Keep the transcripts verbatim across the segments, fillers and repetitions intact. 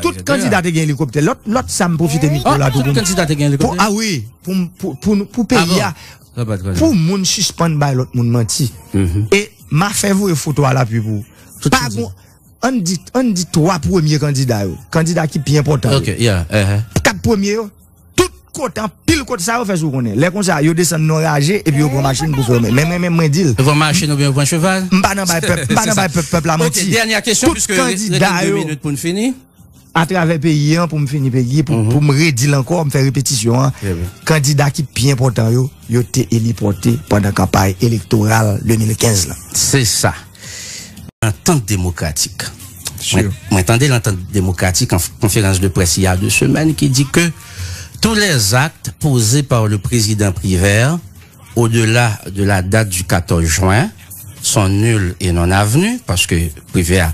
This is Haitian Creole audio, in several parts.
Tout kandida te gen elikoptè. Lòt, lòt sa m pwofite mikwo la tou pou m. Tout kandida te gen elikoptè? Ah wi, pou, pou, pou, pou peyi a. Pou moun sispann bay lòt moun manti. E m a fè voye foto a lapli pou ou. Pa gon, ann di, ann di twa premye kandida yo. Kandida ki pi enpòtan yo. Kat premye yo, tout kote, anpil kote sa yo fè sou konnen. Lè konsa, yo desann nan raje epi yo pran machin pou fè yo menm. Men mwen menm, mwen di l. Yo pran machin oubyen yo pran cheval? M pa nan bay pèp, m pa nan bay pèp, pèp la manti. Tout kandida yo. Atravè peyi an, pou m fini peyi, pou, pou m redi l ankò, m fè repetisyon an. Kandida ki pi enpòtan yo, yo te elipòte pandan kanpay elektoral de mil kenz la. Se sa. Lantant demokratik. Mwen, mwen tande Lantant demokratik an konferans de près il y a deux semaines qui dit que tous les actes posés par le président Privert au-delà de la date du quatorze juin sont nuls et non avenus, paske Privert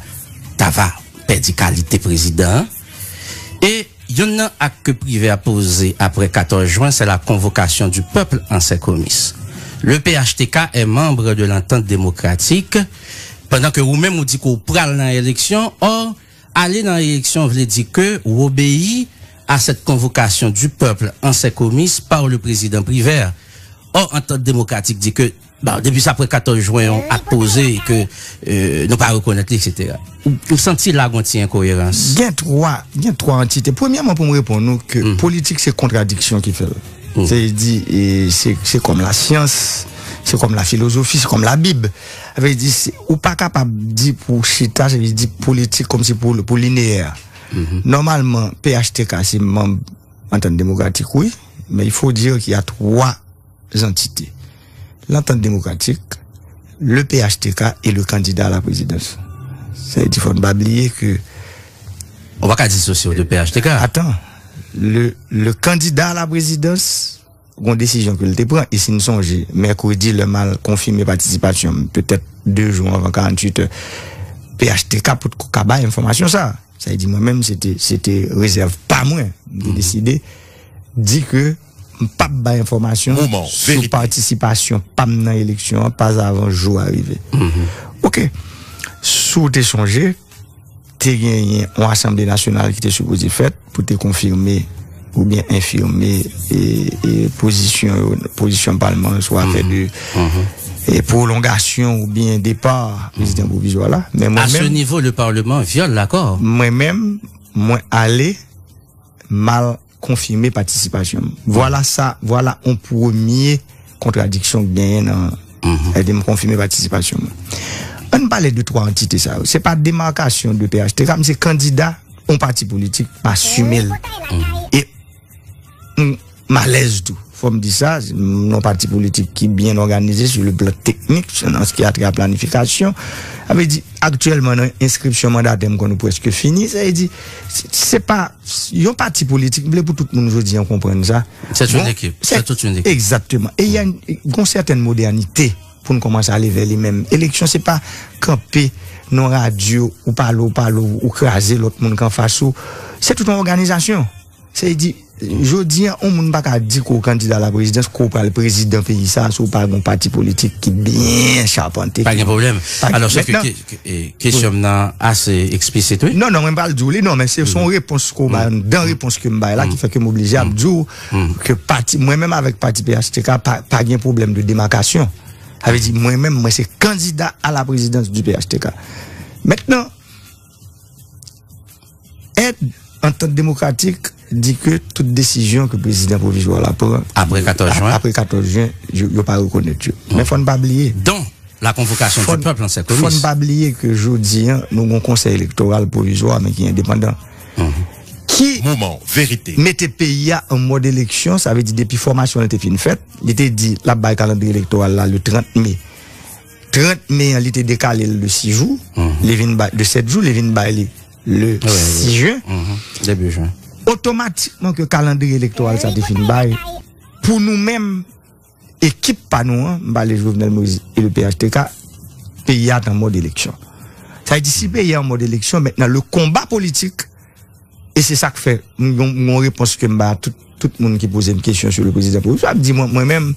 ta va pèdi kalite prezidan an. E youn nan ak ke Privert poze apre quatorze juin, c'est la convocation du peuple en ses comices. Le P H T K est membre de l'entente démocratique, pandan ke ou menm ou di ke ou pral nan eleksyon, or, ale nan eleksyon vle di ke ou obeyi à cette convocation du peuple en ses comices par le président Privert. Or, antant demokratik di ke, bon, depi sa apre quatorze juin, yon ak poze e ke, euh, nou pa rekonèt li, et cetera. Ou, ou santi la gon ti enkoyerans? Gen twa, gen twa antite. Premyèman, pou m reponn ou ke politik se kontradiksyon ki fè l. Se di, e, se, se kòm lasyans, se kòm lafilozofi, se kòm Labib. Sa vle di, se, ou pa kapab di pou chita, sa vle di politik kòmsi pou, pou lineyè. Nòmalman, P H T K se manm Antant Demokratik, wi, men il faut dire qu'il y a trois entités. L'Entente Démocratique, le P H T K et le candidat à la présidence. Sa vle di, fò n pa bliye ke. Ou pa ka disosye w de P H T K. Attends, le, le candidat à la présidence, gon desizyon ke l te pran, e si n sonje, mèkredi, lè m al konfime patisipasyon m, petèt de jou anvan karanntuit è, P H T K potko ka bay enfòmasyon sa. Sa vle di, mwen menm, se te, se te rezèv pa mwen. M te deside di ke m p ap bay enfòmasyon sou patisipasyon pa m nan eleksyon an, pa avan jou a rive. Oke. Si w te sonje, te genyen yon asanble nasyonal ki te sipoze fèt pou te konfime oubyen enfime, e, e pozisyon yo, pozisyon palman an sou afè de, e, pwolongasyon oubyen depa prezidan pwovizwa la. Men mwen menm, à ce niveau, le Parlement viole l'accord. Mwen menm, mwen ale, m al konfime patisipasyon m. Vwala sa, vwala yon premye kontradiksyon k genyen nan, e, de m konfime patisipasyon mwen. Ann pale de twa antite sa yo. Se pa demakasyon de P H T K, m se kandida yon pati politik, m asime l. E m, m alèz tou. Fò m di sa, m nan yon pati politik ki byen òganize sou le plan teknik, nan sa ki a trait a planifikasyon. Sa vle di, aktyèlman, nan enskripsyon mandatè, m kwè nou prèske fini. Sa vle di, se, se pa yon pati politik, m vle pou tout moun jodi an konprann sa. C'est une équipe, c'est toute une équipe. Egzakteman. E y a, gon sètèn modènite pou n kòmanse ale vè li menm. Eleksyon, se pa kanpe nan radyo, ou pale, ou pale, ou kraze lòt moun k anfas ou. Se tout yon òganizasyon. Sa vle di, jodi an, yon moun pa ka di ke w kandida a la prezidans, ke w pral prezidan peyi sa, si w pa gon pati politik ki byen chapante. Pa gen pwoblèm. Alò, sòf ke, ke, ke, e, kesyon m nan ase eksplisit, wi. Non, non, mwen pral di w li, non, men se, se yon repons ke w ba, dan repons ke m bay la, ki fè ke m oblije ap di w ke pati, mwen menm avèk pati P H T K, pa, pa gen pwoblèm de demakasyon. Sa vle di, mwen menm, mwen se kandida a la prezidans di P H T K. Mentnan, èd Antant Demokratik di ke tout desizyon ke prezidan pwovizwa la pran apre katòz jen, apre katòz jen, yo, yo pa rekonèt yo. Men fò n pa bliye. Dont la convocation du peuple en ses comices. Fò n pa bliye ke jodi an, nou gon konsèy elektoral pwovizwa, men ki endepandan. Ki mete peyi a an mòd eleksyon, sa vle di depi fòmasyon an te fin fèt, li te di l ap bay kalandriye elektoral la le trant me. Trant me an, li te dekale l de sis jou, li vin bay, de sèt jou, li vin bay li le sis jen. Debi jen. Otomatikman ke kalandriye elektoral sa te fin bay, pou nou menm, ekip pa nou an, m pale Jovenel Moïse e le P H T K, peyi a t an mòd eleksyon. Sa vle di, si peyi a an mòd eleksyon, mentnan, le konba politik, e se sa k fè, m gon, m gon repons ke m ba tout, tout moun ki poze m kesyon sou le prezidan pwovizwa, m di, mwen, mwen menm,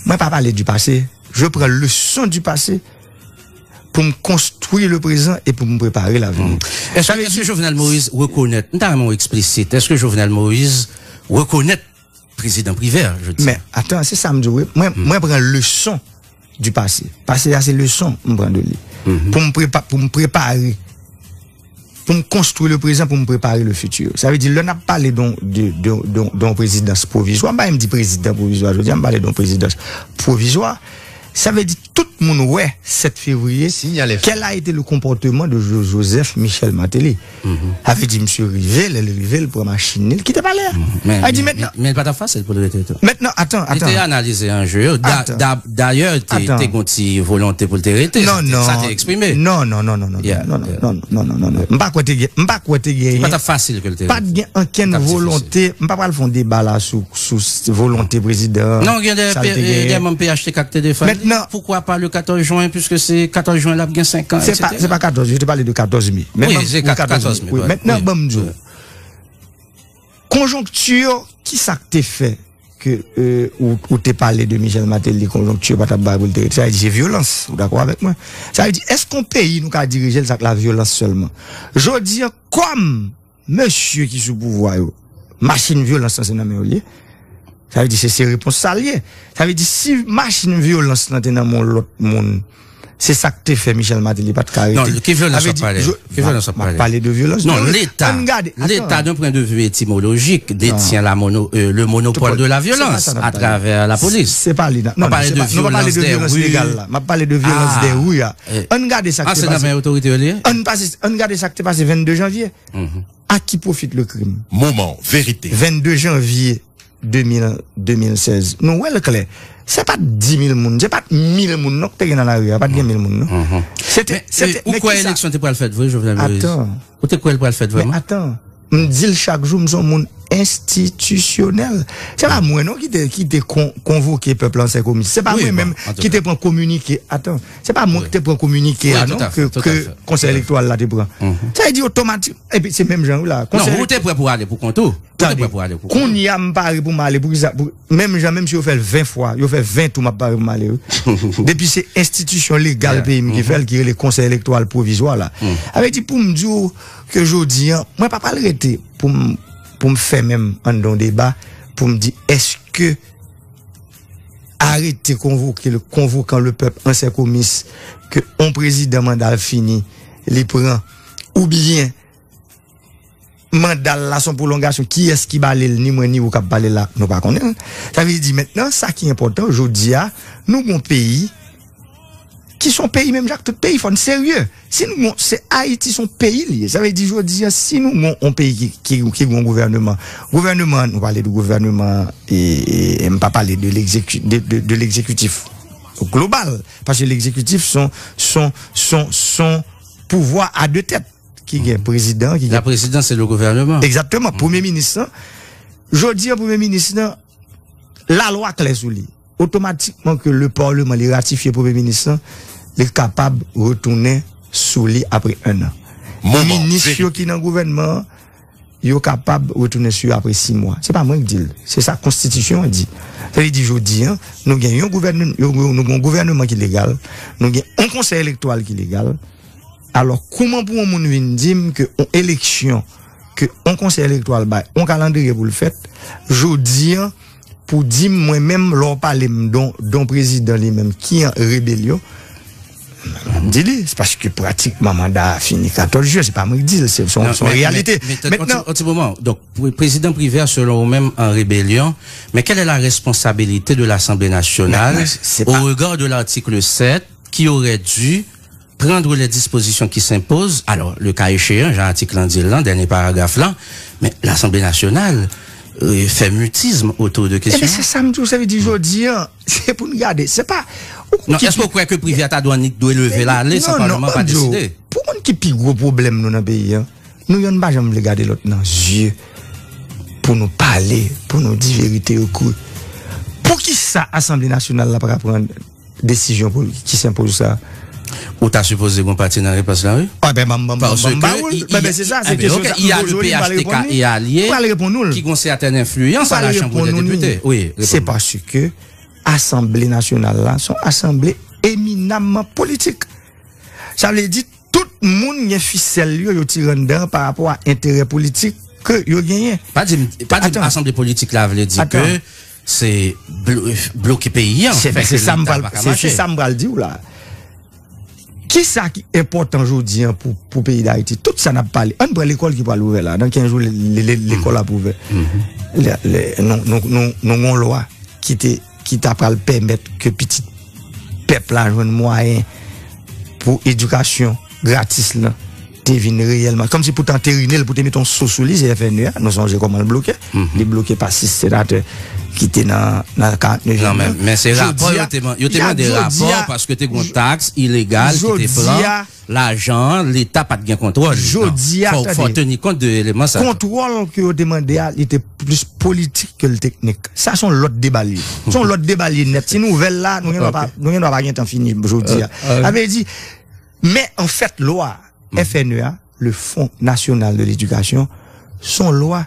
mwen pa pale du passé, je prends leçon du passé, pou m konstwi le prezan e pou m prepare lavni. Èske Jovenel Moïse rekonèt, m ta renmen w eksplisit, èske Jovenel Moïse rekonèt prezidan Privè, je di. Men, atan, se sa m di w, mwen, mwen pran leson du passé. Pase a se leson m pran de li. Pou m prepa, pou m prepare, pou m konstwi le prezan, pou m prepare le futur. Sa vle di, lè n ap pale de yon, de, de, de, de yon prezidans pwovizwa, m pa menm di prezidan pwovizwa, jodi a, m pale de yon prezidans pwovizwa. Sa vle di, tout moun wè sèt fevriye, quel a été le comportement de Joseph Michel Martelly. Sa vle di, misye rive, lè l rive, l pran machin li, l kite palè a. Sa vle di, mentnan. Men, men l pa t ap fasil pou l rete tou. Mentnan, atan, atan. Li te analize anje yo. Da, da, dayè, te, te gen yon ti volonte pou l te rete. Non, non. Sa te eksprime. Non, non, non, non, non. Yeah, non, non, yeah. Non, non, non, non, non. M pa kwè te gen, m pa kwè te gen. Li pa t ap fasil ke l te rete. Pa t gen ankenn volonte. M pa pral fè yon deba la sou, sou s-, volonte prezidan. Non, gen de, de manm P H T K ki te defann li. Mentnan. Poukwa pa le katòz jen, piske se katòz jen l ap gen senk an, etsetera. Se pa, se pa katòz, yo te pale de katòz me. Wi, se katòz me. Mentnan, ban m di w. Konjonkti, kisa k te fè ke, euh, ou, ou te pale de Michel Martelly, konjonkti pa t ap bay pou l te rete? Sa vle di se vyolans, ou dakò avèk mwen? Sa vle di, èske yon peyi nou ka dirije l sa k lavyolans sèlman? Jodi a, kòm mesye ki sou pouvwa yo, machin vyolans lan se nan men yo l ye, sa vle di se, se repons sa l ye. Sa vle di si machin vyolans lan te nan men yon lòt moun, se sa k te fè Michel Martelly pa t ka rete. Non, ki vyolans w ap pale? Ki vyolans w ap pale? M ap pale de vyolans. Non, Leta, Leta, d'un point de vue étymologique, détient la mono-, euh, le monopole de la violence à travers la police. Se pa li. Non, nou pa pale de vyolans des rues. M ap pale de vyolans des rues a. Ann gade sa k te pase. Ann pase, ann gade sa k te pase vennde janvye. A qui profite le crime? Moment, vérité. Vennde janvye de mil, de mil sèz. Nou wè l klè. Se pa t dis mil moun, se pa t mil moun non ki te gen nan lari a, pa t gen mil moun non. Se te, se te, ou kwè eleksyon te pral fèt vre, Jovenel Moïse? Atan. Ou te kwè l pral fèt vrèman? Men atan, m di l chak jou, m se yon moun enstitisyonèl. Se pa mwen non ki te, ki te kon-, konvoke pèp la an sè komis. Se pa mwen menm ki te pran kominike. Atan, se pa mwen ki te pran kominike a non, ke, ke konsèy elektoral la te pran. Sa vle di otomatik, epi se menm jan wi la. Non, ou te prè pou ale pou kont ou. Ou te prè pou ale pou kont ou. Kounye a m pare pou m ale, poukisa, pou, menm jan, menm si yo fè l ven fwa, yo fè ven tou, m ap pare pou m ale wi. Depi se enstitisyon legal peyi m ki fè l, ki rele konsèy elektoral pwovizwa la. Sa vle di pou m di w ke jodi a, mwen pa pral rete pou m, pou m fèmen m anndan yon deba, pou m di èske arete konvoke, le, konvokan le pèp an sè komis, ke yon prezidan manda l fini, li pran, oubyen manda l la se yon pwolongasyon, kiyès ki ba li l, ni mwen ni ou k ap pale la, nou pa konnen l. Sa vle di mentnan, sa ki enpòtan, jodi a, nou gon peyi ki se yon peyi menm jan ak tout peyi, fò n serye. Si nou gon, se Ayiti se yon peyi li ye. Sa vle di jodi a, si nou gon yon peyi ki, ki, ki gon gouvèneman, gouvèneman, nou pale de gouvèneman, e, e, e m pa pale de l'exécu-, de, de, de l'exécutif global, paske l'exécutif se yon, se yon, se yon, se yon pouvwa a de tèt ki gen prezidan, ki gen. La présidence et le gouvernement. Egzakteman. Premye minis lan, jodi a, premye minis lan, lalwa klè sou li. Otomatikman ke le parleman li ratifye premye minis lan, li kapab retounen sou li apre en an. Minis yo ki nan gouvènman an, yo kapab retounen sou yo apre sis mwa. Se pa mwen ki di l. Se sa konstitisyon an di. Sa vle di jodi a, nou gen yon gouvèn-, nou gen yon gouvèneman ki legal, nou gen yon konsèy elektoral ki legal. Alò, kouman pou yon moun vin di m ke yon eleksyon, ke yon konsèy elektoral bay yon kalandriye pou l fèt, jodi a, pou di m, mwen menm, lè w pale m de yon, de yon prezidan li menm ki an rebelyon, m di li, se paske pratikman manda a fini katòz jen, se pa mwen ki di l, se, se yon, se yon reyalite. Mentnan, yon ti, yon ti moman. Donk, pre-, prezidan Privè, selon ou menm, an rebelyon, mais quelle est la responsabilité de l'Assemblée nationale au regard de l'article sept qui aurait dû prendre les dispositions qui s'imposent, alors, le cas échéant, jan atik lan di l lan, dènye paragraf lan, men Lasanble Nasyonal, euh, fè mutisme autour de kesyon. Ebyen, se sa m di w, sa vle di jodi a, se pou n gade, se pa. Non, èske w kwè ke Privè ta dwe annik dwe leve l ale san Palman pa deside? Pou moun ki pi gwo pwoblèm nou nan peyi a, nou yonn pa janm vle gade lòt nan zye pou nou pale, pou nou di verite yo kri. Poukisa Asanble Nasyonal la pa ka pran desizyon pou, ki senpoz sa? Ou ta sipoze gon pati nan repons la, wi. Ah, ben, ban m, ban m, ban m, ban m ba ou l. Ben, ben, se sa, se kesyon sa. M poze w li, m pral reponn ou l. M pral reponn ou l. Ki gon sètèn enfliyans a la Chanm dè Depite. Wi, reponn mwen. Se paske Asanble Nasyonal la, se yon asanble eminamman politik. Sa vle di, tout moun gen fisèl yo, yo tire anndan pa rapò a enterè politik ke yo genyen. Pa di m, pa di m Atann. Asanble politik la vle di Atann. Ke se blo-, bloke peyi an, Se fè se ke sa m Leta pral pa ka se mache. Se sa m pral di w la. Kisa ki enpòtan jodi an pou, pou peyi Dayiti? Tout sa n ap pale, ann pran lekòl ki pral ouvè la, nan kenz jou le- le- le- lekòl ap ouvè. Le- le- nou, nou, nou, nou gon lwa ki te, ki ta pral pèmèt ke pitit pèp la jwenn mwayen pou edikasyon gratis lan te vin reyèlman. Kòmsi pou te anterine l, pou te mete yon so sou li, se F N E a, nou sonje kòman l bloke. Li bloke pa sis senatè ki te nan, nan karant-nèf Non, men, men se rapò yo te man- yo te mande rapò paske te gon taks ilegal ki te pran lajan an, Leta pa t gen kontwòl. Jodi a, Fò, fò tande. Teni kont de eleman sa. Kontwòl ke yo te mande a, li te plis politik ke l teknik. Sa se yon lòt deba l ye. Se yon lòt deba l ye nèt. Si nouvèl la, nou gen dwa pa, nou gen dwa pa gen tan fini jodi a. Sa vle di, men an fèt, lwa F N E a, le Fonds National de l'Éducation, se yon lwa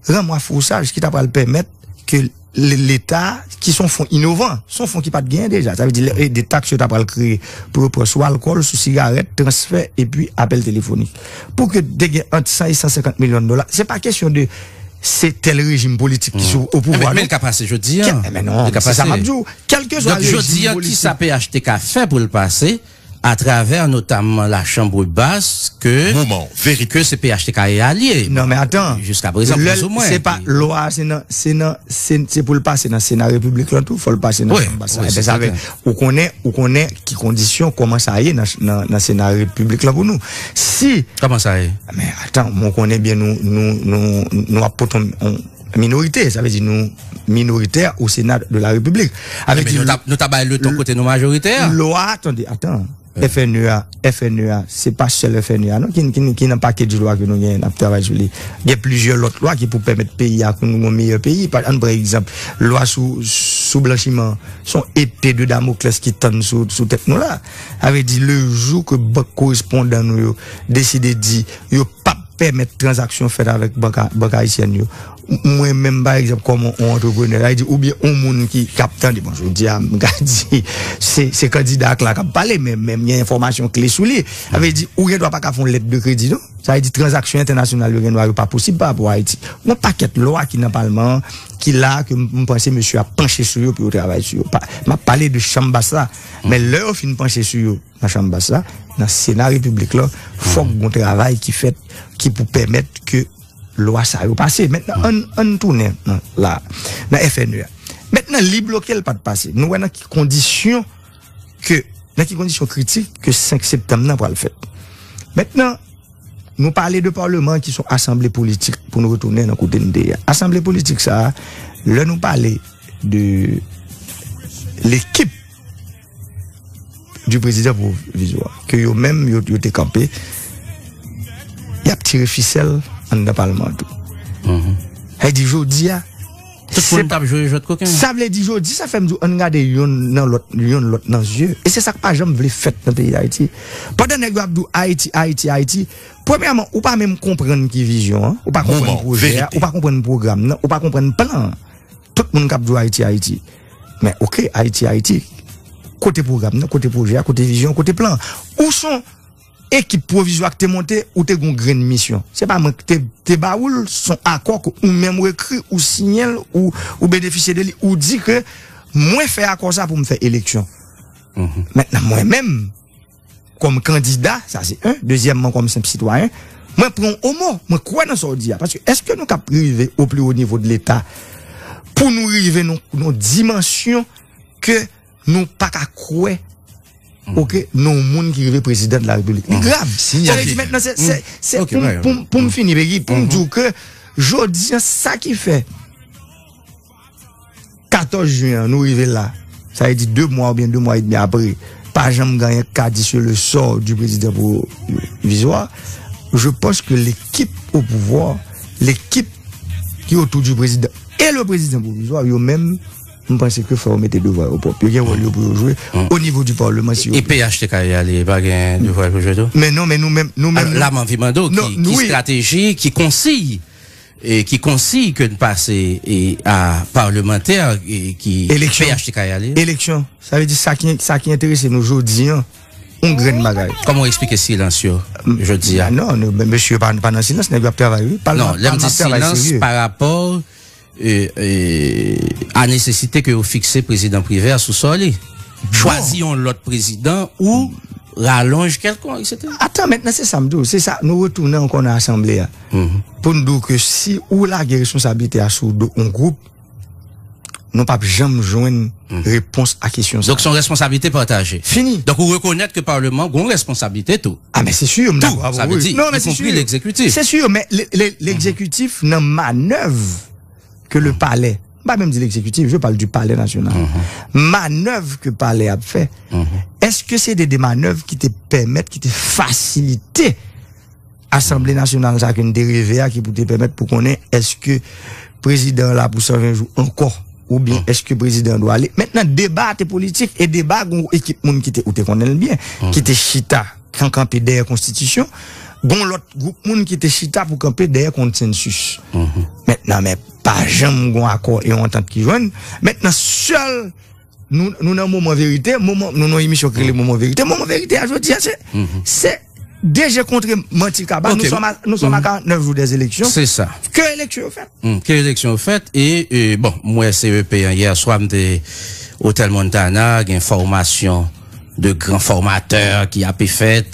ranmwafwousaj ki ta pral pèmèt ke le- Leta, ki se yon fon inovan, se yon fon ki pa t genyen deja. Sa vle di, le- de taks yo ta pral kreye pou yo pran sou alkòl, sou sigarèt, transfè, epi apèl telefonik. Pou ke te gen ant san e san senkant milyon dola, se pa kesyon de se tèl rejim politik ki sou o pouvwa, Men, men li ka pase jodi a. Kè- men non, Li ka se sa m ap pase. Di w. Kèlkeswa Donk, jodi a, kisa P H T K fè pou l pase atravè notamman la Chambre Basse ke, Moman verite. Ke se P H T K e alye? Non, men atan. Jiska prezan, Lè- plis ou mwen. Se pa lwa, se nan, se nan, se, se pou l pase nan Sena Repiblik lan tou, fò l pase nan Wi, Chanm Bas la. wi, Ebyen, se sa vle, sèten. Ou konnen, ou konnen ki kondisyon, kòman sa ye nan, nan, nan Sena Repiblik lan pou nou. Si Kòman sa ye? Men atan, mwen konnen byen nou, nou, nou, nou ap pote yon, yon minorite, sa vle di nou minoritè o Sena de la Repiblik. Sa vle Ebyen, di nou ta, nou ta bay letan kote nou majoritè. Lwa, tande, atan. F N E a, F N E a, se pa sèl F N E a, non, ki, ki, ki nan pakèt lwa ke nou gen, n ap travay sou li. Gen plizyè lòt lwa ki pou pèmèt peyi a pou nou yon meyè peyi. Pa, ann pran egzanp, lwa sou, sou blanchiman, se yon epe de Damoklès ki tann sou, sou tèt nou la. Sa vle di, le jou ke bank korespondan nou yo deside di yo p ap pèmèt tranzaksyon fèt avèk bank, a- bank ayisyèn yo. Mwen menm, pa egzanp, kòm yon antreprenè, sa vle di, oubyen yon moun ki, k ap tande, bon, jodi a, m ka di, se, se kandida ak la k ap pale, men, men gen enfòmasyon kle sou li. Sa vle di, ou gen dwa pa ka fè yon lèt de kredi, non? Sa vle di, tranzaksyon entènasyonal yo gen dwa yo pa posib pa rapò a Ayiti. Yon pakèt lwa ki nan palman an, ki la, ke m m panse mesye ap panche sou yo pou yo travay sou yo. Pa- M ap pale de Chanm Bas la. Men lè yo fin panche sou yo nan Chanm Bas la, nan Sena Repiblik lan, fòk gon travay ki fèt ki pou pèmèt ke lwa sa yo pase. Mentnan, ann, ann tounen nan, la, nan F N E a. Mentnan, li bloke l pa t pase. Nou wè nan ki kondisyon ke, nan ki kondisyon kritik ke senk septanm nan pral fèt. Mentnan, nou pale de palman ki se yon asanble politik pou nou retounen nan kote n te ye a. Asanble politik sa a, lè nou pale de lekip du président provisoire, ke yo menm, yo, yo te kanpe, y ap tire fisèl anndan palman an tou. Sa vle di, jodi a, Tout se moun t ap jwe jwèt koken. Sa vle di, jodi, sa fè m di w, ann gade youn nan lòt, youn lòt nan zye. E se sa k pa janm vle fèt nan peyi Dayiti. Pandan nèg yo ap di w Ayiti, Ayiti, Ayiti, premyèman, ou pa menm konprann ki vizyon an, ou pa konprann Moman pwojè a, verite. Ou pa konprann pwogram nan, ou pa konprann plan an. Tout moun k ap di w Ayiti, Ayiti. Men, oke, Ayiti, Ayiti. Kote pwogram nan, kote pwojè a, kote vizyon, kote plan an? Ou se yon ekip pwovizwa k te monte, ou te gon grenn misyon. Se pa mwen k te, te ba ou l, se yon akò ke ou menm ou ekri, ou siyen l, ou, ou benefisye de li, ou di ke mwen fè akò sa pou m fè eleksyon. Mentnan, mwen menm, kòm kandida, sa se en, dezyèmman, kòm senp sitwayen, mwen pran w o mo, mwen kwè nan sa w di a. Paske èske nou kab rive o pli wo nivo de Leta pou nou rive nan, nan dimansyon ke nou pa ka kwè, oke, nan yon moun ki rive prezidan de la repiblik. Li grav. Sa vle di mentnan, se, se, se pou, pou, pou m fini, Peggy, pou m di w ke jodi an, sa ki fè katòz jen an, nou rive la, sa vle di de mwa oubyen de mwa edmi apre, pa janm gen anyen k ka di sur le sort du président provisoire. Je pense que l'équipe au pouvoir, l'équipe qui est autour du président et le président provisoire, yo menm, m panse ke fò yo mete devwa yo pwòp. Yo gen wòl yo pou yo jwe o nivo di palman si yo E vle. P H T K ale, pa gen devwa pou jwe tou? Men non, men nou menm, nou menm, Alò, la, m anvi mande w ki, ki estrateji, ki konsiy, e ki konsiy ke n pase, e, a palmantè, e ki Eleksyon. P H T K ale? Eleksyon. Sa vle di sa ki, sa ki enterese nou jodi an, yon grenn bagay. Kòman w eksplike silans yo jodi a? Non, non, men mesye pa, pa nan silans, nèg yo ap travay, wi. Palman, non, lè m di silans pa rapò e, e, a nesesite ke yo fikse prezidan Privert sou sò li. Chwazi yon lòt prezidan ou ralonj kèlkonk, etsetera. Atan, mentnan, se sa m di w. Se sa, nou retounen ankò nan asanble a. Pou n di w ke si ou lage responsablite a sou do yon gwoup, nou p ap janm jwenn repons a kesyon sa. Donk, se yon responsablite pataje. Fini. Donk, ou rekonèt ke Palman gon responsablite tou. Ah, men se si, m dakò avè w, wi. Non, men se si. Se si, men le, le, legzekitif nan manèv ke le palè, m pa menm di legzekitif, je parle du palais national. Manèv ke palè ap fè, èske se de, de manèv ki te pèmèt, ki te fasilite Asanble nasyonal sa ke n te reve a, ki pou te pèmèt pou konnen èske prezidan an la pou san ven jou ankò, oubyen èske prezidan an dwe ale. Mentnan, deba a te politik, e deba a gon ekip moun ki te, ou te konnen l byen, ki te chita, kan kanpe dèyè konstitisyon. Gon lòt gwoup moun ki te chita pou kanpe dèyè konsensis. Mentnan, men pa janm gon akò e yon antant ki jwenn. Mentnan, sèl nou, nou nan moman verite, moman, nou nan emisyon ki rele moman verite. Moman verite a jodi a, se, se de je kontre manti kaba. Nou sòm a, nou sòm a karant nèf jou dèz eleksyon. Se sa. Ke eleksyon yo fèt. Hmm, ke eleksyon yo fèt. E, e, bon, m wè C E P an yè swa, m te Otèl Montana, gen fòmasyon de gran fòmatè ki ape fèt.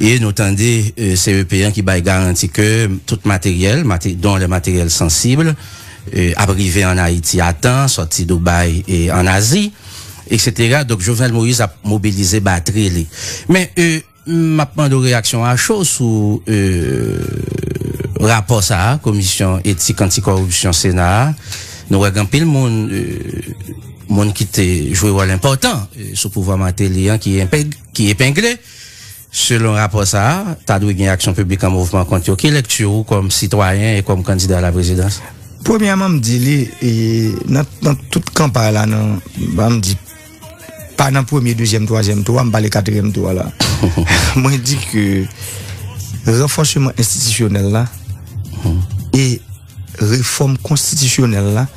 E nou tande, e, C E P an ki bay garanti ke tout materyèl, mate-, don le materyèl sansib, e, ap rive ann Ayiti a tan, sòti Dubai e ann Azi, etsetera. Donk, Jovenel Moïse ap mobilize batri li. Men, e, m ap mande w reyaksyon a cho sou, e, rapò sa a, Komisyon Etik Antikoripsyon Sena a. Nou wè gen anpil moun, e, moun ki te jwe wòl enpòtan, e, sou pouvwa Martelly an ki enpeng-, ki epengle. Selon rapò sa a, ta dwe gen aksyon piblik an mouvman kont yo. Ki lekti ou kòm sitwayen e kòm kandida a la prezidans? Premyèman, m di li, e, nan, nan tout kanpay la, nan, ban m di, pa nan premye, dezyèm, twazyèm tou a, m pale katriyèm tou a la. Mwen di ke ranfòseman enstitisyonèl la e refòm konstitisyonèl la,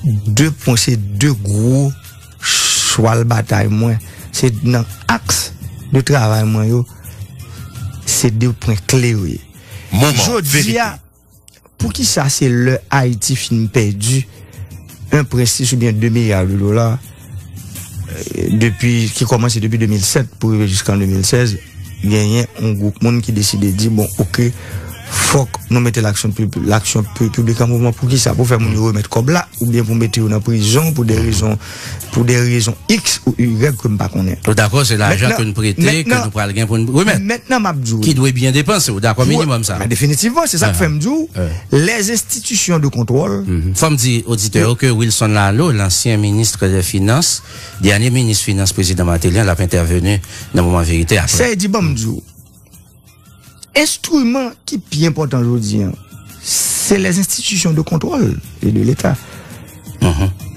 de pwen, se de gwo chwal batay mwen. Se nan aks de travay mwen yo, se de pwen kle yo ye. Jodi a, poukisa se lè Ayiti fin pèdi en prensis oubyen de milya de dola, e, depi, ki kòmanse depi de mil sèt pou rive jiska de mil sèz, genyen yon gwoup moun ki deside di, bon, oke, fòk nou mete laksyon pib-, laksyon pi-, piblik an mouvman. Poukisa? Pou fè moun yo remèt kòb la, oubyen pou mete yo nan prizon pou de rezon, pou de rezon X ou Y ke m pa konnen. Ou dakò, se lajan ke n prete, ke nou pral gen pou n remèt. Mentnan, m ap di w. Ki dwe byen depanse, ou dakò, minimòm sa. Men definitivman, se sa k fè m di w, les institutions de contrôle. Fò m di oditè yo ke Wilson Laleau, lansyen minis dè finans, dènye minis finans prezidan Martelly an, l ap entèveni nan moman verite apre. Sa vle di, ban m di w, enstriman ki pi enpòtan jodi a, se les institutions de contrôle et de l'État.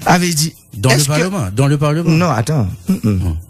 Sa vle di, don le Parlement, don le Parlement. Non, atan.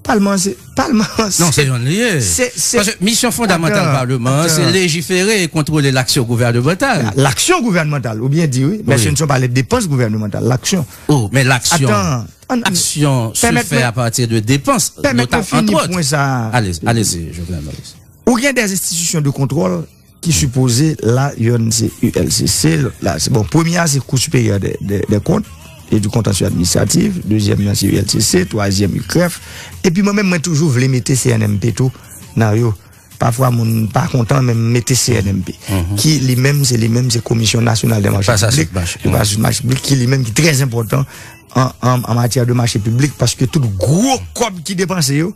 Palman se, Palman se. Non, se yonn li ye. Paske misyon fondamantal Palman an, se lejifere e kontwole laksyon gouvènemantal. Laksyon gouvènemantal, ou byen di, wi. Men ce ne sont pas les dépenses gouvernementales, laksyon. Oh, men laksyon. Atan, aksyon se fè a pati de depans, notamman, entre autres. Allez-y, allez-y, Jovenel Moïse. Ou gen des institutions de contrôle ki sipoze la, yonn se U L C C, lòt la, se, bon, premye a, se Cour supérieure des, des, des comptes et du contentieux administratif, dezyèm nan, se U L C C, twazyèm, U C R E F, epi mwen menm, mwen toujou vle mete C N M P tou nan yo. Pafwa, moun pa kontan, men m mete C N M P, ki li menm, se li menm, se Commission Nationale des Marchés Publics, de Passation de Marchés Publics, ki li menm, ki trè enpòtan an, an, an matyè de mache piblik, paske tout gwo kòb ki depanse yo,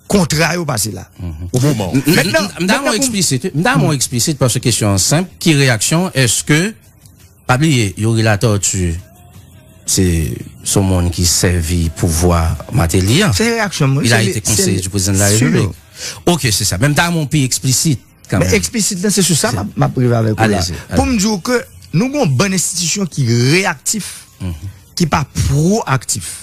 kontra yo pase la. Ou konprann? M ta renmen eksplisit, m ta renmen eksplisit paske kesyon an senp, ki reyaksyon, èske, pa bliye, Youri Latortue, se, se yon moun ki sèvi pouvwa Martelly an. Se reyaksyon m, wi. Il a été conseiller du président de la République. Ok, se sa. Men m ta renmen pi eksplisit kanmenm. Men eksplisit la, se sou sa m ap, m ap rive avèk ou la. Pou m di w ke nou gen yon bann enstitisyon ki reyaktif, ki pa pwoaktif.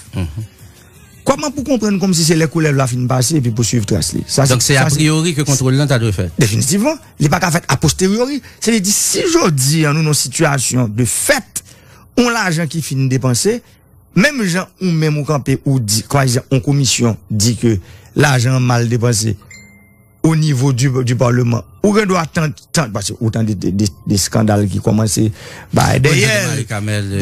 Kòman pou konprann kòmsi se lè koulèv la fin pase epi pou swiv tras li? Donk, se apriori ke kontwòl lan ta dwe fèt? Definitivman. Li pa ka fèt aposteryori. Se vle di, si jodi a nou nan sitiyasyon de fèt, yon lajan ki fin depanse, menm jan ou menm ou kanpe, ou di, kwa dizan, yon komisyon di ke lajan an mal depanse, o nivo di, di Parleman. Ou gen dwa tann, tann, paske ou tande de, de, de eskandal ki kòmanse bay dèyè.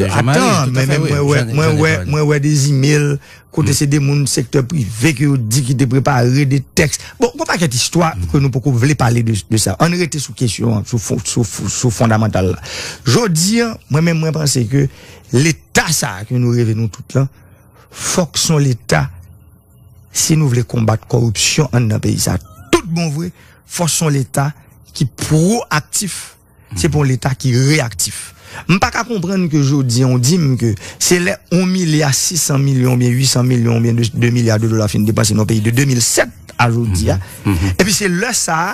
Atan, men mwen wè, mwen wè, mwen wè de imèl kote se de moun sektè prive ke yo di ki te prepare de tèks. Bon, gon pakèt istwa ke nou poko vle pale de, de sa. Ann rete sou kesyon an, sou, sou, sou fondamantal la. Jodi an, mwen menm mwen panse ke Leta sa a ke nou reve nou tout lan, fòk se yon Leta, si nou vle konbat kòripsyon anndan peyi sa a tout bon vre, fòk se yon Leta ki pwoaktif. Se pa yon Leta ki reyaktif. M pa ka konprann ke jodi an ou di m ke se lè yon milya sisan milyon oubyen uitsan milyon oubyen de milya de dola fin depanse nan yon peyi de de mil sèt a jodi a. Epi se lè sa a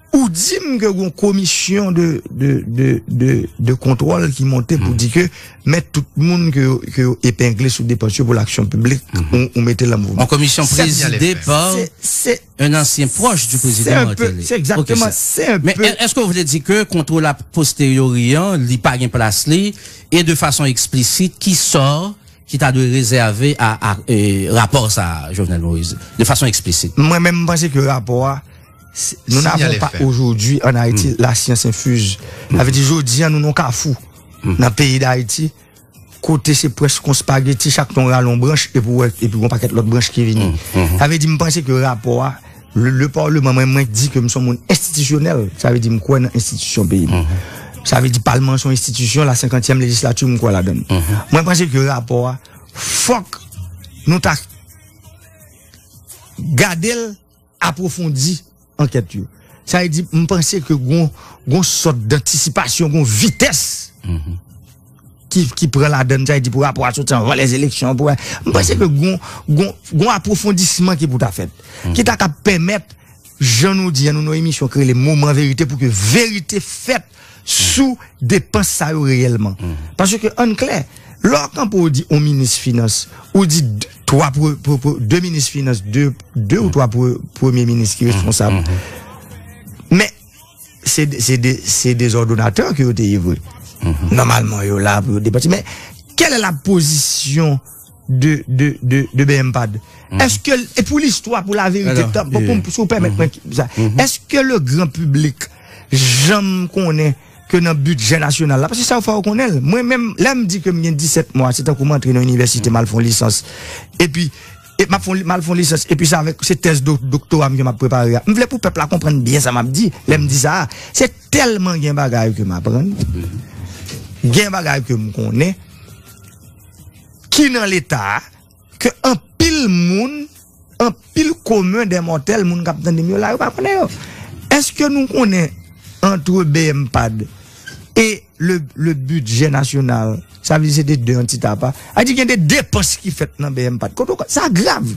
ou di m ke gon komisyon de, de, de, de, de kontwòl ki monte pou di ke men tout moun ke, ke yo epengle sou depans yo pou laksyon piblik, ou, ou mete l an mouvman. Yon komisyon prezide pa un ancien proche du président Martelly. Se egzakteman, se un peu. Men èske w vle di ke kontwòl a posteriori an, li pa gen plas li, e de fason eksplisit, ki sò ki ta dwe rezève a, a e, rapò sa a, Jovenel Moïse, de fason eksplisit? Mwen menm, m panse ke rapò a, nous n'avons pas aujourd'hui en Haïti la science infuse. Sa vle di, jodi an, nou nan kafou nan peyi Dayiti, kote se prèske yon spageti, chak tan w rale yon branch, epi w wè, epi gon pakèt lòt branch ki vini. Sa vle di, m panse ke rapò a, le, le Parlement, mwen, mwen di ke m se yon moun enstitisyonèl, sa vle di m kwè nan enstitisyon peyi m. Sa vle di, Palman se yon enstitisyon, la senkantyèm lejislati, m kwè ladan l. Mwen panse ke rapò a, fòk nou ta gade l, apwofondi ankèt yo. Sa vle di, m panse ke gon, gon sòt dantisipasyon, gon vitès ki, ki pran ladan l, sa vle di, pou rapò a soti anvan lèzeleksyon, pou, m panse ke gon, gon, gon apwofondisman ki pou ta fèt, ki ta ka pèmèt jan nou di an, nou nan emisyon ki rele Moman Verite pou ke verite fèt sou depans sa yo reyèlman. Paske ann klè, lè w kanpe w di yon minis finans, ou di d- twa pre- pre- pre- de minis finans, de, de ou twa pre- premye minis ki responsab. Men se de- se de- se de zòdonatè ke yo te ye vre. Nòmalman, yo la pou yo depanse. Men quelle est la position de, de, de, de B M pad? Èske l- e pou listwa, pou laverite, tan- pou- pou- si w pèmèt mwen ki- sa, èske le grand public janm konnen ke nan bidjè nasyonal la, paske sa yo fè w konnen l. Mwen menm, lè m di ke m gen disèt mwa, se tankou m antre nan inivèsite, m al fè yon lisans. Epi, e m ap fè yon- m al fè yon lisans, epi se avèk, se tèz do- doktora m ke m ap prepare a. M vle pou pèp la konprann byen sa m ap di, lè m di sa a. Se tèlman gen bagay ke m aprann, gen bagay ke m konnen, ki nan Leta a, ke anpil moun, anpil commun des mortels, moun k ap tande m yo la, yo pa konnen yo. Èske nou konnen entre B M pad e le, le budget national, sa vle di se de de entite apa? A di gen de depans ki fèt nan B M pad. Kote w ka- sa grav.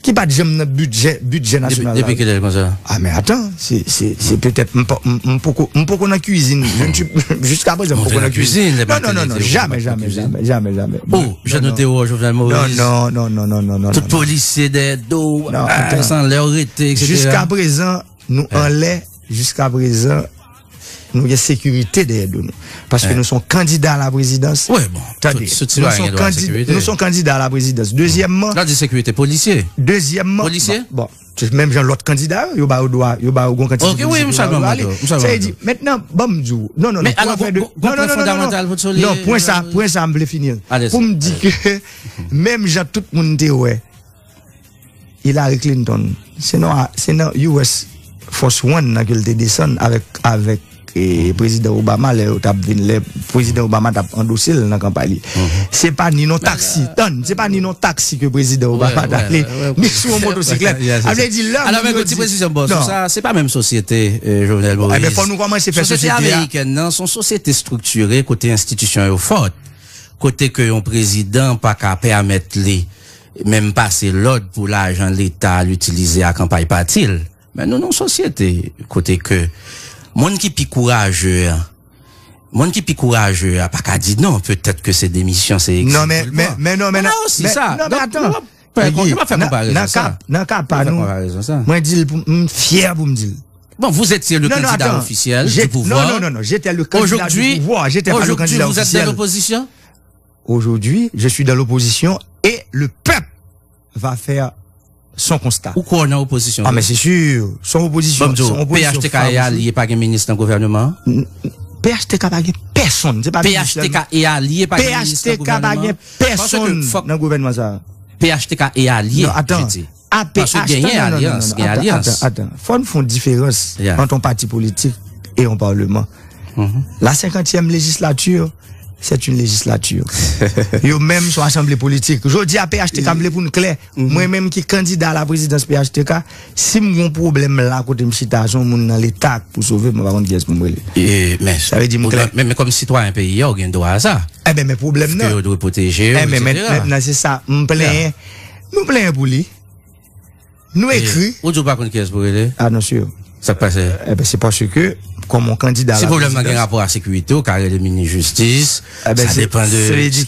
Ki pa t janm nan bidjè, bidjè nasyonal la. Depi kilè konsa? Ah, men atan, se, se, se petèt, m pa- m- m poko, m poko nan kwizin. Je ne suis- jiska prezan, m poko nan kwizin. Non, non, non, non, jamè, jamè, jamè, jamè, jamè. Oh, jan nou te wè Jovenel Moïse. Non, non, non, non, non, non, non. Tout polisye dèyè do, san lè w rete, et cetera. Jiska prezan, nou anlè, jiska prezan, nou gen sekirite dèyè do nou. Paske nou se yon kandida a la prezidans. Wi, bon, tande, nou se yon kandida a la prezidans. Dezyèmman, lè w di sekirite, polisye? Dezyèmman, polisye? Bon, bon, se menm jan lòt kandida yo, yo ba yo dwa, yo ba yo gon kantite polisye pou yo ale. Sa vle di, mentnan, ban m di w, non, non, non, pou afè de, non, non, non, non, non, non, pwen sa, pwen sa, m vle fini l. Pou m di ke, menm jan tout moun te wè, Hillary Clinton, se nan, se nan U S Force One nan ke l te desann avèk, avèk, e, prezidan Obama, lè yo t ap vin, lè prezidan Obama t ap andose l nan kanpay li. Se pa ni nan taksi, tann, se pa ni nan taksi ke prezidan Obama t ale, ni sou yon motosiklèt. Sa vle di, lè moun yo di, non. Sa, se pa menm sosyete, e, Jovenel Moïse. Ebyen, fò nou kòmanse fè sosyete a. Sosyete amerikèn nan, se yon sosyete estriktire, kote enstitisyon yo fò, kote ke yon prezidan pa ka pèmèt li menm pase lòd pou lajan Leta al itilize a kanpay pati l. Men nou nan yon sosyete kote ke moun ki pi kouraje a, moun ki pi kouraje a pa ka di non, petèt ke se demisyon, se egzil. Non, men, men, men non, men non, men non, men atan. Nan ka, nan ka pa nou, mwen di l pou m fyè pou m di l. Bon, vous étiez le candidat officiel du pouvoir. Non, non, non, non, non, j'étais le candidat du pouvoir, j'étais pas le candidat officiel. Aujourd'hui, vous êtes dans l'opposition? Aujourd'hui, je suis dans l'opposition et le peuple va faire Se yon konsta. Ou kwè nan opozisyon? Ah, men se si. Se yon opozisyon. Bon, se yon opozisyon farouch, wi. P H T K e alye pa gen minis nan gouvènman an? N- P H T K pa gen pèsonn. Se pa minis sèlman. P H T K e alye pa gen minis nan gouvènman an? P H T K pa gen pèsonn nan gouvènman sa a. P H T K e alye, je dis. Non, atan. Paske genyen alyans, gen alyans. Atan, atan, atan. Fò n fè yon diferans ant yon pati politik e yon palman. La senkantyèm lejislati, c'est une législature. Yo menm se yon asanble politik. Jodi a, P H T K, m vle pou n klè. Mwen menm ki kandida a la prezidans P H T K, si m gen yon pwoblèm la kote m chita, se yon moun nan Leta k pou sove m, mwen pa konn kiyès pou m rele. Sa vle di m klè. Men, men kòm sitwayen peyi a, ou gen dwa a sa. Eben, men pwoblèm nan. Paske yo dwe pwoteje w, etsetera. Eben, men, men, men, se sa, m plenyen. Nou plenyen pou li. Nou ekri. Ou di w pa konn kiyès pou rele? Ah, non, si. Sa k pase? Eben, se paske, kòm yon kandida a la prezidans. Si pwoblèm nan gen rapò a sekirite, ou ka rele minis jistis. Eben, sa depann de,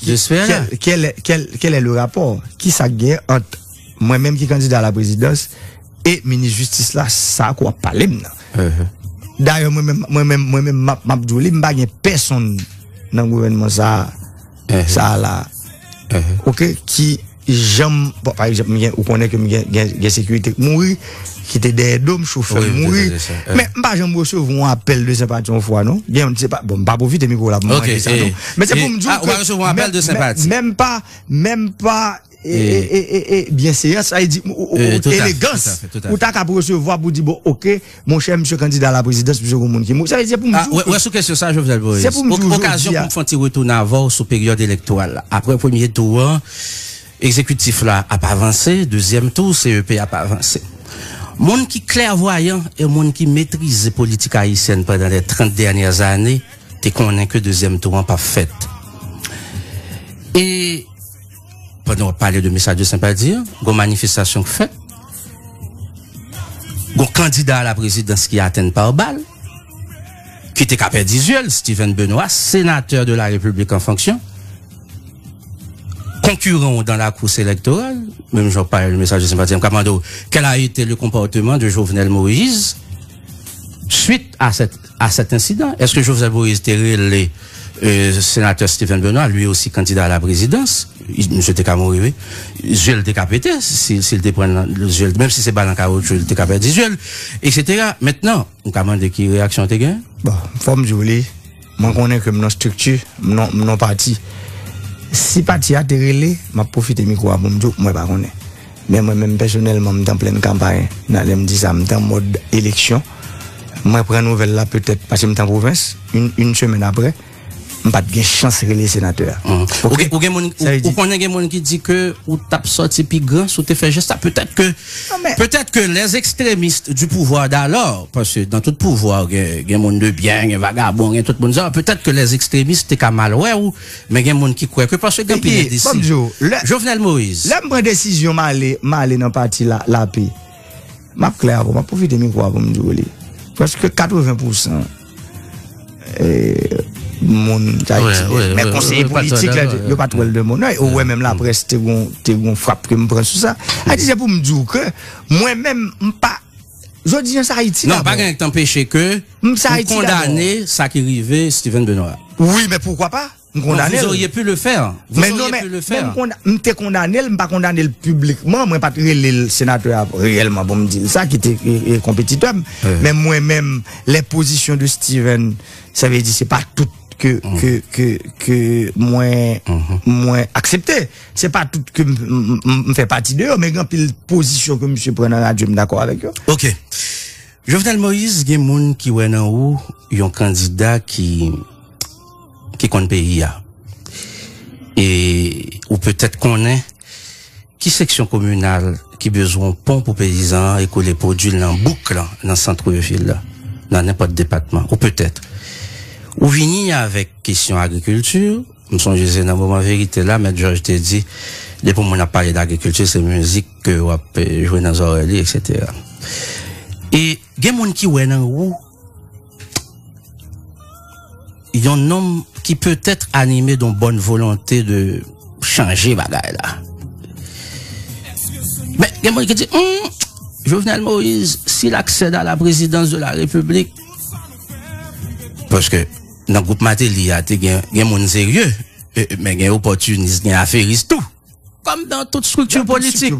de sfè a. Kèl, kèl, kèl, kèl est le rapport? Kisa k gen ant mwen menm ki kandida a la prezidans e minis jistis la, sa ke w ap pale m nan? Dayè, mwen menm, mwen menm, mwen menm, m ap, m ap di w li, m pa gen pèsonn nan gouvènman sa, sa la. Oke, ki janm, bon, pa egzanp, m gen, ou konnen ke m gen, gen, gen sekirite k mouri, ki te dèyè do m, chofè m mouri. Men m pa janm resevwa yon apèl de senpati yon fwa, non. Gen, se pa, bon, m pa pwofite mikwo la pou m mande sa, non. Men se pou m di w ke menm, menm pa, menm pa, e, e, e, e, e, byenveyans, sa vle di, ou, ou, ou, elegans, ou ta ka resevwa pou di, bon, oke, monchè, misye kandida a la prezidans, misye gon moun ki mouri. Sa vle di, se pou m di w ke, wè, sou kesyon sa, Jovenel Moïse, se pou m di w jodi a. Okazyon pou m fè yon ti retounen avè w sou peryòd elektoral la. Apre premye tou an, egzekitif la ap avanse, dezyèm tou, C E P ap avanse. Moun ki klèvwayan e moun ki metrize politik ayisyèn pandan lè trant dènyè ane te konnen ke dezyèm tou an p ap fèt. E pandan w ap pale de mesaj de senpati an, gon manifestasyon k fèt, gon kandida a la prezidans ki atenn pa bal, ki te ka pèdi zye l, Steven Benoît, sénateur de la République en fonction, konkiran w dans la course électorale, menm jan w ap pale de mesaj de senpati an, m ka mande w, quel a été le comportement de Jovenel Moïse suite à cette, à cet incident? Èske Jovenel Moïse te rele, euh, senatè Steven Benoît, lui aussi candidat à la présidence? Misye te ka mouri, wi. Zye l te ka pete si, si l te pran nan zye l, menm si se bal an kawotchou, li te ka pèdi zye l, etsetera. Mentnan, m ka mande ki reyaksyon w te gen? Bon, fò m di w li, mwen konnen ke m nan estrikti, m nan, m nan pati. Si pati a te rele, m ap pwofite mikwo a pou m di w, mwen pa konnen. Men mwen menm pèsonèlman, m t an plenn kanpay. Nan lè m di sa, m t an mòd eleksyon. Mwen pran nouvèl la petèt paske m t an pwovens, yon, yon semèn apre, m pa t gen chans rele senatè a. Ou gen, ou gen moun, ou, ou konnen gen moun ki di ke ou t ap sòti pi gran si w te fè jès sa. Petèt ke, petèt ke les extrémistes du pouvoir d'alors, paske dans tout pouvwa, gen, gen moun de byen, gen vagabon, gen tout moun sa, petèt ke les extrémistes te ka mal wè w, men gen moun ki kwè ke paske gen anpil endisi. Jovenel Moïse. Lè m pran desizyon m ale, m ale nan pati la, Lape. M ap klè avè w, m ap pwofite mikwo a pou m di w li. Prèske katreven pousan, e, moun, sa vle di, men konseye politik la, yo pa t wè l de bon èy. Ou wè menm laprès te gon, te gon frap ke m pran sou sa. Sa vle di, se pou m di w ke mwen menm, m pa, jodi a, se Ayiti dabò. Non, pa gen anyen ki t anpeche ke ou kondane sa ki rive Steven Benoît. Wi, men poukwa pa? M kondane l. Vous auriez pu le faire. Vous auriez pu le faire. Men non, men m konda-, m te kondane l, m pa kondane l piblikman, mwen pa t rele l senatè a reyèlman pou m di l sa, ki te, e, e, konpetitè m. Men mwen menm, les positions de Steven, sa vle di se pa tout ke, ke, ke, ke mwen, mwen aksepte. Se pa tout ke m, m, m, m fè pati de yo, men gen anpil pozisyon ke misye pran nan radyo, m dakò avèk yo. Ok. Jovenel Moïse, gen moun ki wè nan ou yon kandida ki, ki konn peyi a. E ou petèt konnen ki seksyon kominal ki bezwen yon pon pou peyizan an ekole pwodui l nan bouk lan, nan sant vil la, nan nenpòt depatman. Ou petèt. Ou vini avèk kesyon agrikilti, m sonje se nan moman verite la, Mèt Jòj te di, depi yon moun ap pale d agrikilti, se mizik ke w ap, eh, jwe nan zòrèy li, etsetera. E gen moun ki wè nan ou yon nonm ki petèt anime d on bòn volonte de chanje bagay la. Men gen moun ki di, hmm, Jovenel Moïse, s'il accède à la présidence de la République, paske nan gwoup Martelly a, te gen, gen moun serye, e, men gen opòtinis, gen aferis tou. kòm nan tout strikti politik.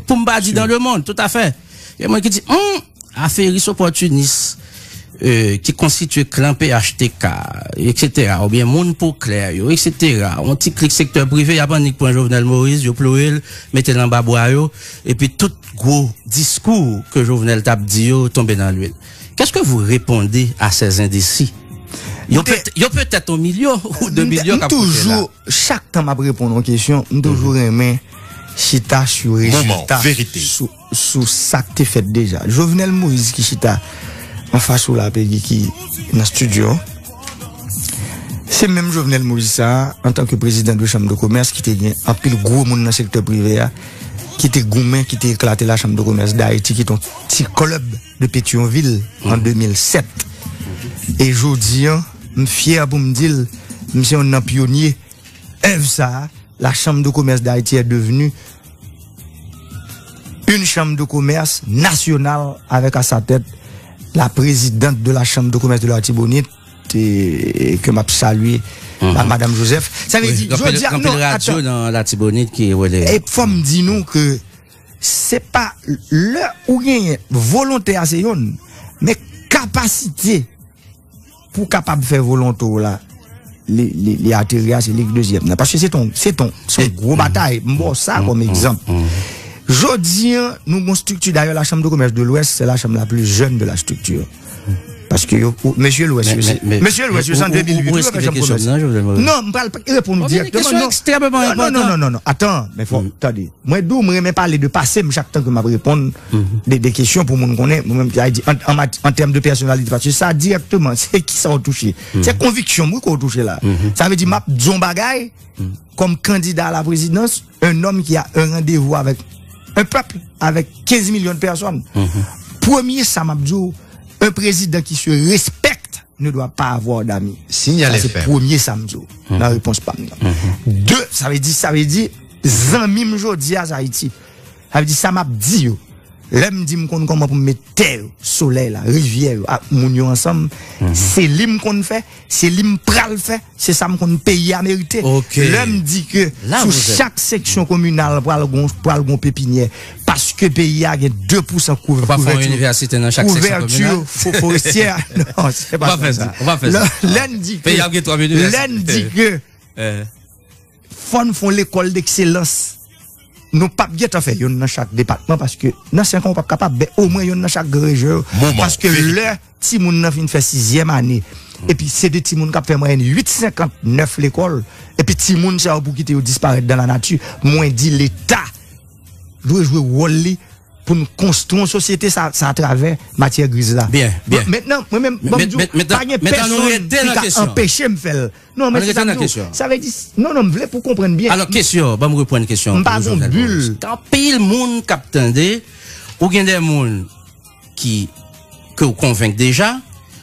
Pou m pa di dans le monde, tout à fait. Gen moun ki di, hmm, afèris opòtinis, ki konstitye klan P H T K, et cetera, oubyen moun po klè yo, et cetera, yon ti klik sektè prive, y ap annik pran Jovenel Moïse, yo ploye l, mete l anba bwa yo, epi tout gwo diskou ke Jovenel t ap di yo tonbe nan lwil. Qu'est-ce que vous répondez à ces indécis? Yo peut-être un million ou deux millions k ap koute la. Chak tan m ap reponn yon kesyon, m toujou renmen chita sou rezilta, sou, sou sa k te fèt deja. Jovenel Moïse ki chita anfas ou la, Peggy, ki nan estidyo, se menm Jovenel Moïse sa a, antanke prezidan de chanm de komès, ki te gen anpil gwo moun nan sektè prive a, ki te goumen, ki te eklate la Chambre de Commerce d'Haïti, ki te yon ti klèb de Petyonvil an de mil sèt. E jodi a, m fyè pou m di l, m se yonn nan pyonye èv sa a, la Chambre de Commerce d'Haïti est devenue une chambre de commerce nationale avec à sa tête la présidente de la Chambre de Commerce de l'Artibonite, e ke m ap salye, Madam Joseph. Sa vle di, jodi a, non, radyo nan Latibonit ki rele. E fò m di nou ke se pa lè ou genyen volonte a, se yonn, men kapasite pou w kapab fè volonte w la, li, li, li ateri a, se li ki dezyèm nan. Paske se ton, se ton, se yon gwo batay. M ba w sa kòm egzanp. Jodi a, nou gon strikti, dayè, la Chambre de Commerce de l'Ouest, c'est la chambre la plus jeune de la structure. Paske yo, mesye Lwès yo, se, mesye Lwès yo, se an de mil uit yo fè Chambre de Commerce. Non, m pral reponn ou direkteman, non. Non, non, non, non, non. Atan, men fò, tande. Mwen di w, mwen renmen pale de pase m chak tan ke m ap reponn de, de kesyon pou moun konnen, mwen menm, sa vle di, an, an mat-, an tèm de pèsonalite, paske sa direkteman, se kisa w touche. Se konviksyon m, wi, ke w touche la. Sa vle di, m ap di yon bagay, kòm kandida a la prezidans, un homme qui a un rendez-vous avec un peuple, avec quinze millions de personnes. Premye sa m ap di w, un président qui se respecte ne doit pas avoir d'amis. Sa se premye sa m di w nan repons pa m nan. De, sa vle di, sa vle di, zanmi m jodi a, se Ayiti. Sa vle di, sa m ap di yo. Lè m di m konn kòman pou m met tè yo, solèy la, rivyè yo, ak moun yo ansanm, se li m konn fè, se li m pral fè, se sa m konn peyi a merite. Lè m di ke sou chak seksyon kominal pral gon, pral gon pepinyè, paske peyi a gen de pousan kouv-, kouvèti, kouvèti fo-, forestyè. Non, se pa sa. Lè, lè n di ke, lè n di ke fò n fè yon lekòl dekselans. Nou p ap gentan fè yonn nan chak depatman, paske nan senk an, ou p ap kapab, men omwen yonn nan chak gran rejyon yo. Paske lè timoun nan fin fè sizyèm ane, epi se de timoun k ap fè mwayèn uit senkant nèf lekòl, epi timoun sa yo pou kite yo disparèt dan lanati, mwen di Leta dwe jwe wòl li pou n konstwi yon sosyete sa, sa atravè matyè griz la. Byen, byen. Bon, mentnan, mwen menm, ban m di w, pa gen pèsonn ki ka anpeche m fè l. Non, men se sa m di w. Sa vle di, non, non, m vle pou w konprann byen. Alò, kesyon, ban m reprann kesyon an pou Jovenel Moïse. M pa gon bil. Gen anpil moun k ap tande, ou gen de moun ki, ke w konvenk deja,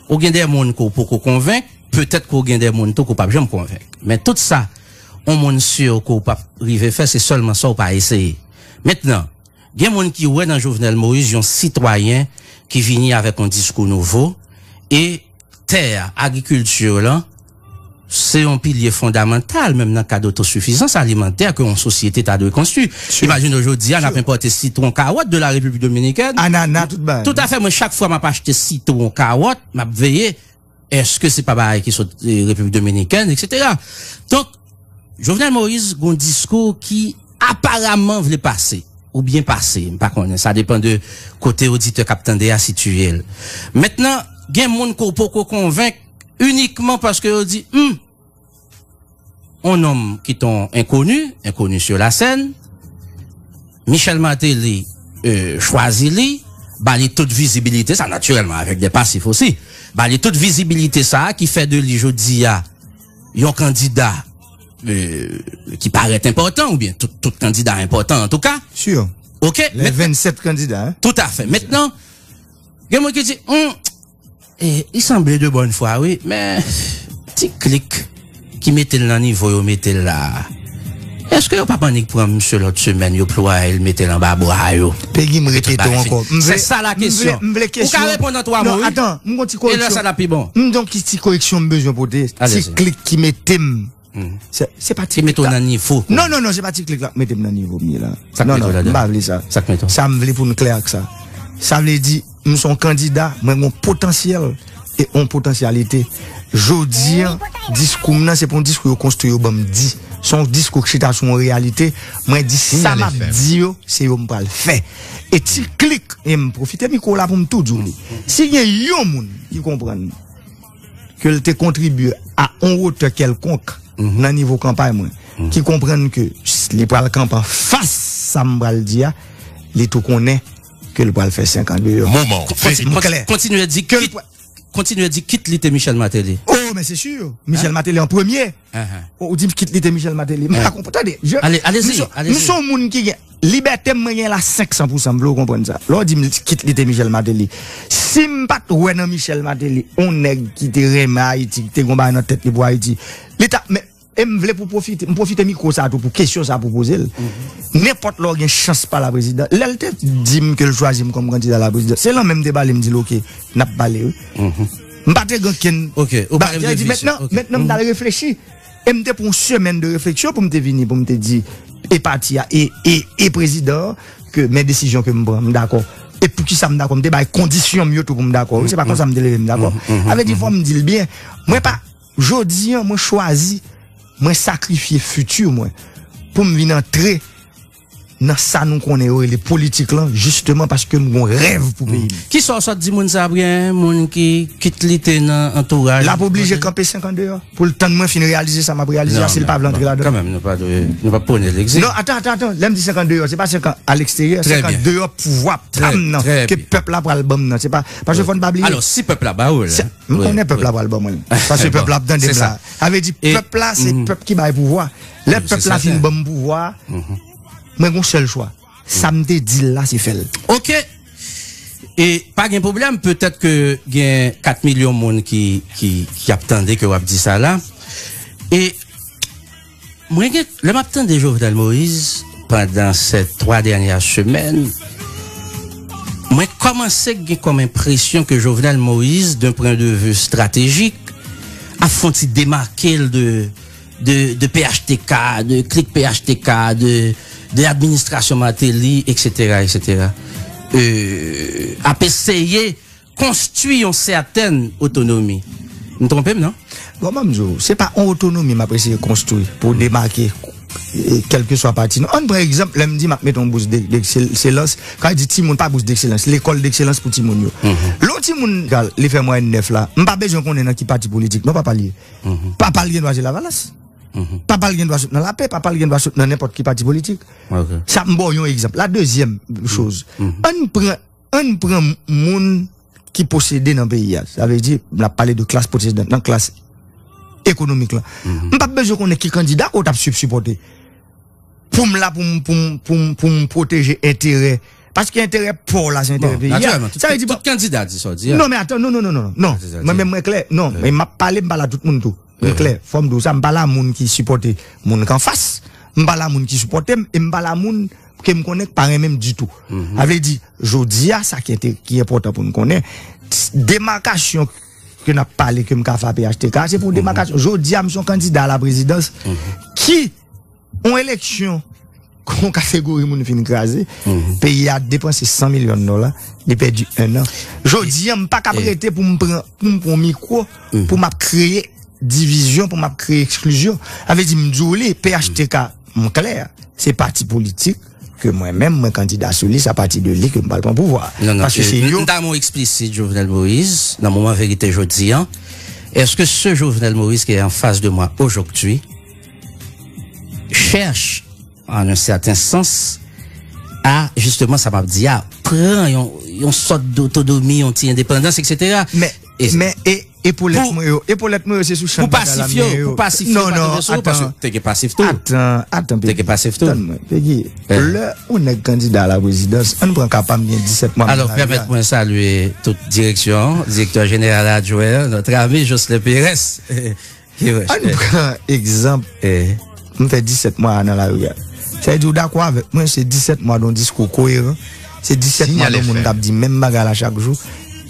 ou gen de moun ke w poko konvenk, petèt ke w gen de moun tou ke w p ap janm konvenk. Men tout sa, yon moun si ke w p ap rive fè, se sèlman sa w pa eseye. Mentnan, gen moun ki wè nan Jovenel Moïse yon sitwayen ki vini avèk yon diskou nouvo, e tè a, agrikilti lan, se yon pilye fondamantal, menm nan kad otosifizans alimantè ke yon sosyete ta dwe konstwi. Imajine w jodi a, n ap enpòte sitwon, kawòt de la Repiblik Dominikèn. Anana, tout bagay. Toutafè, mwen, chak fwa m ap achte sitwon, kawòt, m ap veye, èske se pa bagay ki sot, eh, Repiblik Dominikèn, et cetera. Donk, Jovenel Moïse gon diskou ki aparaman vle pase, oubyen pase, m pa konnen, sa depann de kote oditè k ap tande a sitiye l. Mentnan, gen moun ke w poko konvenk inikman paske yo di, hmm, yon nonm ki t on enkoni, enkoni sur la scène, Michel Martelly, euh, chwazi li, ba li tout vizibilite sa, natirèlman, avèk de pasif osi, ba li tout vizibilite sa a ki fè de li jodi a yon kandida, euh, ki parèt enpòtan, oubyen tout, tout kandida enpòtan, antouka. Sure. Ok. Les vingt-sept candidats, hein. Tout à fait. Mentnan, gen moun ki di, hmm, eh, li sanble de bòn fwa, wi, men ti klik ki mete l nan nivo yo mete l la a, èske yo p ap annik pran misye lòt semèn, yo plwaye l, mete l anba bra yo? Pegi, m repete w ankò. Se sa la kesyon. Ou ka reponn an twa mo, wi. Non, atan, m gon ti koreksyon. E lè sa l ap pi bon. M gon ti, ti koreksyon m bezwen pote. Ti klik ki mete m Se, se pa ti klik la. Ki mete w nan nivo. Non, non, non, se pa ti klik la k mete m nan nivo m ye la. Sa k mete w ladan? Non, non, m pa vle sa. Sa k mete w? Sa m vle pou n klè ak sa. Sa vle di, m se yon kandida, mwen gen yon potansyèl e yon potansyalite. Jodi an, diskou m nan, se pa yon diskou yo konstwi, yo ban m di. Se yon diskou k chita sou yon reyalite. Mwen di sa m ap di yo, se yo m pral fè. E ti klik, e m pwofite mikwo la pou m tou di w li. Si gen yon moun ki konprann ke l te kontribye a yon wotè kèlkonk nan nivo kanpay mwen, ki konprann ke s- li pral kanpe anfas sa m pral di a, li tou konnen ke l pral fè senk an deyò. Moman. Fòs m klè. Kontinye di Ke l kit, pral- kontinye di kit li te Michel Martelly. Oh, men se si. Michel Martelly an premye. Ou di kit li te Michel Martelly. M pa konprann. Tande, je, Allez, allez-y, m se- allez-y. M se yon moun ki gen libète m, mwen gen la senk san pousan, m vle w konprann sa. Lè w di m kit li te Michel Martelly. Si m pa t wè nan Michel Martelly yon nèg ki te renmen Ayiti, ki te gon bagay nan tèt li pou Ayiti, li ta, men, e m vle pou pwofite, m pwofite mikwo sa tou pou kesyon sa pou poze l. Nenpòt lè w gen chans pale a prezidan, lè l te di m ke l chwazi m kòm kandida la prezidan, se lan menm m te pale, m di l, "Oke, n ap pale, wi." M pa te gen okenn Ok, ou pa bagay, di, mentnan, mentnan m t al reflechi. E m te pran yon semèn de refleksyon pou m te vini, pou m te di, e pati a, e, e, e prezidan an, ke men desizyon ke m pran, m dakò. E poukisa m dakò? M te bay kondisyon m yo tou pou m dakò. Wi, se pa konsa m te leve, m dakò. Sa vle di, fò m di l byen. Mwen pa, jodi an, mwen chwazi, mwen sakrifye fiti mwen pou m vin antre nan sa nou konnen yo rele politik lan, jisteman paske m gon rèv pou peyi m. Kisa w sot di moun sa, Brian? Moun ki kit li te nan antouraj. L ap oblije kanpe senk an deyò pou l tann mwen fin reyalize sa m ap reyalize a, si l pa vle antre ladan. Kanmenm, nou pa dwe, nou pa pwone l egzil. Non, atan, atan, atan. Lè m di senk an deyò, se pa senk an aleksteryè, senk an deyò pouvwa pa m nan, ke pèp la pral ban m nan. Se pa, paske fò n pa bliye. Alò, si pèp la ba ou l, m konnen pèp la pral ban mwen l. Paske pèp la ap tande m la. Sa vle di, pèp la, se pèp ki bay pouvwa. Lè pèp la fin ban m pouvwa, mwen gon sèl chwa. Sa m te di l la, se fè l. Ok. E pa gen pwoblèm, petèt ke gen kat milyon moun ki, ki, ki ap tande ke w ap di sa la. E mwen gen, lè m ap tande Jovenel Moïse pandan ces trois dernières semaines, mwen kòmanse gen kòm enpresyon ke Jovenel Moïse, d'un point de vue stratégique, ap fè yon ti demake l de de, de P H T K, de klik P H T K, de, de administrasyon Martelly, et cetera, et cetera, euh, ap eseye konstwi yon sètèn otonomi. M twonpe m, non? Bon, ban m di w, se pa yon otonomi m ap eseye konstwi pou demake, eh, kèlkeswa pati. Non, ann pran egzanp, lè m di m ap mete yon bous de, dekselans, ka di timoun pa bous dekselans, lekòl dekselans pou timoun yo. Lè yon timoun, li fè mwayèn nèf la, m pa bezwen konnen nan ki pati politik, non, papa l ye. Papa l gen dwa se Lavalas. Papa l gen dwa sot nan Lapè, papa l gen dwa sot nan nenpòt ki pati politik. Sa, m ba w yon egzanp. La dezyèm choz, ann pran, ann pran moun ki posede nan peyi a. Sa vle di, n ap pale de klas posede nan klas ekonomik lan. M p ap bezwen konnen ki kandida ke w t ap sipòte. Pou m la, pou m, pou m, pou m, pou m pwoteje enterè. Paske enterè pa w la, se enterè peyi a. Sa vle di, tout kandida di sa w di a. Non, men atan, non, non, non, non, non. Mwen menm, mwen klè. Non, men m ap pale, m pale a tout moun tou. M klè, fò m di w sa, m pale a moun ki sipòte moun k anfas, m pale a moun ki sipòte m, e m pale a moun ke m konnen k pa renmen m ditou. Sa vle di, jodi a, sa ki ente-, ki enpòtan pou n konnen, demakasyon ke n ap pale, ke m ka fè a P H T K, se pou demakasyon. Jodi a, m se yon kandida a la prezidans ki yon eleksyon ke yon kategori moun fin kraze, peyi a depanse san milyon dola, li pèdi en an. Jodi a, m pa ka ap rete pou m pran, pou m pran mikwo, pou m ap kreye divizyon, pou m ap kreye eksklizyon. Sa vle di, m di w li, P H T K, m klè, se pati politik ke mwen menm, mwen kandida sou li, se a pati de li ke m pral pran pouvwa a. Non, non, paske se yo. M ta renmen w eksplisit, Jovenel Moïse, nan moman verite jodi a, est-ce que ce Jovenel Moïse qui est en face de moi aujourd'hui cherche, en un certain sens, à, justement, sa m ap di a, pran yon, yon sòt dotonomi, yon ti endepandans, et cetera. Men, men, e, epolèt mwen yo, epolèt mwen yo, se sou chanm batay la m gen yo. Pou pasif yo, pou pasif yo, non, pa tonbe sou ou, paske te gen pasif tou. Atan, atan, Pegi. Te gen pasif tou. Tann mwen, Pegi. Lè yon nèg kandida a la prezidans, ann pran ka pa m, gen disèt mwa m nan lari a. Alò, pèmèt mwen salye tout direksyon, direktè jeneral adjwen, notre ami Jocelyn Perez. Ann pran egzanp, m fè disèt mwa a nan lari a. Sa vle di w dakò avèk mwen, se disèt mwa de yon diskou koyeran, se disèt mwa de yon moun k ap di menm bagay la chak jou,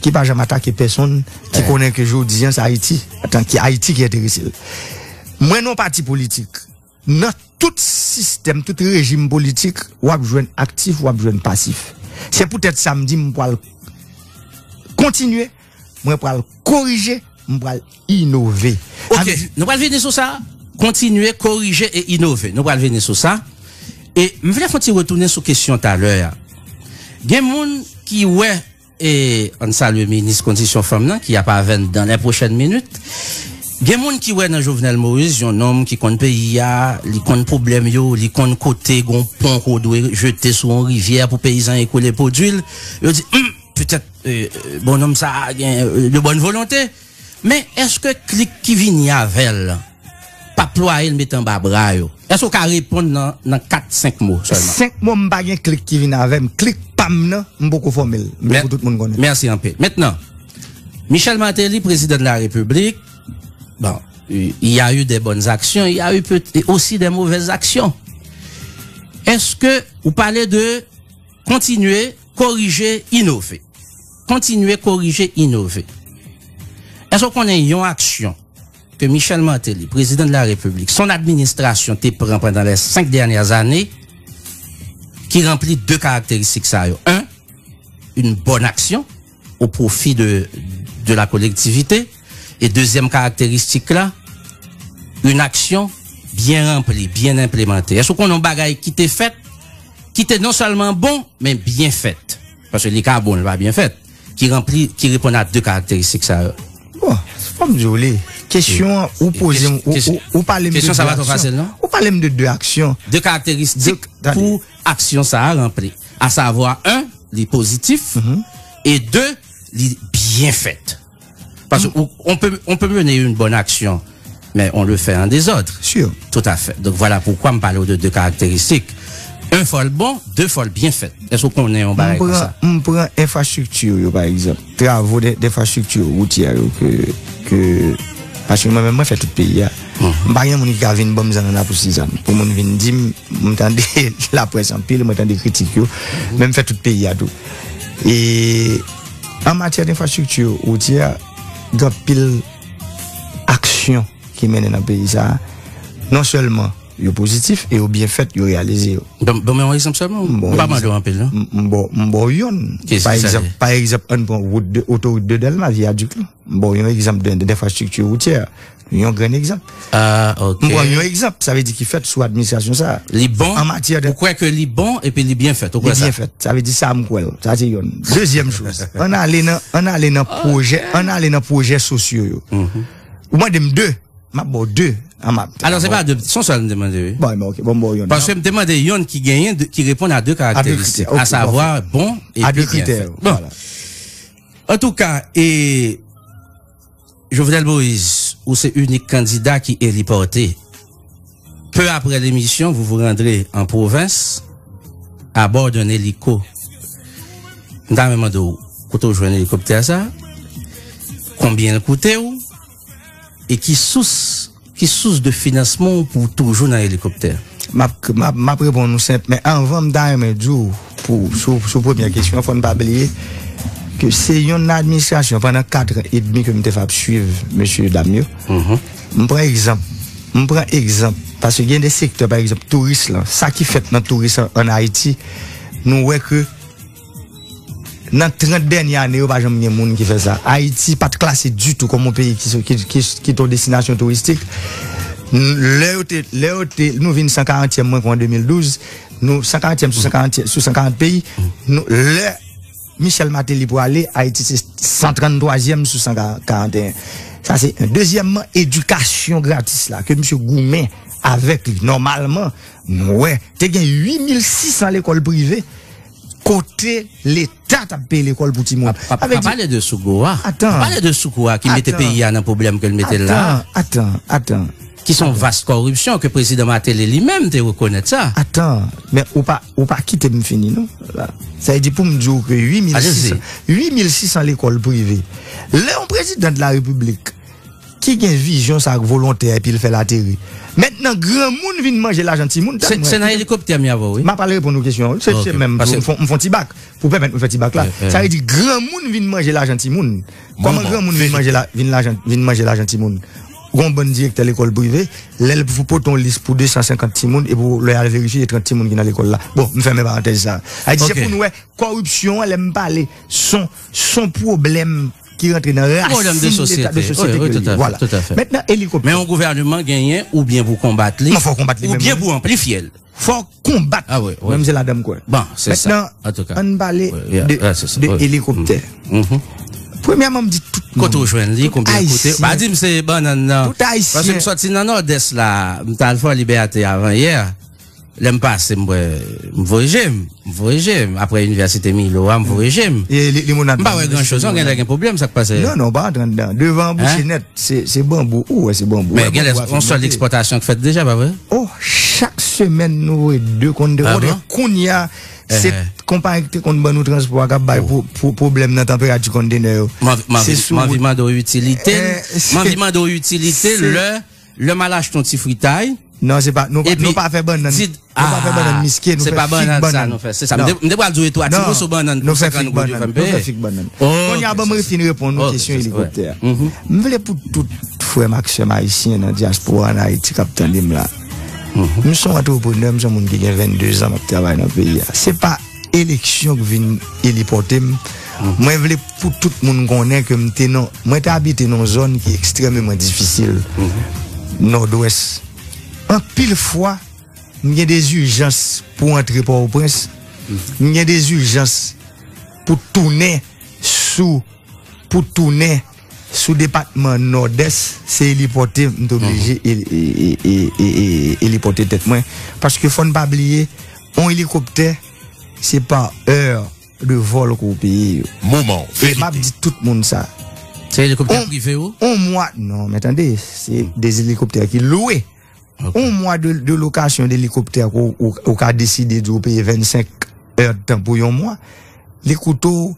ki pa janm atake pèsonn, ki konnen ke jodi a, se Ayiti, antanke Ayiti ki enterese l. Mwen nan yon pati politik. Nan tout sistèm, tout rejim politik, w ap jwenn aktif, w ap jwenn pasif. Se poutèt sa m di m pral kontinye, mwen pral korije, m pral inove. Ok, nou pral vini sou sa. Kontinye, korije e inove. Nou pral vini sou sa. E m vle fè yon ti retounen sou kesyon talè a. Gen moun ki wè, e ann salye minis kondisyon fanm nan ki ap avè n dans les prochaines minutes. Gen moun ki wè nan Jovenel Moïse yon nonm ki konn peyi a, li konn pwoblèm yo, li konn kote gon pon ke w dwe jete sou yon rivyè pou peyizan ekole pwodui l. Yo di, hmm, petèt, euh, bonnonm sa a gen euh, de bòn volonte. Men èske klik ki vini avè l pa plwaye l mete anba bra yo? Èske w ka reponn nan nan kat, senk mo sèlman? Senk mo, m pa gen klik ki vin avè m. Klik pa m nan, m poko fòme l. M vle pou tout moun konnen. Mèsi anpil. Mentnan, Michel Martelly, président de la République, bon, il y a eu des bonnes actions, il y a eu peut- aussi des mauvaises actions. Èske ou pale de kontinye, korije, inove? Kontinye, korije, inove. Èske w konnen yon aksyon ke Michel Martelly, président de la République, son administration te pran pendant les cinq dernières années, ki ranpli de karakteristik sa yo? Un, une bonne action au profit de, de la collectivité. E dezyèm karakteristik la, une action bien remplie, bien implémentée. Èske w konnen yon bagay ki te fèt, ki te non sèlman bon, men byen fèt? Paske li ka bon, li pa byen fèt. Ki ranpli, ki reponn a de karakteristik sa yo. Bon, fò m di w li. Kesyon an, ou poze m, ou, ou, ou pale m de de aksyon. Ou pale m de de aksyon. De karakteristik pou aksyon sa a ranpli. Asavwa, un, li pozitif, e de, li byen fèt. Paske ou, on peut, on peut mener une bonne action, mais on le fait en désordre. Sûr. Tout à fait. Donc voilà pourquoi m pale w de de karakteristik. Un fò l bon, de fò l byen fèt. Èske w konnen yon bagay konsa? M pran, m pran enfrastrikti yo, pa egzanp. Travo de, de enfrastrikti woutyè yo ke, ke, paske mwen menm, mwen fè tout peyi a. M pa gen moun ki ka vin ban m zannanna pou Sizàn. Pou moun vin di m, m tande laprès anpil, mwen tande kritik yo, men m fè tout peyi a tou. E an matyè de enfrastrikti woutyè, gen anpil aksyon ki mennen nan peyi sa a. Non sèlman yo pozitif e yo byen fèt, yo reyalize yo. Ban ban mwen yon egzanp sèlman. M pa mande w anpil, non. M ba w, m ba w yonn. Pa egzanp, pa egzanp, ann pran wout de, otorit de Dèlma, viyadik la. M ba w yon egzanp de, de, denfrastrikti woutyè. Yon grenn egzanp. Ah, ok. M pran yon egzanp, sa vle di ki fèt sou administrasyon sa a. Li bon? An matyè de. Ou kwè ke li bon epi li byen fèt? Ou kwè sa? Li byen fèt. Sa vle di sa m kwè l. Sa se yonn. Dezyèm choz. Ann ale nan, ann ale nan pwojè, ann ale nan pwojè sosyo yo. Ou mande m de. M ap ba w de an map. Alò, se pa de, se yon sèl m te mande, wi. Bon, ok, bon, m ba w yonn. Paske m te mande yonn ki genyen, ki reponn a de karakteristik, asavwa bon epi byen fèt. Bon. Antouka, e Jovenel Moïse, ou se inik kandida ki eli pòte. Peu après l'émission, vous vous rendrez en province, à bord d'un hélico. M ta renmen mande w, kote w jwenn elikoptè sa? Konbyen l koute w? E ki sous, ki sous de finansman w pou w toujou nan elikoptè? M ap, m ap, m ap reponn ou senp, men anvan m ta renmen di w, pou, sou, sou premyè kesyon an, fò n pa bliye ke se yon administrasyon pandan kat an edmi ke m te fè ap swiv mesye dam yo. M pran egzanp, m pran egzanp, paske gen de sektè, pa egzanp, touris lan, sa ki fèt nan touris an, ann Ayiti, nou wè ke Nan trant dènye ane yo, pa janm gen moun ki fè sa. Ayiti pa t klase ditou kòm yon peyi ki, ki, ki, ki t yon destinasyon touristik. Lè yo te, lè yo te, nou vin san karantyèm, mwen kwè an de mil douz, nou san karantyèm sou san karant, sou san karant peyi, nou, lè Michel Martelly prale, Ayiti se san tranntwazyèm sou san karanteyen. Sa se yon. Dezyèmman, edikasyon gratis la, ke misye goumen avèk li. Nòmalman, nou wè, te gen uit mil sis san lekòl prive, kote Leta t ap peye lekòl pou timoun. Pa, pa, pa pale de Sougou a. Atan. Pa pale de Sougou a ki mete peyi a nan pwoblèm ke l mete l la. Atan, atan, atan. Ki se yon vas kòripsyon ke prezidan Martelly li menm te rekonèt sa. Atan, men ou pa, ou pa kite m fini non. La. Sa vle di pou m di w ke uit mil sis san, uit mil sis san lekòl prive. Lè yon prezidan de la repiblik ki gen vizyon sa ak volontè epi l fè l ateri. Mentnan granmoun vin manje lajan timoun. Se nan elikoptè m y ave w wi. M ap al reponn ou kesyon an wi. Se menm m fon ti bak pou pèmèt mwen fè ti bak la. Sa vle di granmoun vin manje lajan timoun. Kòman granmoun vin manje lajan timoun? gon bann direktè lekòl prive, lè l pou pote yon lis pou de san senkant timoun, epi lè y al verifye, se trant timoun ki nan lekòl la. Bon, m fèmen parantèz sa. Sa vle di, se pou nou wè, kòripsyon an, lè m pale, se yon, se yon pwoblèm ki rantre nan rasin de sosyete ke li ye. Vwala. Mentnan, elikoptè. Men yon gouvènman genyen oubyen pou konbat li, oubyen pou anplifye l. Fò w konbat. Mwen, se ladan m kwè. Bon, se sa. Mentnan, ann pale de, de elikoptè. Premyèman, m di tout moun, kote w jwenn li, konbyen l koute? Pa di m se bannann nan. Tout Ayisyen. Paske m sòti nan Nòdès la, m t al Fò Libète avan yè. Lè m pase, m wè, m voye je m, m voye je m. Apre Inivèsite Milo a, m voye je m. M pa wè gran choz, non, genlè gen pwoblèm, sa k pase? Non, non, pa antre anndan. Devan an bouche nèt, se, se banbou. Ou wè, se banbou. Men genlè yon sèl ekspòtasyon k fèt deja, pa vre? Oh, chak semèn nou voye de konn de. Kounye a, se konpayi ki te konn ban nou transpò a k ap bay pwoblèm nan tanperati kontenè yo. M anvi mande w itilite, m anvi mande w itilite lè, lè m al achte yon ti fritay. Non, se pa, nou pa fè bannann. Nou pa fè bannann miske, nou fè fig bannann. Se pa bannann sa nou fè. Se sa. M te, m te pral di w e twa ti moso bannann pou senkant goud yo fè m peye. Nou fè fig bannann. Kounye a, ban m refin reponn ou kesyon elikoptè a. M vle pou tout frè m ak sè m ayisyen nan dyaspora an Ayiti k ap tande m la. M se yon antreprenè, m se yon moun ki gen vennde zan, m ap travay nan peyi a. Se pa eleksyon k vin elipòte m. Mwen vle pou tout moun konnen ke m te nan, mwen te abite nan yon zòn ki ekstrèmeman difisil, Nòdwès. Anpil fwa, m gen de zijans pou antre Pòtoprens. M gen de zijans pou tounen sou, pou tounen sou depatman Nòdès, se elipòte, m te oblije e- e- e- e- e- e- elipòte tèt mwen. Paske fò n pa bliye, yon elikoptè, se pa è de vòl ke w peye yo. Moman, e m ap di tout moun sa. Se elikoptè prive ou? On mwa, non, men tande, se de elikoptè ki lwe. On mwa de, de lokasyon de elikoptè ke w, ou, ou ka deside di w peye vennsenk è de tan pou yon mwa, li koute w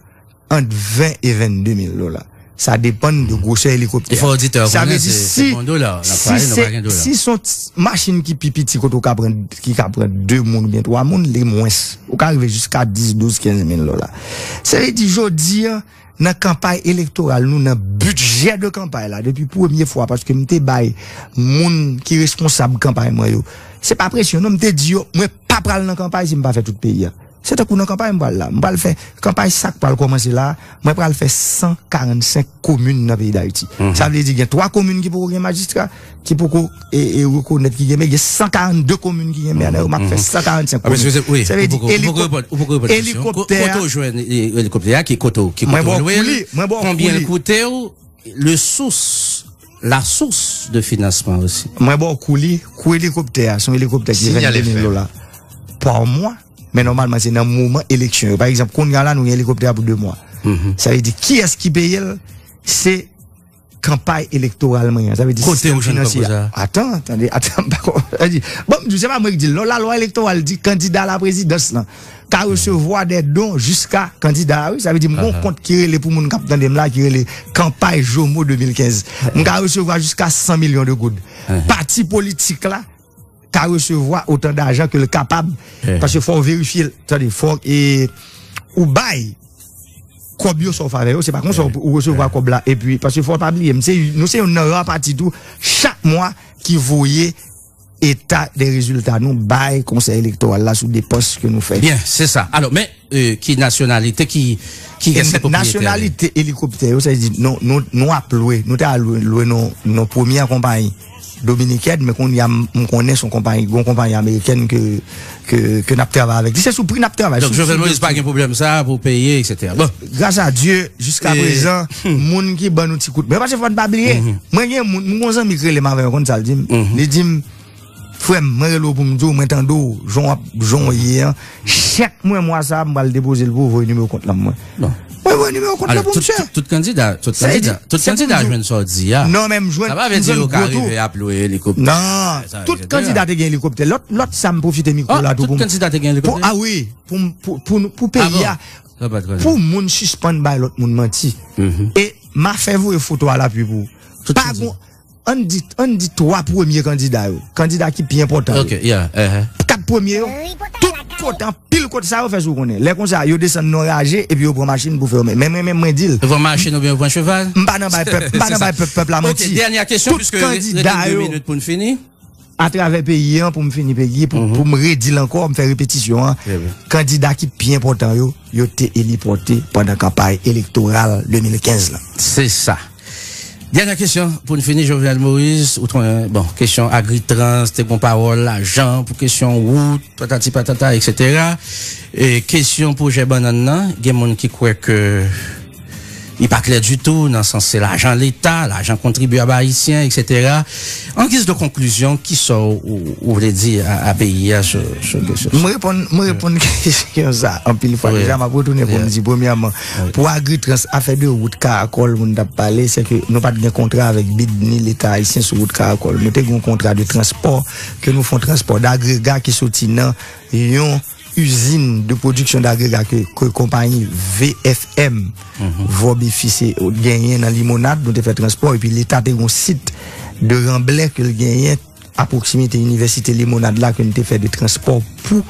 ant ven e vennde mil dola. Sa depann de gwosè elikoptè a. E fò oditè yo konnen se, se pa yon dola, n ap pale, nou pa gen dola. Si se yon ti machin ki pi piti kote w ka pran, ki ka pran de moun oubyen twa moun, li mwens. Ou ka rive jiska dis, douz, kenz mil dola. Sa vle di jodi a, nan kanpay elektoral nou, nan bidjè de kanpay la, depi premye fwa, paske m te bay moun ki responsab kanpay mwen yo, se pa presyon, non, m te di yo, mwen pa pral nan kanpay si m pa fè tout peyi a. Se tankou nan kanpay m pral la. M pral fè kanpay sa k pral kòmanse la a. Mwen pral fè san karannsenk komin nan peyi Dayiti. Sa vle di gen twa komin ki poko gen majistra, ki poko, e, e, rekonèt ki gen mè. Gen san karannde komin ki gen mè. Dayè, m ap fè san karannsenk komin. Sa vle di elikoptè a. Kote w jwenn, e, elikoptè a? Ki kote w, ki kote w lwe l? Konbyen l koute w? Le source, la source de financement aussi. Mwen ba w kou li, kou elikoptè a, se yon elikoptè ki vennde mil dola pa mwa. Men nòmalman, se nan moman eleksyon yo. Pa egzanp, kounye a la, nou gen elikoptè a pou de mwa. Sa vle di, kiyès ki peye l? Se kanpay elektoral mwen an. Sa vle di, kote w jwenn kòb sa? Atan, tande, atan, m pa konn. Sa vle di, bon, m di w, se pa mwen ki di l, non, lalwa elektoral di kandida laprezidans lan ka resevwa de don jiska kandida a, wi. Sa vle di, m gon kont ki rele, pou moun k ap tande m la, ki rele Kanpay Jomo de mil kenz. M ka resevwa jiska san milyon de goud. Pati politik la ka resevwa otan dajan ke l kapab, paske fò w verifye l, tande, fò, e, ou bay kòb yo sa w fè avè yo, se pa konsa ou, ou resevwa kòb la, epi, paske fò w pa bliye, m se, nou se youn nan ra pati tou, chak mwa, ki voye eta de rezilta nou bay Konsèy Elektoral la sou depans ke nou fè. Byen, se sa. Alò, men, e, ki nasyonalite, ki, ki kiyès ki pwopriyetè li? Nasyonalite elikoptè yo, sa vle di, nou, nou, nou ap lwe, nou te al lwe, lwe nan, nan premyè konpayi dominikèn, men kounye a m, m konnen se yon konpayi, yon konpayi amerikèn ke, ke, ke n ap travay avèk li. Se sou pri n ap travay. Donk, Jovenel Moïse pa gen pwoblèm sa a pou peye, et cetera. Bon. Gras a Dye, jiska prezan, moun ki ban nou ti kout men, paske fò n pa bliye, mwen gen moun, m gon zanmi ki rele m avè, ou konn sa l di m? Li di m, frè m, mwen rele w pou m di w, mwen tande w, jan w ap, jan w ye an. Chèk mwen mwa sa a, m pral depoze l pou w, voye nimewo kont lan mwen. Mwen voye nimewo kont lan pou misye. Tout kandida, tout kandida, tout kandida jwenn sa w di a. Non, men m jwenn, sa pa vle di yo ka rive ap lwe elikoptè. Non, tout kandida te gen elikoptè. Lòt, lòt sa m pwofite mikwo la tou pou m. Tout kandida te gen elikoptè? Ah wi, pou, pou, pou, pou peyi a. Pou moun sispann bay lòt moun manti. E m a fè voye foto a lapui pou ou. Pa gon, ann di, ann di twa premye kandida yo. Kandida ki pi enpòtan yo. Kat premye yo. Tout Kote anpil kote sa yo fè sou konnen. Lè konsa, yo desann nan raje epi yo pran machin pou fè yo menm. Men mwen menm mwen di l. Yo pran machin oubyen yo pran cheval? M pa nan bay pèp, m pa nan bay pèp, pèp la manti. Ok, dènyè kesyon, tout kandida yo, atravè peyi an, pou m fini peyi, pou, pou m redi l ankò, m fè repetisyon an, kandida ki pi enpòtan yo, yo te elipòte pandan kanpay elektoral de mil kenz lan. Se sa. Dènyè kesyon pou n fini, Jovenel Moïse, ou tron-, bon, kesyon Agritrans, te gon pawòl, lajan, pou kesyon wout, patati patata, etsetera. E kesyon pwojè bannann nan, gen moun ki kwè ke li pa klè ditou, nan sans se lajan Leta, lajan kontribyab ayisyen, etsetera. An giz de konklizyon, kisa w, ou, ou vle di a, a peyi a sou, sou kesyon sa? Mwen reponn, mwen reponn kesyon sa anpil fwa deja, m ap retounen pou m di, premyèman, pou Agritrans, afè de wout Karakòl, moun t ap pale, se ke nou pa t gen kontra avèk bid ni Leta ayisyen sou wout Karakòl. Nou te gen yon kontra de transpò, ke nou fè yon transpò dagrega ki soti nan yon izin de pwodiksyon dagrega ke, ke konpayi V F M, Vòb e Fis, genyen nan Limonad, nou te fè transpò, epi Leta te gen yon sit de Ranblè ke l genyen a pwoksimite Inivèsite Limonad la, ke n te fè de transpò pou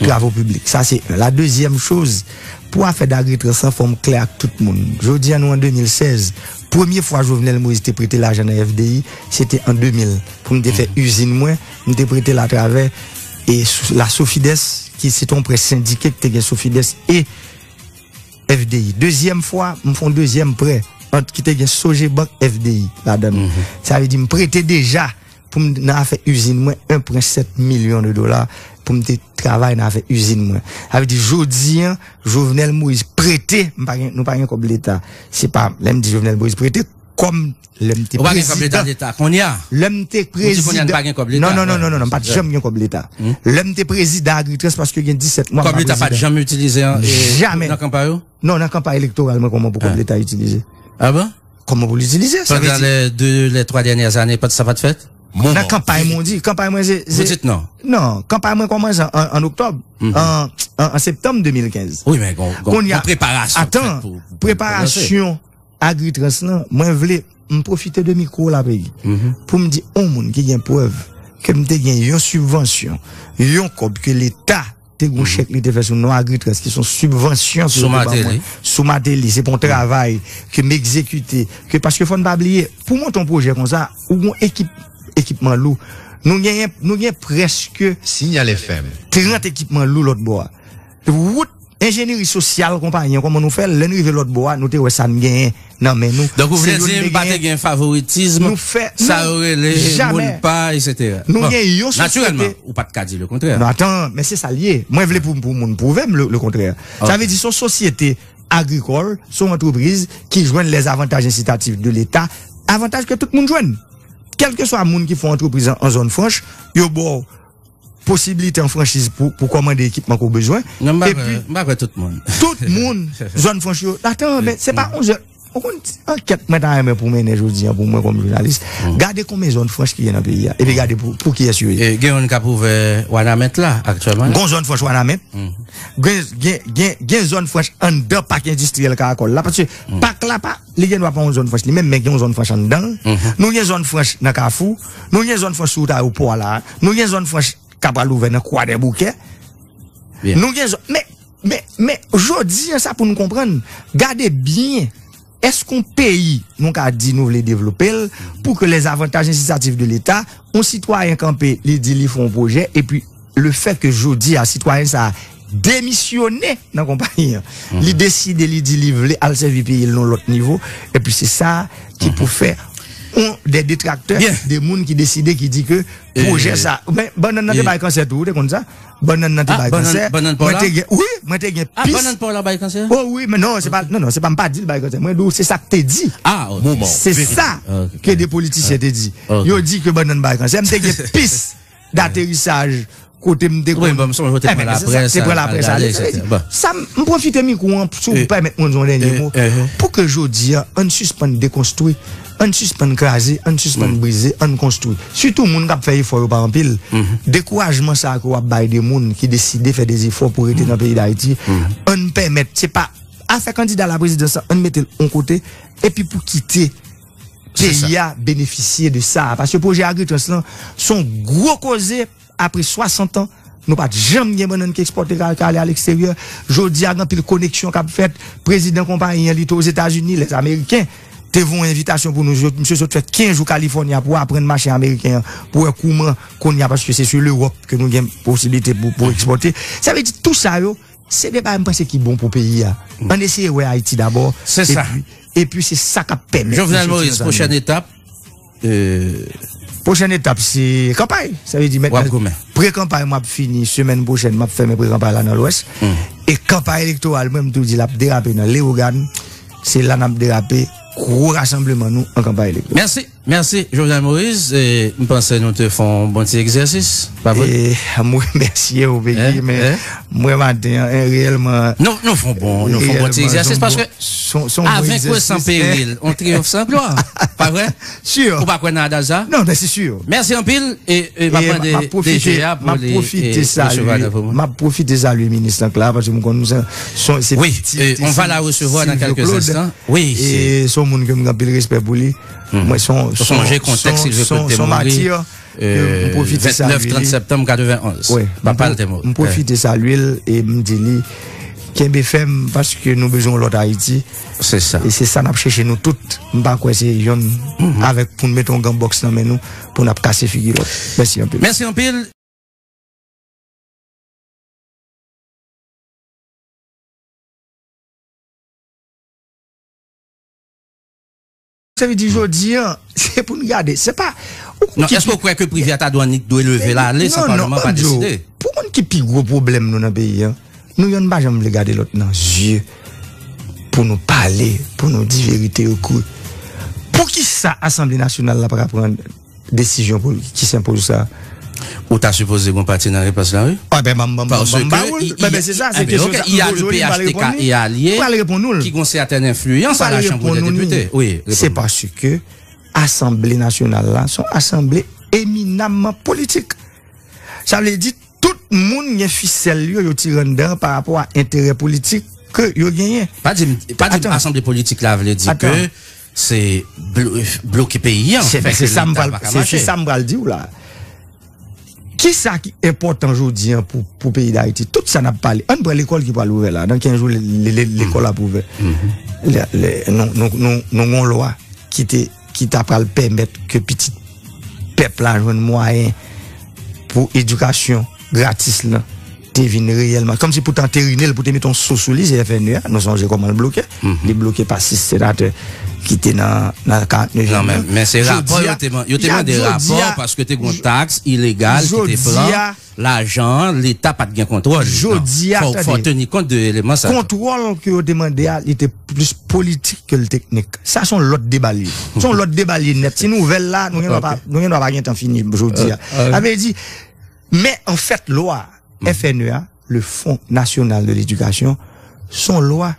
travo piblik. Sa se yon. La dezyèm choz, pou afè Dagritrans lan, fò m klè ak tout moun. Jodi a, nou an de mil sèz. Premye fwa Jovenel Moïse te prete lajan nan F D I, se te an de mil. Pou m te fè izin mwen, m te prete l atravè e sou, la Sofides, ki se te yon prè sendike ki te gen Sofides e F D I. Dezyèm fwa, m fè yon dezyèm prè ant, ki te gen Sogebank, F D I ladan l. Sa vle di m prete deja pou m nan afè izin mwen, en pwen sèt milyon de dola pou m te travay nan afè izin mwen. Sa vle di jodi an, Jovenel Moïse prete, m pa gen, nou pa gen kòb Leta. Se pa, lè m di Jovenel Moïse prete, kòm lè m te prezidan. Ou pa gen kòb Leta, Leta kounye a? Lè m te prezidan. Ou di kounye a n pa gen kòb Leta? Non, non, non, non, non, non, m pa t janm gen kòb Leta. Lè m te prezidan Agritrans, paske gen disèt mwa m pa prezidan. Kòb Leta pa t janm itilize an, e, nan kanpay ou? Non, nan kanpay elektoral mwen, kòman pou kòb Leta itilize? Ah bon? Kòman pou l itilize? Sa vle di pandan les deux, les trois dernières années, pa t, sa pa t fèt? Nan kanpay mwen, di, kanpay mwen, se, se... Pitit non. Non, kanpay mwen kòmanse an, an oktòb, an, an, an septanm de mil kenz. Wi, men gon, gon, gon preparasyon k fèt pou, pou, pou... Preparasyon Agritrans lan, mwen vle, m pwofite de mikwo la, peyi, pou m di yon moun ki gen prèv ke m te gen yon sibvansyon, yon kòb ke Leta te gon chèk li te fè sou non Agritrans, ki se yon sibvansyon ke yo te ban mwen sou Martelly, se pou yon travay ke m egzekite, ke, paske fò n pa bliye, pou monte yon pwojè konsa, ou gon ekip, ekipman lou. Nou genyen, nou gen prèske Signal F M. Trant ekipman lou lòt bò a. Wout, enjenyeri sosyal konpayi an, kòman nou fè l, lè n rive lòt bò a, nou te wè sa n genyen nan men nou. Donk, ou vle di m pa te gen favoritism, sa yo rele moun pa, etsetera. Nou gen yon sosyete. Bon, natirèlman, ou pa t ka di lekontrè. Non, atan, men se sa l ye. Mwen vle pou, pou moun pwouve m le, lekontrè. Sa vle di, se yon sosyete agrikòl, se yon antrepriz ki jwenn les avantages incitatifs de Leta, avantaj ke tout moun jwenn. Kèlkeswa moun ki fè yon antrepriz an, an zòn franch, yo ba w posibilite an franchiz pou, pou kòmande ekipman ke w bezwen. Non, m pa kwè, m pa kwè tout moun. Tout moun, zòn franch yo, atan, men se pa yon zòn, ou konn, ankèt mwen ta renmen pou mennen jodi an pou mwen kòm jounalis. Gade konbyen zòn franch ki gen nan peyi a, epi gade pou, pou kiyès yo ye. E gen youn k ap ouvè Wanament la, aktyèlman. Gon zòn franch Wanament. Gen, gen, gen, gen zòn franch anndan pak endistriyèl Karakòl la, paske pak la pa, li gen dwa pa yon zòn franch li menm, men gen yon zòn franch anndan l. Nou gen zòn franch nan Kafou, nou gen zòn franch sou wout ayewopò a la, nou gen zòn franch k ap pral ouvè nan Kwadèboukè. Nou gen zòn, men, men, men, jodi an, sa pou n konprann, gade byen, èske yon peyi, nou ka di nou vle devlope l, pou ke les avantages incitatifs de Leta, yon sitwayen kanpe, li di li fè yon pwojè, epi le fè ke jodi a, sitwayen sa a demisyone nan konpayi an, li deside, li di li vle al sèvi peyi l nan yon lòt nivo, epi se sa ki pou fè yon de detraktè, de moun ki deside, ki di ke pwojè sa, men bannann nan te bay kansè tou, ou te konn sa? Bannann nan te bay kansè. Bannann pa w la? Mwen te gen, wi, mwen te gen pis. Ah, bannann pa w la bay kansè? Oh wi, men non, se pa, non, non, se pa, m pa di l bay kansè. Mwen di w, se sa k te di. Ah, ok. Se sa ke de politisyen te di. Yo di ke bannann bay kansè. M te gen pis daterisaj kote m te konn. Wi, bon, m sonje w te pran laprès, te pran laprès ale. Sa, m pwofite mikwo an, si w pèmèt mwen di yon dènye mo. Pou ke jodi a, ann sispann dekonstwi, ann sispann kraze, ann sispann brize, ann konstwi. Sitou moun k ap fè efò yo pa anpil. Dekourajman sa a ke w ap bay de moun ki deside fè de efò pou rete nan peyi Dayiti, ann pèmèt, se pa afè kandida laprezidans lan, ann mete l yon kote, epi pou kite peyi a benefisye de sa. Paske pwojè Agritrans lan, se yon gwo koze apre swasant an Nou pa t janm gen bannann ki ekspòte ka, ka ale aleksteryè. Jodi a, gen anpil koneksyon k ap fèt. Prezidan konpayi an, li te Ozetazini, Lèzameriken te voye envitasyon pou nou. Zot, misye sot fè kenz jou Kalifòni a pou aprann mache ameriken an, pou wè kouman kounye a, paske se sou Lewòp ke nou gen posiblite pou, pou ekspòte. Sa vle di, tou sa yo, se de bagay m panse ki bon pou peyi a. Ann eseye wè Ayiti dabò. Se sa. Epi, epi se sa k ap pèmèt nou soti nan sa nou ye. Jovenel Moïse, pwochèn etap, euh, pwochèn etap, se kanpay. Sa vle di, mentnan, pre-kanpay, m ap fini semèn pwochèn, m ap fèmen pre-kanpay la nan Lwès. E kanpay elektoral, mwen, m tou di, l ap derape nan Leyogàn. Se la n ap derape gwo rasanbleman nou an kanpay elektoral. Mèsi, mèsi, Jovenel Moïse. E, m panse nou te fè yon bon ti egzèsis, pa vre? E, m remèsye w, Peggy, men mwen maten an, en, reyèlman, nou, nou fè yon bon, nou fè yon bon ti egzèsis, paske, avèk ou san peril, on triyonf san glwa, pa vre? Ou pa kwè nan adaj sa? Non, men se si. Mèsi anpil, e, e m ap mande D J a pou li, e, resevwa nan pou mwen. M ap pwofite salye minis lan, Clara, paske m konn se, se, se piti, e, on va la recevoir dans quelques instants. Wi, e se yon moun ke m gen anpil respè pou li. Mwen, se yon, se yon, se yon, se yon, se yon matir ke m pwofite salye li. Ventnèf trant septanm katrevenn onz. Papa l te mò. M pwofite salye l e m di li, kenbe fèm, paske nou bezwen yon lòt Ayiti. Se sa. E se sa n ap chèche nou tout. M pa kwè se yonn avèk pou n mete yon gan bòks nan men nou pou n ap kase figi lòt. Mèsi anpil. Mèsi anpil. Sa vle di jodi an, se pou n gade. Se pa. Non, èske w kwè ke Privè a ta dwe annik dwe leve l ale san Palman an pa deside? Pou moun ki pi gwo pwoblèm nou nan peyi an, nou yonn pa janm vle gade lòt nan zye pou nou pale, pou nou di verite yo kri. Poukisa Asanble Nasyonal la pa ka pran desizyon pou, ki senpoz sa? Ou ta sipoze gen yon pati nan repons la, wi. Ah, ben, ban m, ban m, ban m, ban m ba ou l. Paske, ben, ben, se sa, se kesyon sa. M poze w li, m pral reponn li. M pral reponn ou l. Ki gen yon sèten enfliyans a la Chanm dè Depite. Wi, reponn mwen. Se paske Asanble Nasyonal la, se yon asanble eminamman politik. Sa vle di, tout moun gen fisèl yo, yo tire anndan pa rapò a enterè politik ke yo genyen. Pa di m, pa di m asanble politik la vle di ke se blo-, bloke peyi an, fè ke Leta pa ka mache. Se, se sa m pral, se, se sa m pral di w la. Kisa ki enpòtan jodi an pou, pou peyi Dayiti? Tout sa n ap pale. Ann pran lekòl ki pral ouvè la. Nan kenz jou, le, le, le, lekòl ap ouvè. Le, le, nou, nou, nou, nou gen yon lwa ki te, ki ta pral pèmèt ke pitit pèp la jwenn mwayen pou edikasyon gratis lan te vin reyèlman. Kòmsi pou te anterine l, pou te mete yon so sou li, se F N E A. Nou sonje kòman l bloke. Li bloke pa sis senatè ki te nan, nan karant-nevyèm nan. Men, men se rapò yo te man-, yo te mande rapò paske te gen yon taks ilegal ki te pran lajan an, Leta pa t gen kontwòl. Jodi a, fò, fò teni kont de eleman sa tou. Kontwòl ke yo te mande a, li te plis politik ke l teknik. Sa se yon lòt deba l ye. Se yon lòt deba l ye nèt. Se nouvèl la, nou gen dwa pa, nou gen dwa pa gen tan fini jodi a. Sa vle di, men anfèt, lwa F N E A, le Fonds National de l'Éducation, se yon lwa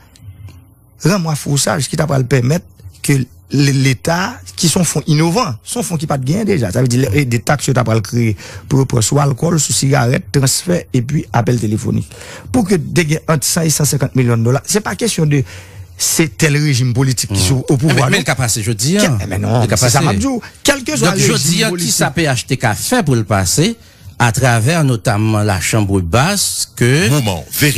ranmwafwousaj ki ta pral pèmèt ke le-, Leta, ki se yon fon inovan, se yon fon ki pa t genyen deja. Sa vle di, le-, de taks yo ta pral kreye pou yo pran sou alkòl, sou sigarèt, transfè, epi apèl telefonik. Pou ke te gen ant san e san senkant milyon dola, se pa kesyon de se tèl rejim politik ki sou o pouvwa, non. Men, men l ka pase jodi a. Men non, se sa m ap di w. Kèlkeswa rejim politik. Donk, jodi a, kisa P H T K fè pou l pase? Atravè notamman la Chambre Basse, ke,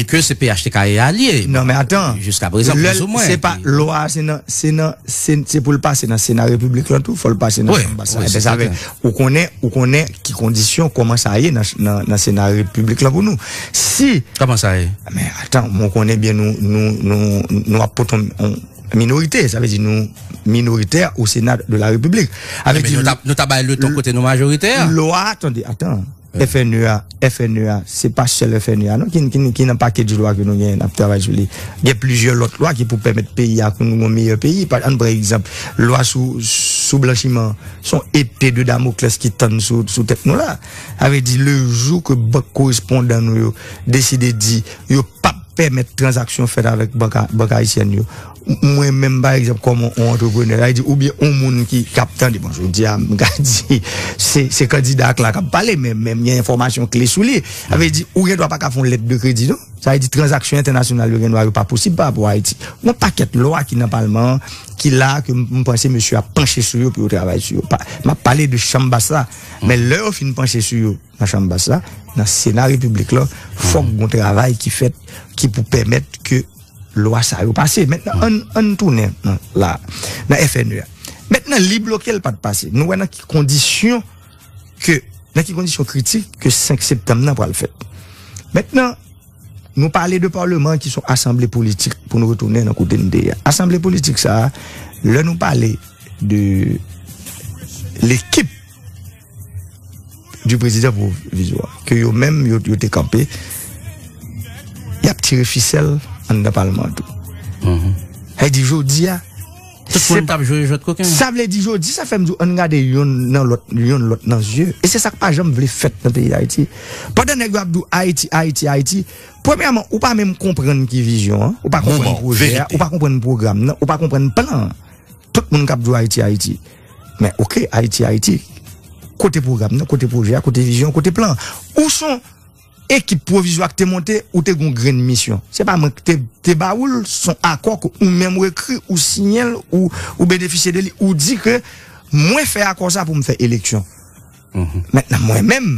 ke se P H T K e alye. Non, men atan. Jiska prezan, plizoumwen. Se pa lwa, se nan, se nan, se, se pou l pase nan Sena Repiblik lan tou, fò l pase nan Chanm Bas la. Wi, wi, se sèten. Ou konnen, ou konnen ki kondisyon, kòman sa ye nan, nan, nan Sena Repiblik lan pou nou. Si. Kòman sa ye? Men atan, mwen konnen byen nou, nou, nou, nou ap pote yon, yon minorite, sa vle di nou minoritè o Sena de la Repiblik. Sa vle di nou ta, nou ta bay letan kote nou majoritè. Lwa, tande, atan. F N E A, F N E A, se pa sèl F N E A, non, ki, ki, ki nan pakèt lwa ke nou genyen, n ap travay sou li. Gen plizyè lòt lwa ki pou pèmèt peyi a pou nou yon meyè peyi. Pa, ann pran egzanp, lwa sou, sou blanchiman, se yon epe de Damoklès ki tann sou, sou tèt nou la. Sa vle di, le jou ke bank korespondan nou yo deside di yo p ap pèmèt tranzaksyon fèt avèk bank a, bank ayisyèn yo, mwen menm, pa egzanp, kòm yon, yon antreprenè, sa vle di, oubyen yon moun ki, k ap tande, bon, jodi a, m ka di, se, se kandida ak la k ap pale, men, men m gen enfòmasyon kle sou li. Sa vle di, ou gen dwa pa ka fè yon lèt de kredi, non? Sa vle di, tranzaksyon entènasyonal yo gen dwa yo pa posib pa rapò a Ayiti. Yon pakèt lwa ki nan palman an, ki la, ke m, m panse mesye ap panche sou yo pou yo travay sou yo. Pa, m ap pale de chanm bas la, men lè yo fin panche sou yo nan chanm bas la, nan Sena Repiblik la, fòk gon travay ki fèt, ki pou pèmèt ke lwa sa yo pase. Mentnan, ann, ann tounen nan, la, nan F N E a. Mentnan, li bloke l pa t pase. Nou wè nan ki kondisyon ke, nan ki kondisyon kritik ke senk septanm nan pral fèt. Mentnan, nou pale de palman ki se yon asanble politik pou nou retounen nan kote n te ye a. Asanble politik sa a, lè nou pale de lekip du prezidan pwovizwa, ke yo menm, yo, yo te kanpe, y ap tire fisèl anndan palman an tou. Sa vle di, jodi a, tout moun t ap jwe jwèt koken. Sa vle di, jodi, sa fè m di w, ann gade youn nan lòt, youn lòt nan zye. E se sa k pa janm vle fèt nan peyi Dayiti. Pandan nèg yo ap di w Ayiti, Ayiti, Ayiti, premyèman, ou pa menm konprann ki vizyon an, ou pa konprann pwojè a, ou pa konprann pwogram nan, ou pa konprann plan an. Tout moun k ap di w Ayiti, Ayiti. Men, oke, Ayiti, Ayiti. Kote pwogram nan, kote pwojè a, kote vizyon, kote plan an? Ou se yon ekip pwovizwa ki te monte, ou te gen yon grenn misyon. Se pa mwen ki te, te ba ou l, se yon akò ke ou menm ou ekri, ou siyen l, ou, ou benefisye de li, ou di ke mwen fè akò sa pou m fè eleksyon. Mentnan, mwen menm,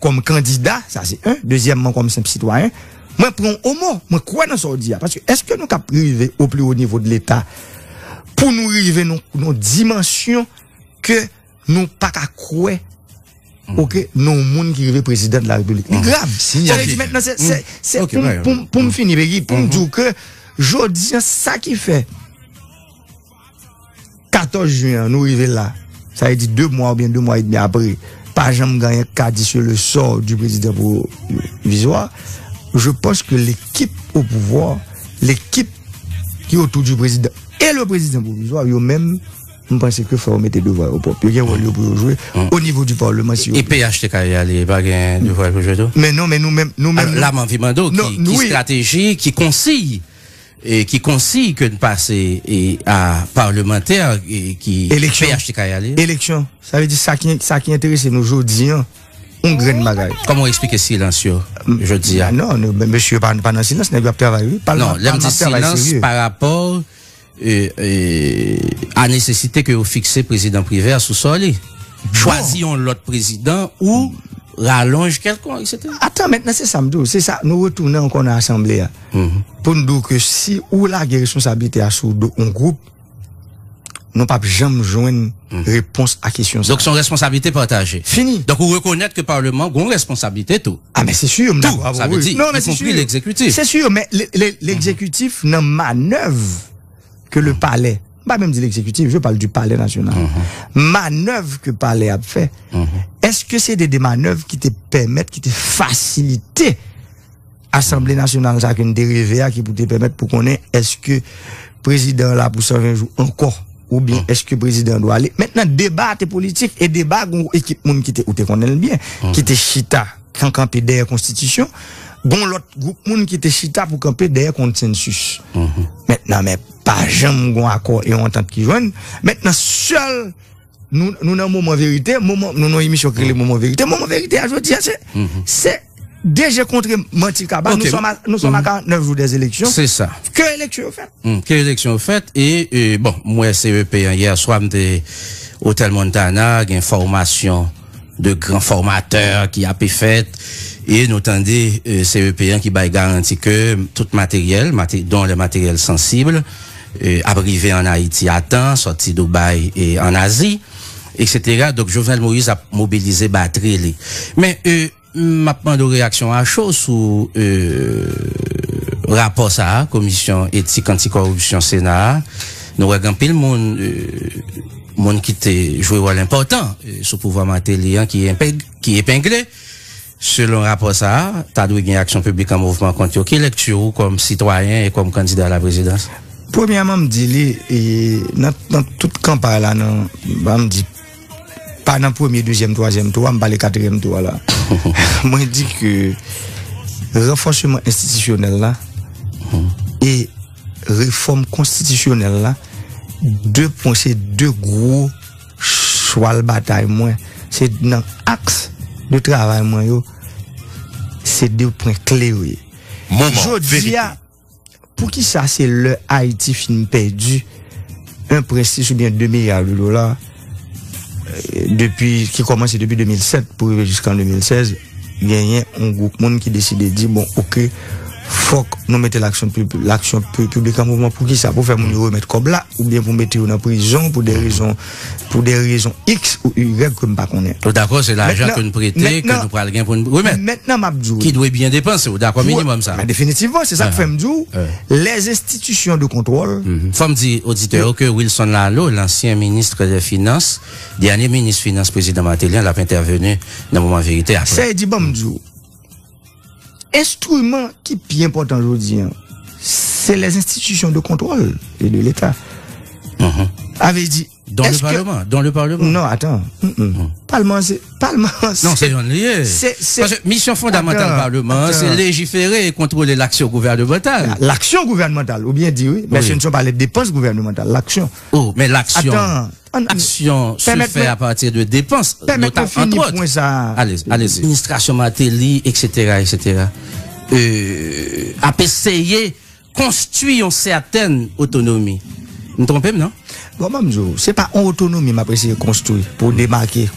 kòm kandida, sa se yon. Dezyèmman, kòm senp sitwayen, mwen pran w o mo, mwen kwè nan sa w di a. Paske èske nou kab rive o pli wo nivo de Leta pou nou rive nan, nan dimansyon ke nou pa ka kwè, oke, nan yon moun ki rive prezidan de la repiblik? Li grav. Sa vle di mentnan, se, se, se pou, pou, pou m fini, Peggy, pou m di w ke jodi a, sa ki fè katòz jen an, nou rive la. Sa vle di de mwa oubyen de mwa edmi apre. Pa janm gen anyen k ka di sur le sort du président provisoire. Je pense que l'équipe au pouvoir, l'équipe qui est autour du président et le président provisoire, yo menm, m panse ke fò yo mete devwa yo pwòp. Yo gen wòl yo pou yo jwe o nivo di palman si yo vle. E P H T K a li, li pa gen devwa pou jwe tou? Men non, men nou menm, nou menm. La, m anvi mande w ki, ki estrateji, ki konsiy e ki konsiy ke n pase e a palmantè e ki P H T K a li? Eleksyon. Sa vle di sa ki, sa ki enterese nou jodi an, yon grenn bagay. Kòman w eksplike silans yo jodi a? Non, non, men mesye pa, pa nan silans, nèg yo ap travay, wi. Non, lè m di silans pa rapò e, e, a nesesite ke yo fikse prezidan Privert sou sò li. Chwazi yon lòt prezidan ou ralonj kèlkonk, etsetera. Atan, mentnan, se sa m di w. Se sa, nou retounen ankò nan asanble a. Pou n di w ke si ou lage responsablite a sou do yon gwoup, nou p ap janm jwenn repons a kesyon sa. Donk, se yon responsablite pataje. Fini. Donk, ou rekonèt ke palman gon responsablite tou. A, men se si, m dakò avè w, wi. Non, men se si. Y konpri legzekitif. Se si, men le, le, legzekitif nan manèv ke le palè, m pa menm di legzekitif, je parle du palais national. Manèv ke palè ap fè, èske se te de manèv ki te pèmèt, ki te fasilite Asanble nasyonal sa ke n te reve a, ki pou te pèmèt pou konnen èske prezidan an la pou san ven jou ankò, oubyen èske prezidan an dwe ale. Mentnan, deba a te politik, e deba a gon ekip moun ki te, ou te konnen l byen, ki te chita, kan kanpe dèyè konstitisyon, gon lòt gwoup moun ki te chita pou kanpe dèyè konsensis. Mentnan, men pa janm gon akò e yon antant ki jwenn. Mentnan, sèl nou, nou nan moman verite, moman, nou nan emisyon ki rele Moman Verite. Moman Verite a jodi a, se, se de je kontre manti kaba. Nou sòm a, nou sòm a karant nèf jou dè eleksyon. Se sa. Ke eleksyon yo fèt. Ke eleksyon yo fèt. E, e, bon, m wè C E P an yè swa, m te Otèl Montana, gen fòmasyon de gran fòmatè ki ape fèt. E nou tande, e, C E P an ki bay garanti ke tout materyèl, mate-, don le materyèl sansib, e, ap rive ann Ayiti a tan, sòti Dubai e ann Azi, etsetera. Donk, Jovenel Moïse ap mobilize batri li. Men, e, m ap mande w reyaksyon a cho sou, e, rapò sa a, Komisyon Etik Antikoripsyon Sena a. Nou wè gen anpil moun, e, moun ki te jwe wòl enpòtan, e, sou pouvwa Martelly an ki enpeng-, ki epengle. Selon rapò sa a, ta dwe gen aksyon piblik an mouvman kont yo. Ki lekti ou kòm sitwayen e kòm kandida a la prezidans? Premyèman, m di li, e, nan, nan tout kanpay la, nan, ban m di, pa nan premye, dezyèm, twazyèm tou a, m pale katriyèm tou a la. Mwen di ke ranfòseman enstitisyonèl la e refòm konstitisyonèl la, de pwen, se de gwo chwal batay mwen. Se nan aks de travay mwen yo, se de pwen kle yo ye. Jodi a, poukisa se lè Ayiti fin pèdi en pwen sis oubyen de milya de dola, euh, depi, ki kòmanse depi de mil sèt pou rive jiska de mil sèz, genyen yon gwoup moun ki deside di, bon, oke, fòk nou mete laksyon pib-, laksyon pi-, piblik an mouvman. Poukisa? Pou fè moun yo remèt kòb la, oubyen pou mete yo nan prizon pou de rezon, pou de rezon X ou Y ke m pa konnen. Ou dakò, se lajan ke n prete, ke nou pral gen pou n remèt. Mentnan, mentnan, m ap di w. Ki dwe byen depanse, ou dakò, minimòm sa. Men definitivman, se sa k fè m di w, les institutions de contrôle. Fò m di oditè yo ke Wilson Laleau, lansyen minis dè finans, dènye minis finans prezidan Martelly an, l ap entèveni nan moman verite apre. Sa vle di, ban m di w, enstriman ki pi enpòtan jodi an, se les institutions de contrôle et de l'État. Sa vle di, Dont le Parlement, dont le Parlement. Non, atan. Palman se, palman se. Non, se yonn li ye. Paske misyon fondamantal Palman an, se lejifere e kontwole laksyon gouvènemantal. Laksyon gouvènemantal, ou byen di, wi. Men ce ne sont pas les dépenses gouvernementales, laksyon. Oh, men laksyon. Atan, aksyon se fè a pati de depans, notam, antwòt. Allez-y, allez-y. Administrasyon Martelly, et cetera, et cetera, euh, ap eseye konstwi yon sètèn otonomi. M twonpe m, non? Bon, ban m di w, se pa yon otonomi m ap eseye konstwi pou demake,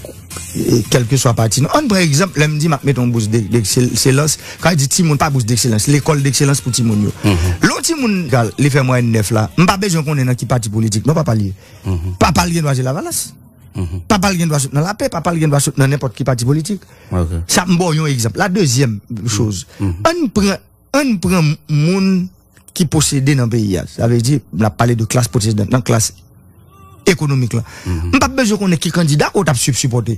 e, kèlkeswa pati, non. Ann pran egzanp, lè m di m ap mete yon bous de, dekselans, sa vle di timoun, pa bous dekselans, lekòl dekselans pou timoun yo. Lè yon timoun, li fè mwayèn nèf la, m pa bezwen konnen nan ki pati politik, non, papa l ye. Papa l gen dwa se Lavalas. Papa l gen dwa sot nan Lapè, papa l gen dwa sot nan nenpòt ki pati politik. Sa, m ba w yon egzanp. La dezyèm choz, ann pran, ann pran moun ki posede nan peyi a. Sa vle di, n ap pale de klas posedant, nan klas ekonomik la. M p ap bezwen konnen ki kandida ke w t ap sipòte.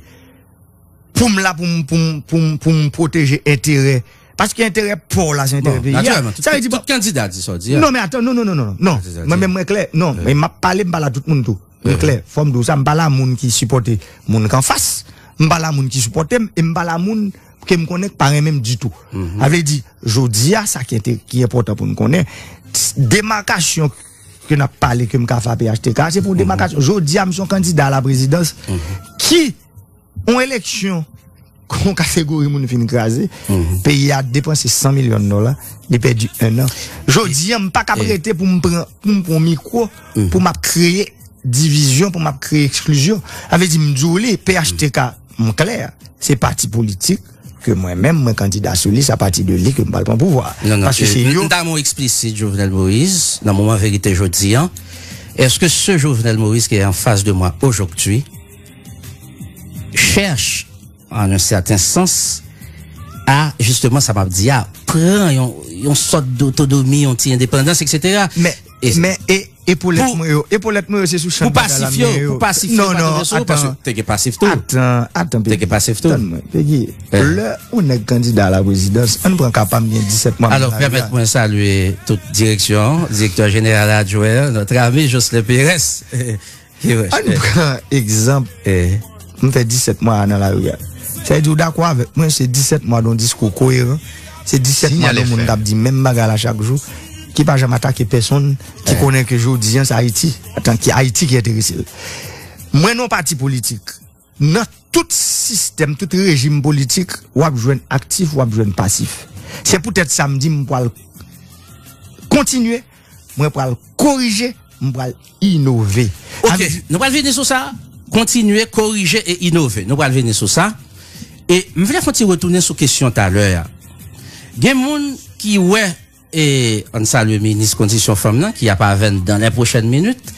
Pou m la, pou m, pou m, pou m, pou m pwoteje enterè. Paske enterè pa w la, se enterè peyi a. Sa vle di, tout kandida di sa w di a. Non, men atan, non, non, non, non, non. Mwen menm, mwen klè. Non, men m ap pale, m pale a tout moun tou. Mwen klè, fò m di w sa, m pale a moun ki sipòte moun k anfas, m pale a moun ki sipòte m, e m pale a moun ke m konnen k pa renmen m ditou. Sa vle di, jodi a, sa ki ente-, ki enpòtan pou n konnen, demakasyon ke n ap pale, ke m ka fè a P H T K, se pou demakasyon. Jodi a, m se yon kandida a la prezidans ki yon eleksyon ke yon kategori moun fin kraze, peyi a depanse san milyon dola, li pèdi en an. Jodi a, m pa ka rete pou m pran, pou m pran mikwo, pou m ap kreye divizyon, pou m ap kreye eksklizyon. Sa vle di, m di w li, P H T K, m klè, se pati politik ke mwen menm, mwen kandida sou lis, a pati de li ke m pral pran pouvwa. Non, non, paske se yo. M ta mwen eksplisit, Jovenel Moïse, nan moman verite jodi a, est-ce que ce Jovenel Moïse qui est en face de moi aujourd'hui cherche, en un certain sens, à, justement, sa m ap di a, pran yon, yon sòt dotonomi, yon ti endepandans, et cetera. Men, men, e, epolèt mwen yo, epolèt mwen yo, se sou chanm batay la m gen yo. Pou pasif yo, pou pasif yo, pa tonbe sou ou, paske te gen pasif tou. Atan, atan, Pegi. Te gen pasif tou. Tann mwen, Pegi. Lè yon nèg kandida a la prezidans, ann pran ka pa m, gen disèt mwa m nan lari a. Alò, pèmèt mwen salye tout direksyon, direktè jeneral adjwen, notre ami Jocelyn Perez. Ann pran egzanp, m fè disèt mwa nan lari a. Sa vle di, ou dakò avèk mwen, se disèt mwa de yon diskou koeran, se disèt mwa de yon moun k ap di menm bagay la chak jou, ki pa janm atake pèsonn, ki konnen ke jodi a, se Ayiti, antanke Ayiti ki enterese l. Mwen nan yon pati politik, nan tout sistèm, tout rejim politik, w ap jwenn aktif, w ap jwenn pasif. Se poutèt sa m di m pral kontinye, mwen pral korije, m pral inove. Ok, nou pral vini sou sa. Kontinye, korije e inove. Nou pral vini sou sa. E m vle fè yon ti retounen sou kesyon talè a. Gen moun ki wè, e ann salye minis kondisyon fanm nan, ki ap avè n dans les prochaines minutes.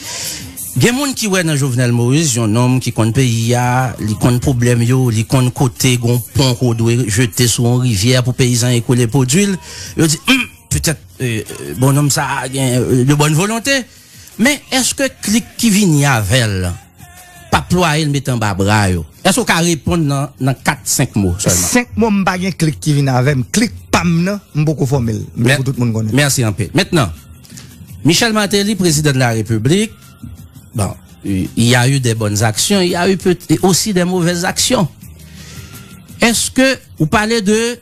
Gen moun ki wè nan Jovenel Moïse yon nonm ki konn peyi a, li konn pwoblèm yo, li konn kote gon pon ke w dwe jete sou yon rivyè pou peyizan yo koule pwodui l. Yo di, hmm, petèt, euh, bonnonm sa a gen, euh, de bonne volonté. Men èske klik ki vini avè l pa plwaye l mete anba bra yo? Èske w ka reponn nan, nan kat, senk mo sèlman? Senk mo, m pa gen klik ki vin avè m. Klik pa m nan, m poko fòme l. M vle pou tout moun konnen. Mèsi anpil. Mentnan, Michel Martelly, président de la République, bon, il y a eu des bonnes actions, il y a eu peut- aussi des mauvaises actions. Èske ou pale de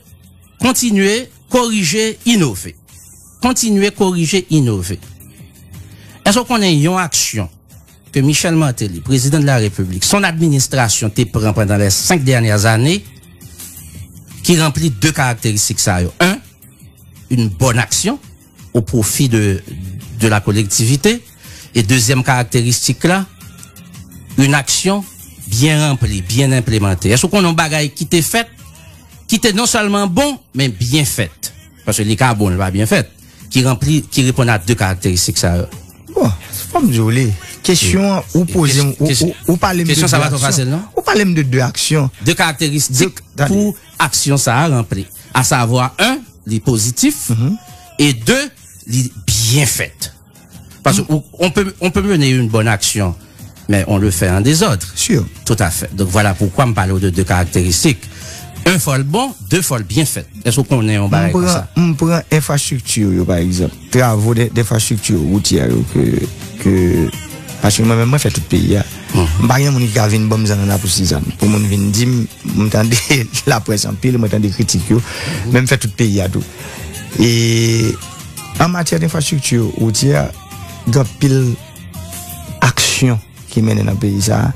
kontinye, korije, inove? Kontinye, korije, inove. Èske w konnen yon aksyon ke Michel Martelly, président de la République, son administration te pran pendant les cinq dernières années, ki ranpli de karakteristik sa yo? Un, une bonne action au profit de, de la collectivité. E dezyèm karakteristik la, une action bien remplie, bien implémentée. Èske w konnen yon bagay ki te fèt, ki te non sèlman bon, men byen fèt? Paske li ka bon, li pa byen fèt. Ki ranpli, ki reponn a de karakteristik sa yo. Bon, fò m di w li. Kesyon an, ou poze m, ou, ou, ou pale m de de aksyon. Kesyon sa pa twò fasil, non? Ou pale m de de aksyon. De karakteristik pou aksyon sa a ranpli. A savwa, un, li pozitif, e de, li byen fèt. Paske ou, on peut, on peut mener une bonne action, mais on le fait en désordre. Sûr. Tout à fait. Donc voilà pourquoi m pale w de de karakteristik. Un, fò l bon, de, fò l byen fèt. Èske w konnen yon bagay konsa? M pran, m pran enfrastrikti yo, pa egzanp. Travo de, enfrastrikti woutyè yo ke, ke, paske mwen menm, mwen fè tout peyi a. M pa gen moun ki ka vin ban m zannanna pou Sizàn. Pou moun vin di m, m tande laprès anpil, mwen tande kritik yo, men m fè tout peyi a tou. E an matyè de enfrastrikti woutyè, gen anpil aksyon ki mennen nan peyi sa a.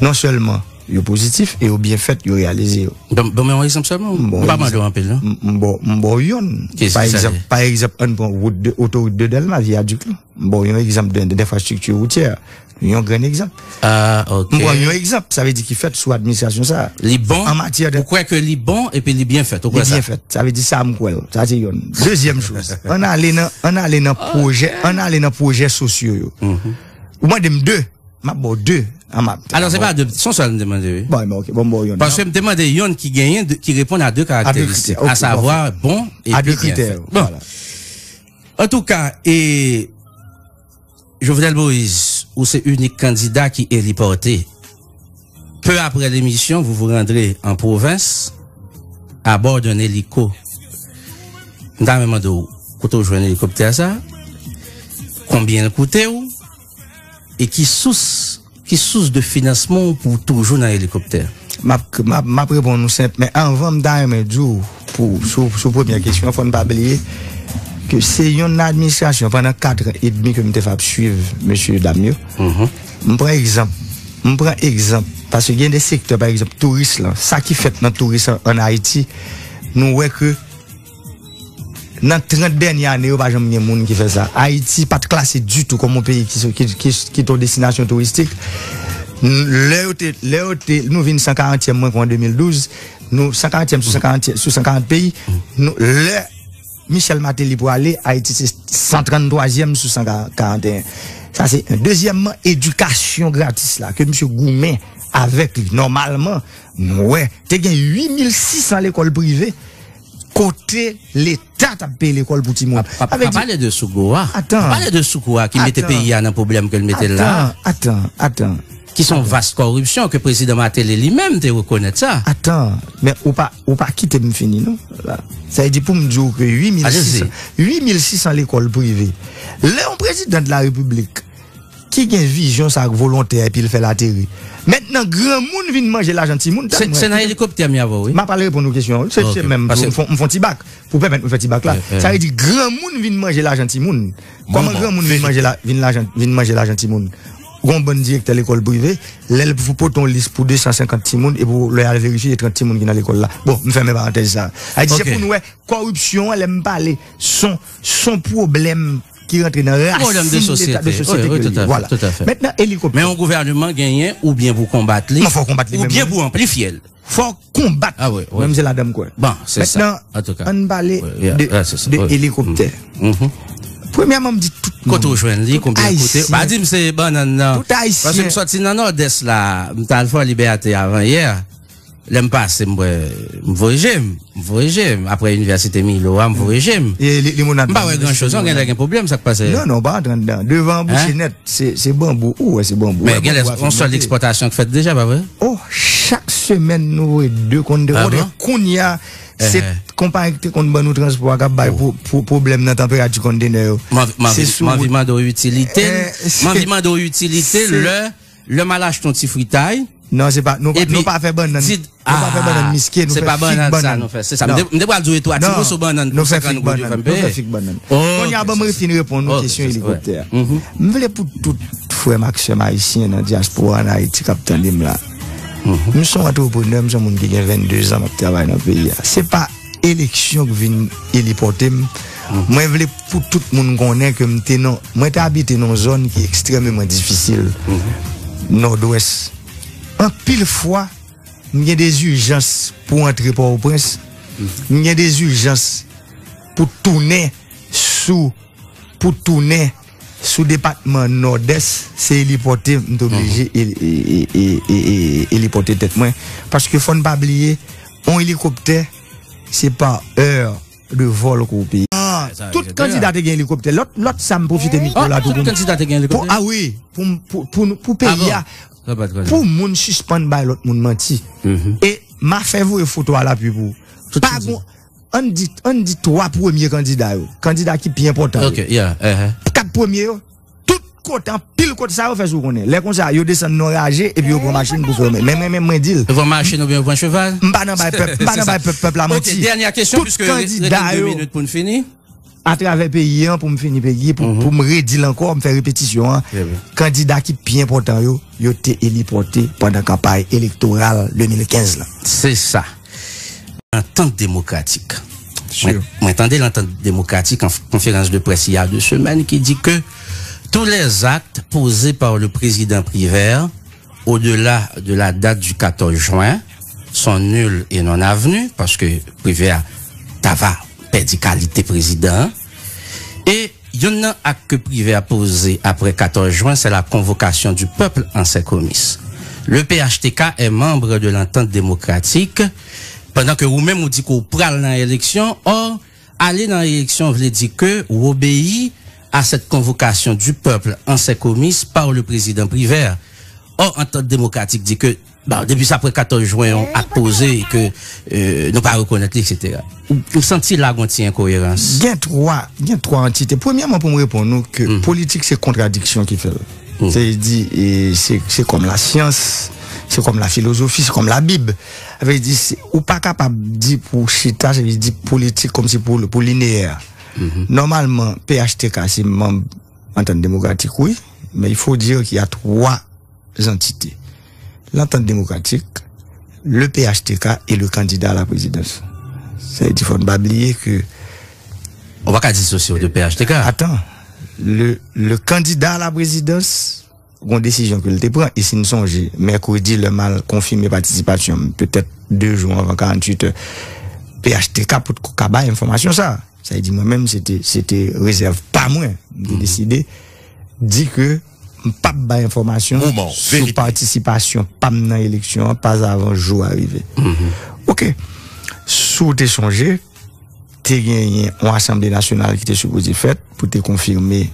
Non sèlman yo pozitif e yo byen fèt, yo reyalize yo. Ban m yon egzanp sèlman. M pa mande w anpil, non? M ba w yonn. Pa egzanp, pa egzanp, ann pran wout de, otowout de Dèlma, viyadik la. M ba w yon egzanp de, de enfrastrikti woutyè. Yon grenn egzanp. Ah, ok. M pran yon egzanp, sa vle di ki fèt sou administrasyon sa a. Li bon? An matyè de... Ou kwè ke li bon epi li byen fèt, ou kwè sa? Li byen fèt. Sa vle di sa m kwè l. Sa se yonn. Dezyèm choz, ann ale nan, ann ale nan pwojè, ann ale nan pwojè sosyo yo. Ou mande m de, m ap ba w de. An m ap... Alò, se pa de, se yon sèl m te mande, wi. Bon, ok, bon, m ba w yonn. Paske m te mande yonn ki genyen, de, ki reponn a de karakteristik, a savwa bon epi byen fèt. Bon. Antouka, e Jovenel Moïse, ou se inik kandida ki elipòte. Peu après l'émission, vous vous rendrez en province, à bord d'un hélico. M ta renmen mande w, kote w jwenn elikoptè sa? Konbyen l koute w? E ki sous, ki sous de finansman w pou w toujou nan elikoptè? M ap, m ap, m ap reponn ou senp, men anvan m ta renmen di w, pou, sou, sou premyè kesyon an, fò n pa bliye ke se yon administrasyon pandan kat an edmi ke m te fè ap swiv mesye dam yo. M pran egzanp, m pran egzanp, paske gen de sektè, pa egzanp, touris lan, sa ki fèt nan touris an, ann Ayiti, nou wè ke nan trant dènye ane yo, pa janm gen moun ki fè sa. Ayiti pa t klase ditou kòm yon peyi ki, ki, ki, ki t yon destinasyon touristik. Lè yo te, lè yo te, nou vin san karantyèm, mwen kwè an de mil douz, nou san karantyèm sou san karant, sou san karant peyi, nou, lè Michel Martelly pwale, Ayiti se san tranntwazyèm sou san karanteyen. Sa se yon. Dezyèmman, edikasyon gratis la, ke misye goumen avèk li. Nòmalman, nou wè, te gen uit mil sis san lekòl prive, kote Leta t ap peye lekòl pou timoun. Pa, pa, pa pale de Sougou a. Atan. Pa pale de Sougou a ki mete peyi a nan pwoblèm ke l mete l la. Atan, atan, atan. Ki se yon vas kòripsyon ke prezidan Martelly li menm te rekonèt sa. Atan, men ou pa, ou pa kite m fini, non. La. Sa vle di pou m di w ke uit mil sis san, uit mil sis san lekòl prive. Lè yon prezidan de la repiblik ki gen vizyon sa ak volontè epi l fè l atere. Mentnan, granmoun vin manje lajan timoun. Se, se nan elikoptè m y avè w, wi. M ap al reponn ou kesyon an, wi. Se, se menm, m fon, m fon ti bak. Pou pèmèt mwen fè ti bak la. Sa vle di, granmoun vin manje lajan timoun. Kòman granmoun vin manje la, vin lajan, vin manje lajan timoun? Gon bann direktè lekòl prive, lè l pou pote yon lis pou de san senkant timoun, epi lè y al verifye, se trant timoun ki nan lekòl la. Bon, m fèmen parantèz sa. Sa vle di, se pou nou wè, kòripsyon an, lè m pale, se yon, se yon pwoblèm ki rantre nan rasin de sosyete. Wi, wi, tout à fait, tout à fait. Vwala. Mentnan, elikoptè. Men yon gouvèneman genyen oubyen pou konbat li, oubyen pou anplifye l. Fò konbat. Ah wi, wi. Mwen, se ladan m kwè. Bon, se sa. Mentnan, ann pale de, de elikoptè. Premyèman, m di tout moun, kote w jwenn li, konbyen l koute? Pa di m se bannann nan. Tout Ayisyen. Paske m sòti nan Nòdès la, m t al Fò Libète avan yè. Lè m pase, m wè, m voye je m, m voye je m. Apre Inivèsite Milo a, m voye je m. M pa wè gran choz, non, genlè gen pwoblèm, sa k pase? Non, non, pa antre anndan. Devan an bouche nèt, se, se banbou. Ou wè, se banbou. Men genlè yon sèl ekspòtasyon k fèt deja, pa vre? Oh, chak semèn nou voye de kontener. Kounye a, se konpayi ki te konn ban nou transpò a k ap bay pwoblèm nan tanperati kontener yo. M anvi mande w itilite, m anvi mande w itilite lè, lè m al achte yon ti fritay, Non, se pa, nou, pa- nou pa fè bannann. Nou pa fè bannann miske, nou fè fig bannann. Se pa bannann sa nou fè. Se sa. M te pral di w e twa ti moso bannann pou senkant goud yo fè m peye. Ok. Kounye a, ban m fin reponn ou kesyon elikoptè a. M vle pou tout frè m ak sè m ayisyen nan dyaspora an Ayiti k ap tande m la. M se yon antreprenè, m se yon moun ki gen vennde zan, m ap travay nan peyi a. Se pa eleksyon k vin elipòte m. Mwen vle pou tout moun konnen ke m te nan, mwen te abite nan yon zòn ki ekstrèmeman difisil, Nòdwès. Anpil fwa, m gen de zijans pou antre Pòtoprens. M gen de zijans pou tounen sou, pou tounen sou depatman Nòdès, se elipòte, m te oblije e- e- e- e- e- e- elipòte tèt mwen. Paske fò n pa bliye, yon elikoptè, se pa è de vòl ke w peye. Ah, tout kandida te gen elikoptè. Lòt, lòt sa m pwofite mikwo la tou pou m- kandida te gen elikoptè? Ah wi, pou m- pou, pou, nou- pou peyi a, pou moun sispann bay lòt moun manti. E m a fè voye foto a lapli pou ou. Pa gon, ann di, ann di twa premye kandida yo. Kandida ki pi enpòtan yo. Ok, yeah, uh-huh. Kat premye yo, tout kote, anpil kote sa yo fè sou konnen. Lè konsa, yo desann nan raje epi yo pran machin pou fè yo men. Men mwen menm, mwen di l. Yo pran machin oubyen yo pran cheval? M pa nan bay pèp, m pa nan bay pèp, pèp la manti. Ok, dènye kesyon, piske rete de minit pou n fini. Atravè peyi an, pou m fini peyi, pou, pou m redi l ankò, m fè repetisyon an. Kandida ki pi enpòtan yo, yo te elipòte pandan kanpay elektoral de mil kenz lan. Se sa. Lantant demokratik. Mwen, mwen tande lantant demokratik an konferans de près il y a deux semaines qui dit que tous les actes posés par le président Privert au-delà de la date du quatorze juin sont nuls et non avenus, paske Privert ta va pèdi kalite prezidan an. E youn nan ak ke Privert poze apre quatorze juin, c'est la convocation du peuple en ces comices. Le P H T K est membre de l'entente démocratique, pandan ke ou menm ou di ke w pral nan eleksyon, or, ale nan eleksyon vle di ke w obeyi à cette convocation du peuple en ces comices par le président Privert. Or, antant demokratik di ke, bon, depi sa apre quatorze juin, yon ak poze e ke, euh, nou pa rekonèt li, et cetera. Ou, ou santi la gon ti enkoyerans? Gen twa, gen twa antite. Premyèman, pou m reponn ou ke politik se kontradiksyon ki fè l. Se di, e, se, se kòm lasyans, se kòm lafilozofi, se kòm Labib. Sa vle di, se, ou pa kapab di pou chita, sa vle di politik kòmsi pou, pou lineyè. Nòmalman, P H T K se manm antant demokratik, wi, men il faut dire qu'il y a trois entités. L'entente démocratique, le P H T K et le candidat à la présidence. Sa vle di, fò n pa bliye ke Ou pa ka disosye w de P H T K. Atan, le, le candidat à la présidence, gon desizyon ke l te pran, e si n sonje, mèkredi, lè m al konfime patisipasyon m, petèt de jou anvan karanntuit è, P H T K potko ka bay enfòmasyon sa. Sa vle di, mwen menm, se te, se te rezèv pa mwen. M te deside di ke m p ap bay enfòmasyon sou patisipasyon pa m nan eleksyon an, pa avan jou a rive. Ok. Si w te sonje, te genyen yon asanble nasyonal ki te sipoze fèt pou te konfime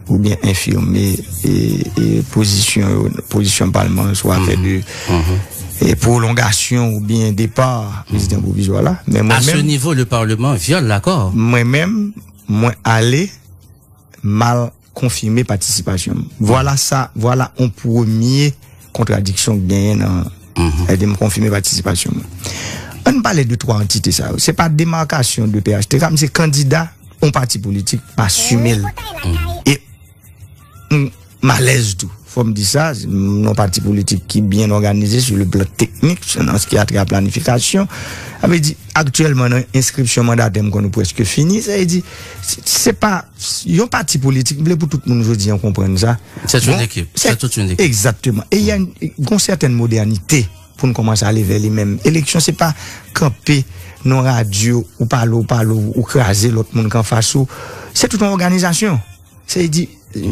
oubyen enfime, e, e pozisyon yo, pozisyon palman yo sou afè de, e, pwolongasyon oubyen depa prezidan pwovizwa la. Men mwen menm, à ce niveau, le Parlement viole l'accord. Mwen menm, mwen ale, m al konfime patisipasyon m. Vwala sa, vwala yon premye kontradiksyon k genyen nan, sa vle di, m konfime patisipasyon mwen. Ann pale de twa antite sa yo. Se pa demakasyon de P H T K, m se kandida yon pati politik, m asime l. E m, m alèz tou. Fò m di sa, m nan yon pati politik ki byen òganize sou le plan teknik, nan sa ki a trait a planifikasyon. Sa vle di, aktyèlman, nan enskripsyon mandatè m konn prèske fini. Sa vle di, se, se pa yon pati politik, m vle pou tout moun jodi a konprann sa. C'est une équipe, c'est toute une équipe. Egzakteman. E y a une, gon sètèn modènite pou n kòmanse ale vè li menm. Eleksyon, se pa kanpe nan radyo, ou pale, ou pale, ou kraze lòt moun k anfas ou. Se tout yon òganizasyon. Sa vle di,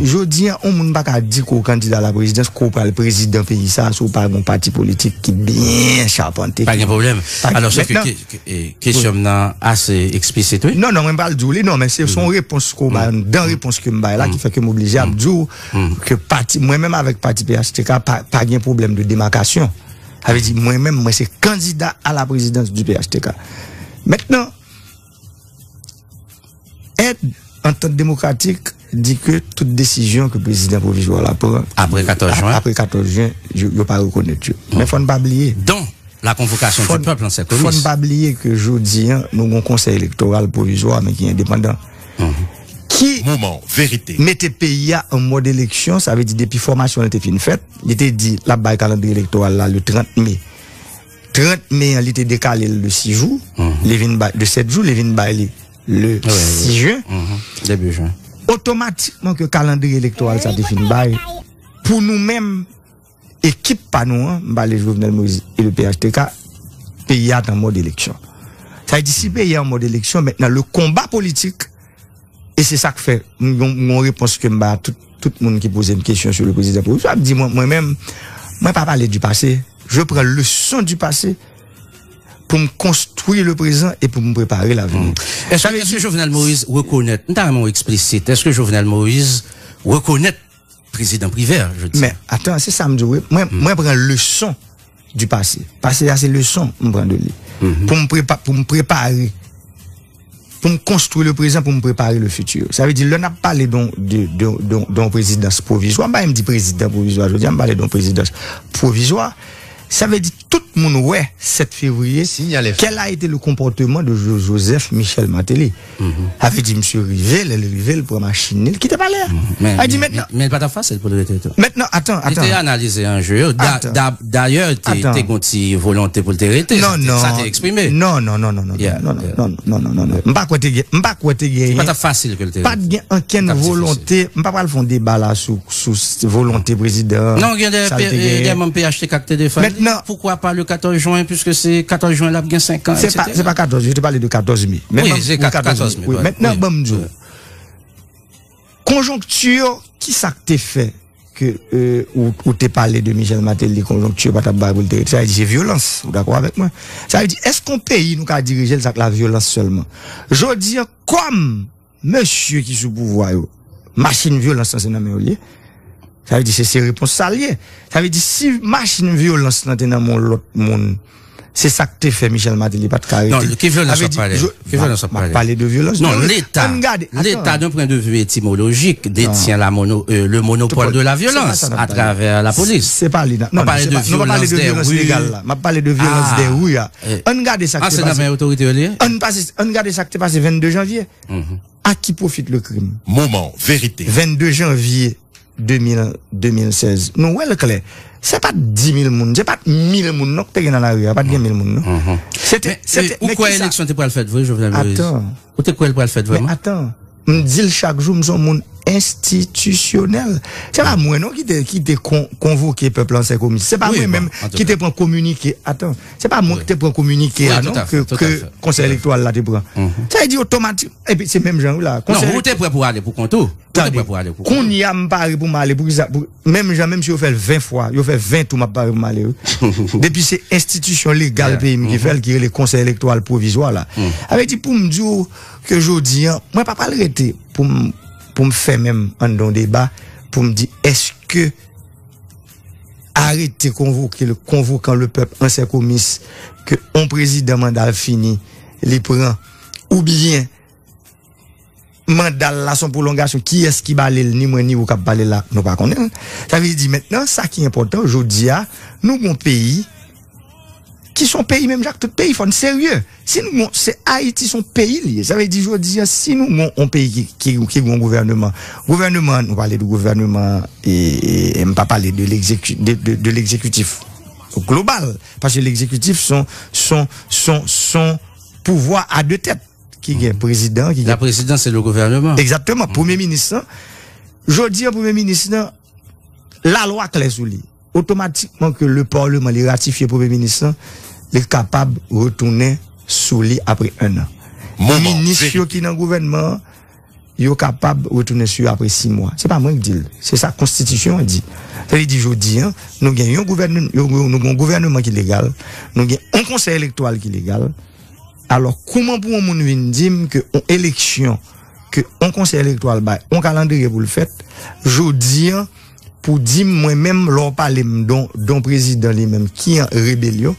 jodi a, yon moun pa ka di ke w kandida a la prezidans, ke w pral prezidan peyi sa, si w pa gen yon pati politik ki byen chapante. Pa gen pwoblèm. Alò, sòf ke ke- ke- e, kesyon m nan ase eksplisit, wi. Non, non, mwen pral di w li, non, men se se yon repons ke w bay, dan repons ke m bay la, ki fè ke m oblije ap di w ke pati, mwen menm avèk pati P H T K, pa, pa gen pwoblèm de demakasyon. Sa vle di, mwen menm, mwen se kandida a la prezidans di P H T K. Mentnan, èd, antant demokratik, di ke tout desizyon ke prezidan pwovizwa la pran Apre katòz jen. apre katòz jen, yo, yo pa rekonèt yo. Men fò n pa bliye. Dont la convocation du peuple en ces Fò n communes. pa bliye ke jodi a, nou gen yon konsèy elektoral pwovizwa, men ki endepandan. Ki Moman verite. mete peyi a an mòd eleksyon, sa vle di depi fòmasyon li te fin fèt, li te di l ap bay kalandriye elektoral la le trant me. Trant me an, li te dekale l de sis jou, li vin bay, de sèt jou, li vin bay li le sis jen. Debi jen. Otomatikman ke kalandriye elektoral sa te fin bay, pou nou menm, ekip pa nou an, m pale Jovenel Moïse e le P H T K, peyi a t an mòd eleksyon. Sa vle di, si peyi a an mòd eleksyon, mentnan, le konba politik, e se sa k fè, m gon, m gon repons ke m ba tout, tout moun ki poze m kesyon sou le prezidan pwovizwa, m di mwen, mwen menm, mwen pa pale du passé, je prends leçon du passé pou m konstwi le prezan e pou m prepare lavni. Èske, èske Jovenel Moïse rekonèt, m ta renmen w eksplisit, èske Jovenel Moïse rekonèt prezidan Privert, je dis. Men, atan, se sa m di w, wi. Mwen, mwen pran leson du passé. Pase a, se leson m pran de li. Pou m prepa, pou m prepare, pou m konstwi le prezan, pou m prepare le futur. Sa vle di, lè n ap pale de, de, de, de, de yon prezidans pwovizwa, m pa menm di prezidan pwovizwa, jodi a, m pale de yon prezidans pwovizwa. Sa vle di, tout moun wè sèt fevriye, Signal F M. Quel a été le comportement de Jo- Joseph Michel Martelly? Sa vle di, misye rive, lè l rive, l pran machin li, l kite palè a. Men, A di men, mentnan, men, men l pa t ap fasil pou l rete tou. mentnan, atan, Li te atan. Analize anje yo. Da- Atan. da- Dayè, te, Atan. Te gen yon ti volonte pou l te rete. Non, Sa te- non. Sa te eksprime. Non, non, non, non, non, Yeah, non, non, yeah. non, non, non, non, non, non. M pa kwè te gen, m pa kwè te Li gen. pa t ap fasil ke l te Pa t rete. Gen ankenn Li t ap volonte, m pa pral fè yon deba la sou, sou s- volonte prezidan. Non, gen de, sa l te gen. De manm P H T K ki te defann. Mentnan- Poukwa pa le katòz jen, puiske se katòz jen l ap gen senk an, Se pa, etsetera. se pa katòz, je te pale de katòz me. Men Wi, ban m- se wi, kat- katòz me. katòz me, Wi, wi, mentnan, wi. Ban m di w. Wi. Konjonkti, ki sa k te fè ke euh, ou, ou te pale de Michel Martelly, konjonkti pa t ap bay pou l te rete. Sa vle di se vyolans. Ou dakò avèk mwen? Sa vle di, èske yon peyi nou ka dirije l sa k la vyolans sèlman? Jodi a, kòm mesye ki sou pouvwa yo, machin vyolans lan se nan men yo l ye. Sa vle di se, se repons sa l ye. Sa vle di si machin vyolans lan te nan men yon lòt moun, se sa k te fè Michel Martelly pa t ka rete. Non, ki vyolans Sa vle w ap di, pale? je- Ki vyolans w ap m ap pale? pale de vyolans. Non, Vyolans- Leta. Ann gade, Leta, atan. D'un point de vue étymologique, détient la mono- euh, le monopole de la violence à travers la police. Se pa li nan. On Non, parle se de pa, nou pa pale violence de des vyolans rues. Legal la. M ap pale de vyolans Ah. Des rues a. Eh. Ann gade sa k Ah, te se nan pase. Men otorite yo li ye? Ann pase, ann gade sa k te pase vennde janvye. À qui profite le crime? Moman verite. Vennde janvye de mil, de mil sèz. Nou wè l klè. Se pa t di mil moun, se pa t mil moun non k te gen nan lari a, pa t gen mil moun non. Se te, Men, se te, ou men kwè kisa- eleksyon te pral fèt vre, Jovenel Moïse? Atan. Ou te kwè l pral fèt Men vrèman? atan, m di l chak jou, m se yon moun enstitisyonèl. Se pa mwen non ki te, ki te kon, konvoke pèp la an sèkomis. Se pa Wi, mwen bon, menm an tou ki ka. te pran kominike. Atan, se pa mwen Wi. Ki te pran kominike Wi, a tout non, à fait, ke, tout à ke fait, tout konsèy à fait. Elektoral la te pran. Sa vle di otomatik, epi se menm jan wi la. Non, Konsèy ou te prè pou ale pou kont ou. Ou te Tande, prè pou ale pou kont ou. Kounye a m pare pou m ale pou kisa, pou, menm jan, menm si yo fè l ven fwa, yo fè ven tou, m ap pare pou m ale wi. Depi se enstitisyon legal peyi m ki fè l, ki rele Konsèy Elektoral Pwovizwa la. Sa vle di pou m di w ke jodi a, mwen pa pral rete pou m, pou m fè menm anndan yon deba, pou m di èske arete konvoke, le, konvokan le pèp an sèkomis, ke yon prezidan manda l fini, li pran, oubyen manda l la se yon pwolongasyon, kiyès ki ba li l, ni mwen ni ou k ap pale la, nou pa konnen l. Sa vle di mentnan, sa ki enpòtan, jodi a, nou gon peyi ki se yon peyi menm jan ak tout peyi, fò n serye. Si nou gon, se Ayiti se yon peyi li ye. Sa vle di jodi a, si nou gon yon peyi ki, ki, ki gon gouvèneman, gouvèneman, nou pale de gouvèneman, e, e, e m pa pale de l'exécu-, de, de, de l'exécutif global, paske l'exécutif se yon, se yon, se yon, se yon pouvwa a de tèt ki gen prezidan, ki La gen présidence et le gouvernement. Egzakteman. Premye minis lan, jodi a premye minis lan, lalwa klè sou li. Otomatikman ke le parleman li ratifye premye minis lan, li kapab retounen sou li apre en an. Moman Minis yo verite. Ki nan gouvènman an, yo kapab retounen sou yo apre sis mwa. Se pa mwen ki di l. Se sa konstitisyon an di. Sa vle di jodi a, nou gen yon gouvènman, nou gen yon gouvènman ki legal, nou gen yon konsèy elektoral ki legal. Alò, kouman pou yon moun vin di m ke yon eleksyon, ke yon konsèy elektoral bay yon kalandriye pou l fèt, jodi a, pou di m mwen menm, lè w pale m don, don prezidan li menm ki an rebelyon,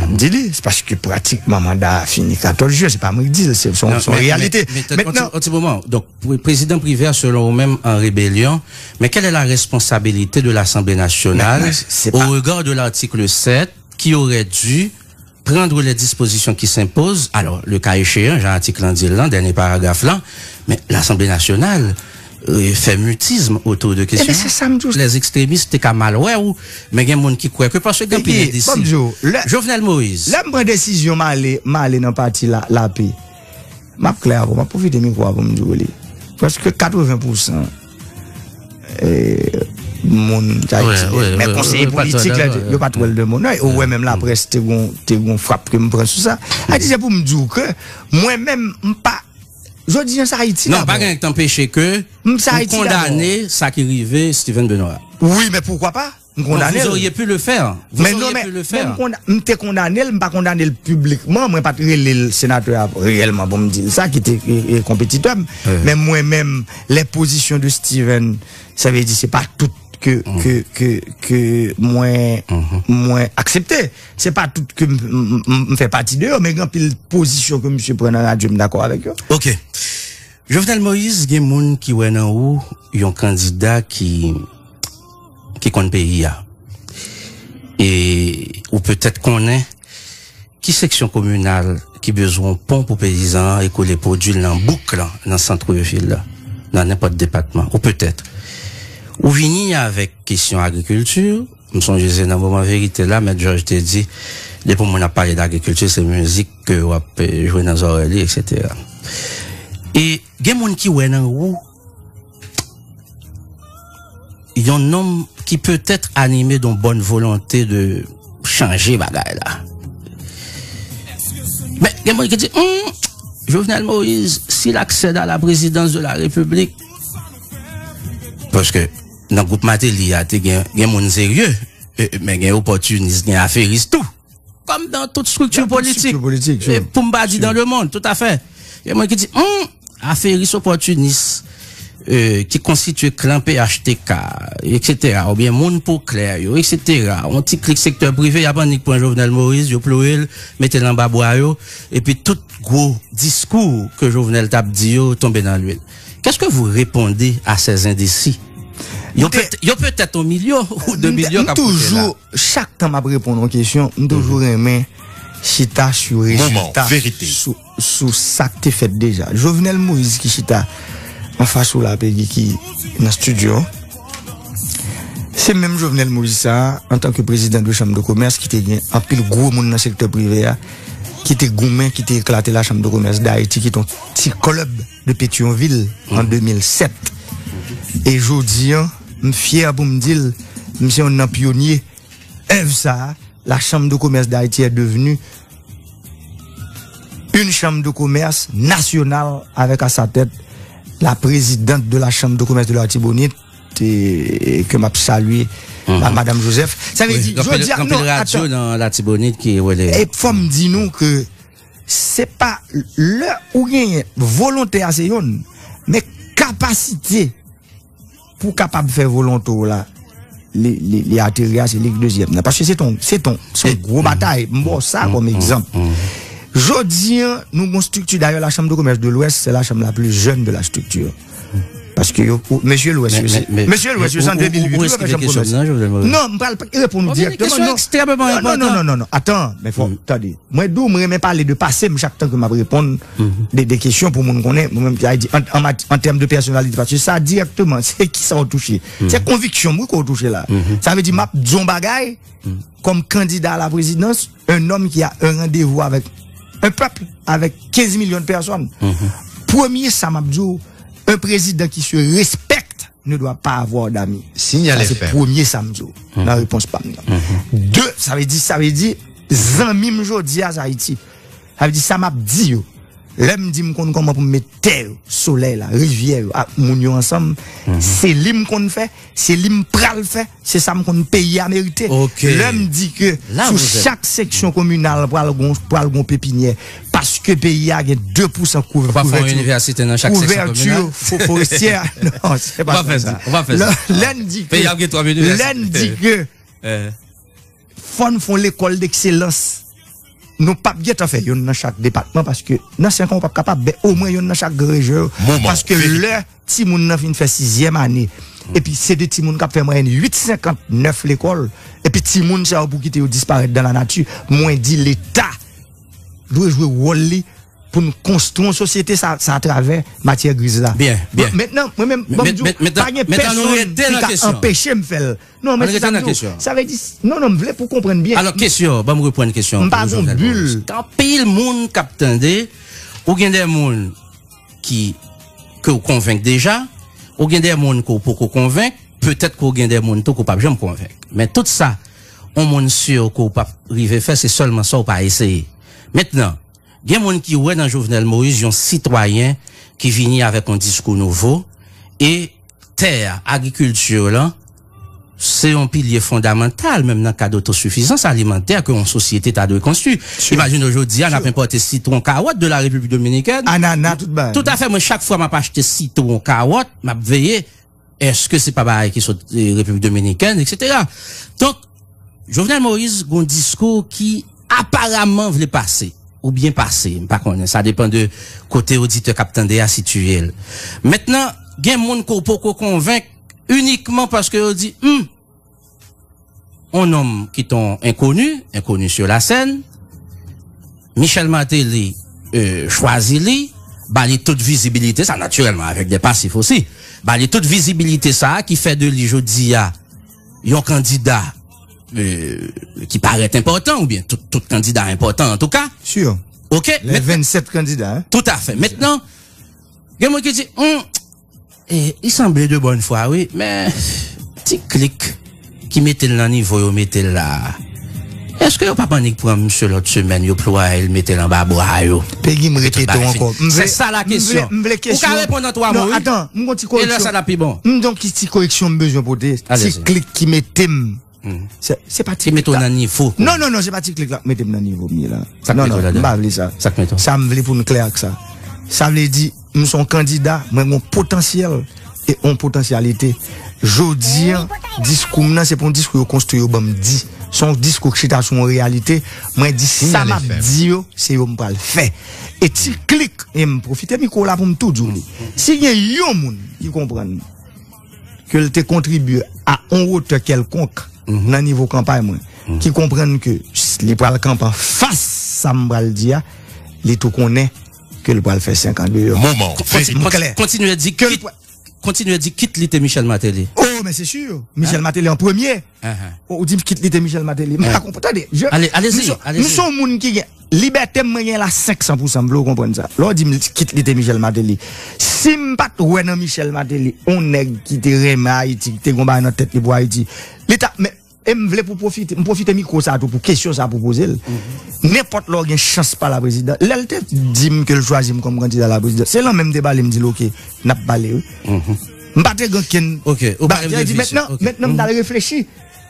M di li, se paske pratikman manda a fini katòz jen, se pa mwen ki di l, se se yon, se yon reyalite. Mentnan, yon ti moman. Donk, prezidan Privè, selon ou menm, an rebelyon, mais quelle est la responsabilité de l'Assemblée nationale au regard de l'article sept qui aurait dû prendre les dispositions qui s'imposent, alors, le cas échéant, jan atik lan di l lan, dènye paragraf lan, men Lasanble Nasyonal euh, fè mitis otou de kesyon. Ebyen, se sa m di w. Lè ekstremis te ka mal wè w, men gen moun ki kwè ke paske gen anpil endisi. Jovenel Moïse. Lè m pran desizyon m ale, m ale nan pati la, lape. M ap klè avè w, m ap pwofite mikwo a pou m di w li. Prèske katreven pousan eh, moun Ayiti, men konseye politik la, yo pa t wè l de moun. Ou wè menm laprès te gon, te gon frap ke m pran sou sa. Ayiti, se pou m di w ke mwen menm, m pa Jodi an, se Ayiti dabò. Non, pa gen anyen k t anpeche ke ou kondane sa ki rive Steven Benoît. Wi, men poukwa pa? M kondane l. Non, vous auriez pu le faire. Vous auriez pu le faire. Men non, men, men m konda-, m te kondane l, m pa kondane l piblikman, mwen pa t rele l senatè a reyèlman pou m di l sa, ki te, e, e, konpetitè m. Men mwen menm, les positions de Steven, sa vle di se pa tout ke, ke, ke, ke mwen, mwen aksepte. Se pa tout ke m, m, m, m fè pati de yo, men gen anpil pozisyon ke misye pran nan radyo, m dakò avèk yo. Ok. Jovenel Moïse, gen moun ki wè nan ou yon kandida ki, ki konn peyi a. E ou petèt konnen ki seksyon kominal ki bezwen yon pon pou peyizan an ekoule pwodui l nan bouk lan, nan sant vil la, nan nenpòt depatman. Ou petèt. Ou vini avèk kesyon agrikilti, m sonje se nan moman verite la, Mèt Jòj te di, depi yon moun ap pale d agrikilti, se mizik ke w ap, eh, jwe nan zòrèy li, etsetera. E gen moun ki wè nan ou yon nonm ki petèt anime d on bòn volonte de chanje bagay la. Men, gen moun ki di, hmm, Jovenel Moïse, s'il accède à la présidence de la République, paske nan gwoup Martelly a, te gen, gen moun serye, e, men gen opòtinis, gen aferis tou. Kòm dan tout strikti politik. E pou m pa di dan le mond, toutafè. Gen moun ki di, hmm, aferis opòtinis, e, ki konstitye klan P H T K, etsetera, oubyen moun po klè yo, etsetera, yon ti klik sektè prive, y ap annik pran Jovenel Moïse, yo ploye l, mete l anba bwa yo, epi tout gwo diskou ke Jovenel t ap di yo tonbe nan lwil. Qu'est-ce que vous répondez à ces indécis? Yo petèt yon milyon ou de milyon k ap koute la. Chak tan m ap reponn yon kesyon, m toujou renmen chita sou rezilta, sou, sou sa k te fèt deja. Jovenel Moïse ki chita anfas ou la, Peggy, ki nan estidyo, se menm Jovenel Moïse sa a, antanke prezidan de chanm de komès, ki te gen anpil gwo moun nan sektè prive a, ki te goumen, ki te eklate la Chambre de Commerce d'Haïti, ki te yon ti klèb de Petyonvil an de mil sèt. E jodi an, m fyè pou m di l, m se youn nan pyonye èv sa a. La Chambre de Commerce d'Haïti est devenue une chambre de commerce nationale avec à sa tête la présidente de la Chambre de commerce de l'Artibonite, e, ke m ap salye, la Madame Joseph. Sa vle di, jodi a, non, radyo nan Latibonit ki rele. E fò m di nou ke se pa lè ou genyen volonte a se yonn, men kapasite pou w kapab fè volonte w la, li, li, li ateri a, se li ki dezyèm nan. Paske se ton, se ton, se yon gwo batay. M ba w sa kòm egzanp. Jodi an, nou gon strikti, dayè, la Chambre de Commerce de l'Ouest, c'est la chambre la plus jeune de la structure. Paske yo, ou, mesye Lwès yo, se, mesye Lwès yo, se an de mil uit, ou yo fè Chanm Komès. Non, m pral reponn ou direkteman, non. Non, non, non, non, non. Atan, men fò, tande. Mwen di w, mwen renmen pale de pase m chak tan ke m ap reponn de, de kesyon pou moun konnen, mwen menm, sa vle di, an, an mat-, an tèm de pèsonalite, paske sa direkteman, se kisa w touche. Se konviksyon m, wi, ke w touche la. Sa vle di, m ap di yon bagay, kòm kandida a la prezidans, un homme qui a un rendez-vous avec un peuple, avec quinze millions de personnes. Premye sa m ap di w, un président qui se respecte ne doit pas avoir d'amis. Sa se premye sa m di w nan repons pa m nan. De, sa vle di, sa vle di, zanmi m jodi a, se Ayiti. Sa vle di, sa m ap di yo. Lè m di m konn kòman pou m met tè yo, solèy la, rivyè yo, ak moun yo ansanm, se li m konn fè, se li m pral fè, se sa m konn peyi a merite. Lè m di ke sou chak seksyon kominal pral gon, pral gon pepinyè, paske peyi a gen de pousan kouvèti, kouvèti fo-, forestyè. Non, se pa sa. Lè, lè n di ke, lè n di ke fò n fè yon lekòl dekselans. Nou p ap gentan fè yonn nan chak depatman, paske nan senk an, ou p ap kapab, men omwen yonn nan chak gran rejyon yo. Paske lè timoun nan fin fè sizyèm ane, epi se de timoun k ap fè mwayèn uit senkant nèf lekòl, epi timoun sa yo pou kite yo disparèt dan lanati, mwen di Leta dwe jwe wòl li pou n konstwi yon sosyete sa, sa atravè matyè griz la. Byen, byen. Mentnan, mwen menm, ban m di w, pa gen pèsonn ki ka anpeche m fè l. Non, men se sa m di w. Sa vle di, non, non, m vle pou w konprann byen. Alò, kesyon, ban m reprann kesyon. M pa gon bil. Gen anpil moun k ap tande, ou gen de moun ki, ke w konvenk deja, ou gen de moun ke w poko konvenk, petèt ke w gen de moun tou ke w p ap janm konvenk. Men tout sa, yon moun si ke w p ap rive fè, se sèlman sa w pa eseye. Mentnan, gen moun ki wè nan Jovenel Moïse yon sitwayen ki vini avèk yon diskou nouvo, e tè a, agrikilti lan, se yon pilye fondamantal, menm nan kad otosifizans alimantè ke yon sosyete ta dwe konstwi. Imajine w jodi a, n ap enpòte sitwon, kawòt de la Repiblik Dominikèn. Anana, tout bagay. Toutafè, mwen, chak fwa m ap achte sitwon, kawòt, m ap veye, èske se pa bagay ki sot, eh, Repiblik Dominikèn, etsetera. Donk, Jovenel Moïse gon diskou ki aparaman vle pase, oubyen pase, m pa konnen, sa depann de kote oditè k ap tande a sitiye l. Mentnan, gen moun ke w poko konvenk inikman paske yo di, hmm, yon nonm ki t on enkoni, enkoni sou lasèn, Michel Martelly, euh, chwazi li, ba li tout vizibilite, sa natirèlman avèk de pasif osi, ba li tout vizibilite sa a ki fè de li jodi a yon kandida, euh, ki parèt enpòtan, oubyen tout, tout kandida enpòtan antouka. Oke, lè vennsèt kandida, hein. Toutafè. Mentnan, gen moun ki di, hmm, e, li sanble de bòn fwa, wi, men ti klik ki mete l nan nivo yo mete l la a, èske yo p ap annik pran misye lòt semèn, yo plwaye l, mete l anba bra yo? Pegi, m repete w ankò. Se sa la kesyon. Ou ka reponn an twa mo, wi. Non, atan, m gon ti koreksyon. E lè sa l ap pi bon. M gon ti, ti koreksyon m bezwen pote. Ti klik ki mete m. Se, se pa ti klik la. Ki mete w nan nivo. Non, non, non, se pa ti klik la k mete m nan nivo m ye la. Non, non, m pa vle sa. Sa k mete w? Sa m vle pou n klè ak sa. Sa vle di, m se yon kandida, mwen gon potansyèl e yon potansyalite. Jodi a, diskou m nan, se pa yon diskou yo konstwi, yo ban m di. Se yon diskou k chita sou yon reyalite. Mwen di sa m ap di yo, se yo m pral fè. E ti klik, e m pwofite mikwo la pou m tou di w li. Si gen yon moun ki konprann ke l te kontribye a yon wotè kèlkonk nan nivo kanpay mwen, ki konprann ke s-, li pral kanpe anfas sa m pral di a, li tou konnen ke l pral fè senk an deyò. Moman, kontinye di kit, kontinye di kit li te Michel Martelly. Oh, men se si. Michel Martelly an premye. Ou di kit li te Michel Martelly. M pa konprann. Tande, je, alezi, m se yon moun ki gen libète m, mwen gen la senk san pousan, m vle w konprann sa. Lè w di m kit li te Michel Martelly. Si m pa t wè nan Michel Martelly yon nèg ki te renmen Ayiti, ki te gon bagay nan tèt li pou Ayiti, li ta, men, e m vle pou pwofite, m pwofite mikwo sa tou pou kesyon sa pou poze l. Nenpòt lè w gen chans pale a prezidan, lè l te di m ke l chwazi m kòm kandida la prezidan, se lanmen m te pale, m di l, "Oke, n ap pale, wi." M pa te gen okenn bagay. Mentnan, mentnan m t al reflechi.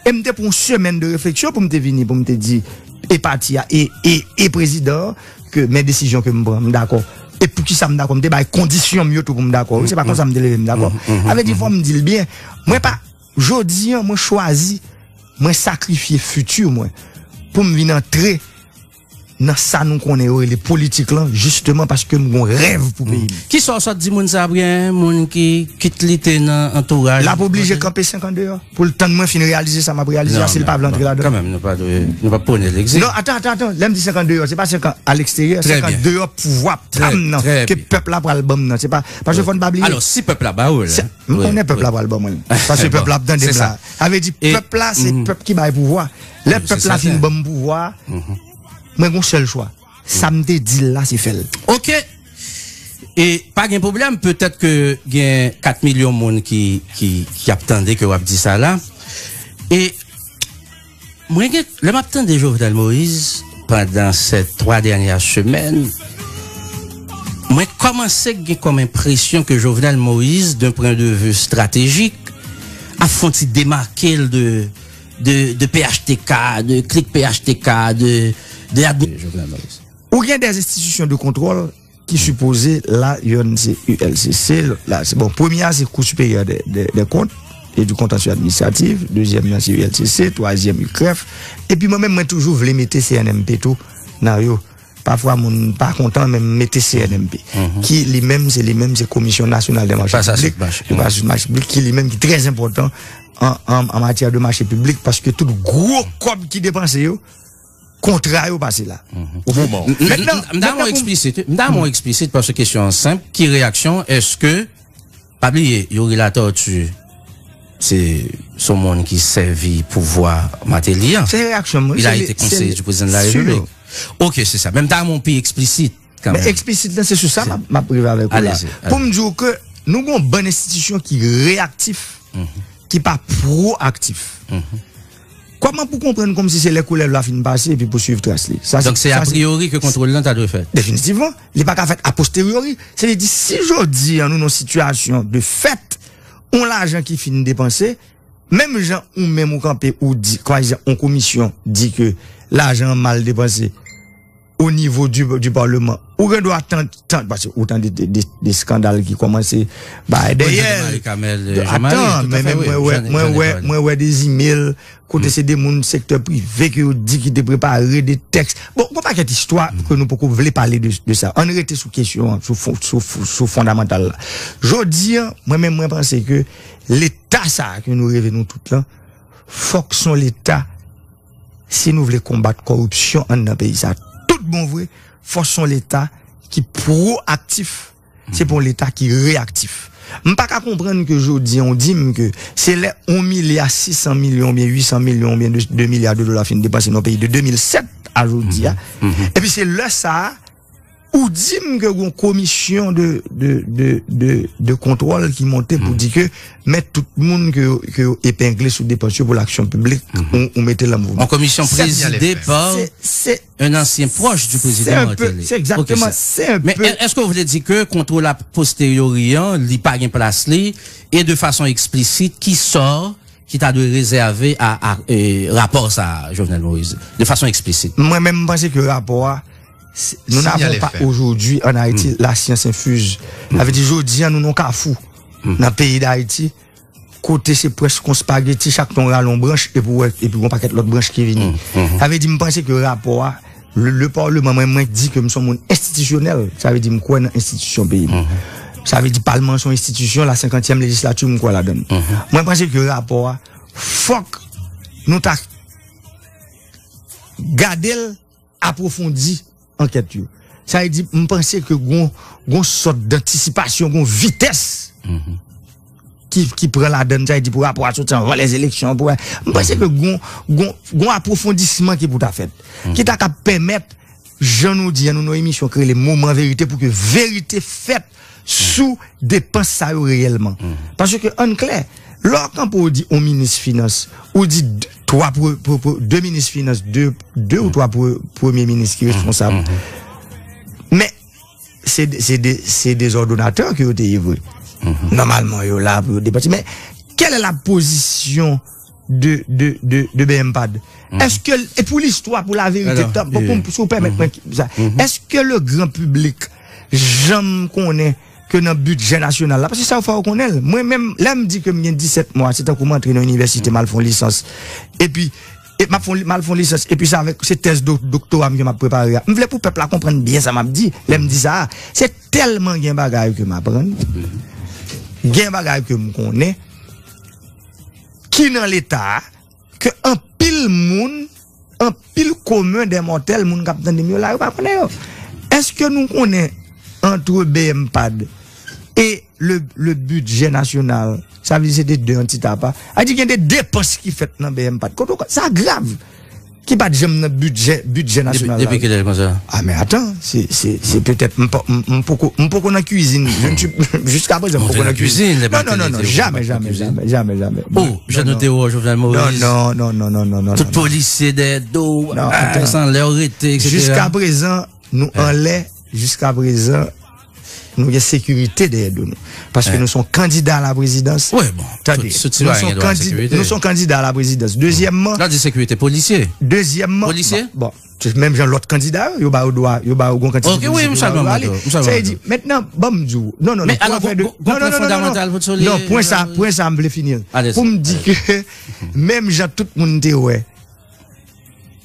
E m te pran yon semèn de refleksyon pou m te vini, pou m te di, e pati a, e, e, e prezidan an, ke men desizyon ke m pran, m dakò. E poukisa m dakò? M te bay kondisyon m yo tou pou m dakò. Se pa konsa m te leve, m dakò. Sa vle di, fò m di l byen. Mwen pa, jodi a, mwen chwazi, mwen sakrifye fiti mwen pou m vin antre nan sa nou konnen yo rele politik lan, jisteman paske m gon rèv pou peyi m. Kisa w sot di moun sa, Brian, moun ki kit li te nan antouraj? L ap oblije kanpe senk an deyò pou l tann mwen fin reyalize sa m ap reyalize a, si l pa vle antre ladan. Kanmenm, nou pa dwe, nou pa pwone l egzil. Non, atan, atan, atan, lè m di senk an deyò, se pa senk an a leksteryè, senk an deyò pouvwa pa m nan, ke pèp la pral ban m nan. Se pa, paske fò n pa bliye. Alò, si pèp la ba ou l, m konnen pèp la pral ban mwen l. Paske pèp la ap tande m la. Sa vle di, pèp la, se pèp ki bay pouvwa. Lè pèp la fin ban m pouvwa, mwen gon sèl chwa. Sa m te di l la, se fè l. Oke. E pa gen pwoblèm, petèt ke gen kat milyon moun ki, ki, ki ap tande ke w ap di sa la. E mwen gen, lè m ap tande Jovenel Moïse pandan ces trois dernières semaines, mwen kòmanse gen kòm enpresyon ke Jovenel Moïse, d'un point de vue stratégique, ap fè yon ti demake l de, de, de P H T K, de klik P H T K, de, de admi-, Jovenel Moïse. Ou gen des institutions de contrôle ki sipoze la, yonn se U L C C, lòt la, se, bon, premye a, se Cour supérieure des, des, des comptes, et du contentieux administratif, dezyèm nan se U L C C, twazyèm U C R E F, epi mwen menm mwen toujou vle mete C N M P tou nan yo. Pafwa moun pa kontan, men m mete C N M P, ki li menm, se li menm, se Komisyon Nasyonal de Mache Piblik, de Mache Piblik, ki li menm ki trè enpòtan an, an, an matyè de mache piblik, paske tout gwo kòb ki depanse yo, kontra yo pase la. M ta mwen eksplisit, m ta mwen eksplisit paske kesyon an senp, ki reyaksyon, èske, pa bliye, Youri Latortue, se se yon moun ki sèvi pouvwa Martelly an. Se reyaksyon mwen. Il a été conseiller du président de la République. Ok, se sa. Men m ta mwen pi eksplisit kanmenm. Men eksplisit lan, se sou sa m ap rive avèk ou la. Pou m di w ke nou gen yon bann enstitisyon ki reyaktif, ki pa pwoaktif. Kòman pou konprann kòmsi se lè koulèv la fin pase epi pou swiv tras li? Donk se apriori ke kontwòl lan ta dwe fèt. Definitivman. Li pa ka fèt aposteryori. Se vle di, si jodi a nou nan yon sitiyasyon de fèt, yon lajan ki fin depanse, menm jan ou menm ou kanpe ou di, kwa jan yon komisyon di ke lajan an mal depanse, o nivo di, di Parlement, ou gen dwa tann, tann, paske ou tande de, de, de eskandal ki kòmanse bay dèyè. Atan, men menm mwen wè, mwen wè, mwen wè de imèl kote se de moun sektè prive ke yo di ki te prepare de tèks. Bon, gon pakèt istwa ke nou poko vle pale de, de sa. Ann rete sou kesyon an, sou, sou, sou fondamantal la. Jodi a, mwen menm mwen panse ke leta sa a ke nou reve nou tout lan, fòk se yon leta, si nou vle konbat kòripsyon anndan peyi sa a tout bon vre, fòk se yon leta ki pwoaktif, se pa yon leta ki reyaktif. M pa ka konprann ke jodi a ou di m ke se lè yon milya sis san milyon oubyen uit san milyon oubyen de milya de dola fin depanse nan yon peyi de de mil sèt a jodi a, epi se lè sa a ou di m ke gon komisyon de, de, de, de, de kontwòl ki monte pou di ke men tout moun ke, ke yo epengle sou depans yo pou laksyon piblik, ou, ou mete l an mouvman. Yon komisyon prezide pa un ancien proche du président Martelly. Se egzakteman, se enpe. Men èske w vle di ke kontwòl a posteriori an, li pa gen plas li, e de fason eksplisit, ki sò ki ta dwe rezève a, a, e, rapò sa a, Jovenel Moïse, de fason eksplisit? Mwen menm, m panse ke rapò a, nou n'avons pas aujourd'hui en Haïti la science infuse. Sa vle di, jodi a, nou nan kafou nan peyi Dayiti, kote se prèske yon spageti, chak tan w rale yon branch, epi w wè, epi gon pakèt lòt branch ki vini. Sa vle di, m panse ke rapò a, le, le Parlement, mwen, mwen di ke m se yon moun enstitisyonèl, sa vle di m kwè nan enstitisyon peyi m. Sa vle di palman se yon enstitisyon, la senkantyèm lejislati, m kwè ladan l. Mwen panse ke rapò a, fòk nou ta gade l, apwofondi ankèt yo. Sa vle di, m panse ke gon, gon sòt dantisipasyon, gon vitès ki, ki pran ladan l, sa vle di pou rapò a soti anvan lèzeleksyon, pou, m panse ke gon, gon, gon apwofondisman ki pou ta fèt, ki ta ka pèmèt, jan nou di an, nou nan emisyon ki rele Moman Verite, pou ke verite fèt sou depans sa yo reyèlman. Paske ann klè, lè w kanpe w di yon minis finans, ou di d-, twa pre-, pre-, pre-, de minis finans, de, de ou twa pre-, premye minis ki responsab. Men, se, se de, se de zòdonatè ke yo te ye vre. Nòmalman, yo la pou yo depanse. Men, quelle est la position de, de, de, de B M pad? Èske, e pou listwa, pou laverite, pou, pou, si w pèmèt mwen sa, èske le grand public janm konnen ke nan bidjè nasyonal la, paske sa yo fè w konnen l. Mwen menm, lè m di ke m gen disèt mwa, se tankou m antre nan inivèsite, m al fè yon lisans. Epi, e m ap fè yon, m al fè yon lisans, epi se avèk, se tèz do-, doktora m ke m ap prepare a. M vle pou pèp la konprann byen sa m ap di, lè m di sa a. Se tèlman gen bagay ke m aprann, gen bagay ke m konnen, ki nan Leta a, ke anpil moun, anpil commun des mortels, moun k ap tande m yo la, yo pa konnen yo. Èske nou konnen, entre B M pad e le, le budget national, sa vle di se te de antit apa, a di gen de depans ki fèt nan B M pad. Kote w ka, sa grav. Ki pa t janm nan bidjè, bidjè nasyonal la. Depi kilè l konsa? Ah, men atan, se, se, se petèt, m pa, m, m poko, m poko nan kwizin. Je ne suis, jiska prezan, m poko nan kwizin. Non, non, non, non, jamè, jamè, jamè, jamè, jamè. Oh, jan nou te wè Jovenel Moïse. Non, non, non, non, non, non. Tout polisye dèyè do, ah, san lè w rete, et cetera. Jiska prezan, nou anlè, jiska prezan, nou gen sekirite dèyè do nou. Paske nou se yon kandida a la prezidans. Wi, bon, tande, nou se yon kandida a la prezidans. Dezyèmman, lè w di sekirite, polisye? Dezyèmman, polisye? Bon, bon. Menm jan lòt kandida yo, yo ba yo dwa, yo ba yo gon kantite pozisyon pou yo ale. Sa vle di, mentnan, ban m di w, non, non, non, pou afè de, non, non, non, non, non, pwen sa, pwen sa, m vle fini l. Pou m di ke, menm jan tout moun te wè,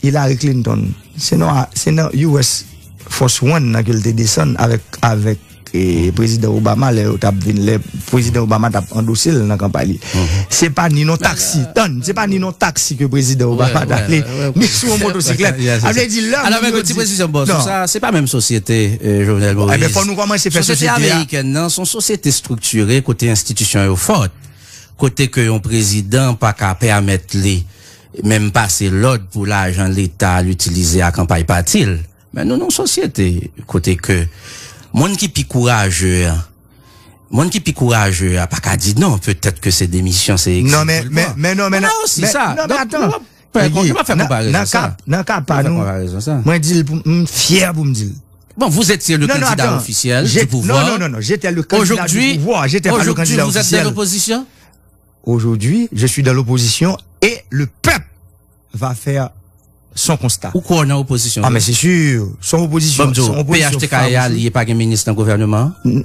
Hillary Clinton, se nan, se nan U S Force One nan ke l te desann avèk, avèk e, Prezidan Obama, lè yo t ap vin, lè Prezidan Obama t ap andose l nan kanpay li. Se pa ni nan taksi, tann, se pa ni nan taksi ke Prezidan Obama t ale, ni sou yon motosiklèt. Sa vle di, lè moun yo di, non. Sa, se pa menm sosyete, e, Jovenel Moïse. Ebyen, fò nou kòmanse fè sosyete a. Sosyete amerikèn nan, se yon sosyete estriktire, kote enstitisyon yo fò, kote ke yon prezidan pa ka pèmèt li menm pase lòd pou lajan Leta al itilize a kanpay pati l. Men nou nan yon sosyete kote ke moun ki pi kouraje a, moun ki pi kouraje a pa ka di non, petèt ke se demisyon, se egzil. Non, men, men, men non, men non, men, non, men atann. Pèdi, yo pa fè konparezon sa. Nan ka pa nou, mwen di l pou, m fyè pou m di l. Bon, vous étiez le candidat officiel du pouvoir. Non, non, non, non, j'étais le candidat du pouvoir, j'étais pas le candidat officiel. Aujourd'hui, vous êtes dans l'opposition? Aujourd'hui, je suis dans l'opposition et le peuple va faire son constat. Ou kwè w nan opozisyon? Ah, men se si, son opozisyon, son opozisyon farouch, wi. P H T K e alye pa gen minis nan gouvènman an?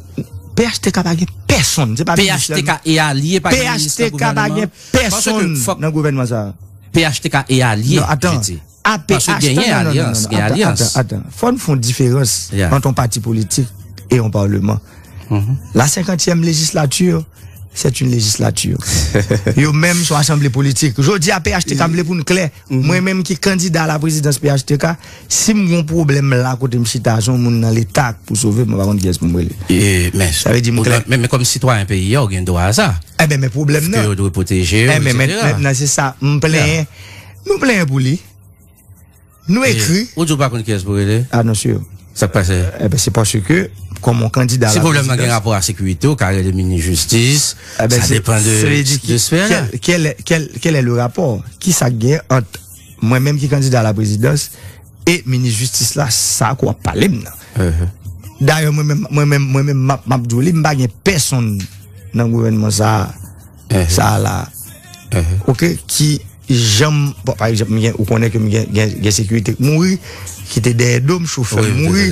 P H T K pa gen pèsonn, se pa minis sèlman. P H T K e alye pa gen minis nan gouvènman an? P H T K pa gen pèsonn nan gouvènman sa a. P H T K e alye, je di. Paske genyen alyans, gen alyans. Atann, atann, atann. Fò n fè yon diferans ant yon pati politik e yon palman. La cinquantième législature, c'est une législature. Yo menm se yon asanble politik. Jodi a, P H T K, m vle pou n klè. Mwen menm ki kandida a la prezidans P H T K, si m gen yon pwoblèm la kote m chita, se yon moun nan Leta k pou sove m, mwen pa konn kiyès pou m rele. Sa vle di m klè. Men, men kòm sitwayen peyi a, ou gen dwa a sa. Enben, men pwoblèm nan. Ke yo dwe pwoteje w, etsetera. Enben, men, mentnan, se sa, m plenyen. Nou plenyen pou li. Nou ekri. Ou di w pa konn kiyès pou rele? Ah, non, si. Sa k pase? Enben, se paske, kòm yon kandida a la prezidans. Si pwoblèm nan gen rapò a sekirite, ou ka rele minis jistis. Sa depann de, de sfè a. Quel, quel, quel est le rapport? Kisa k gen ant mwen menm ki kandida a la prezidans e minis jistis la, sa ke w ap pale m nan? Dayè, mwen menm, mwen menm, mwen menm, m ap, m ap di w li, m pa gen pèsonn nan gouvènman sa a, sa a la, oke, ki janm, bon, pa egzanp, m gen, ou konnen ke m gen, gen, gen sekirite k mouri, ki te dèyè do m, chofè m mouri.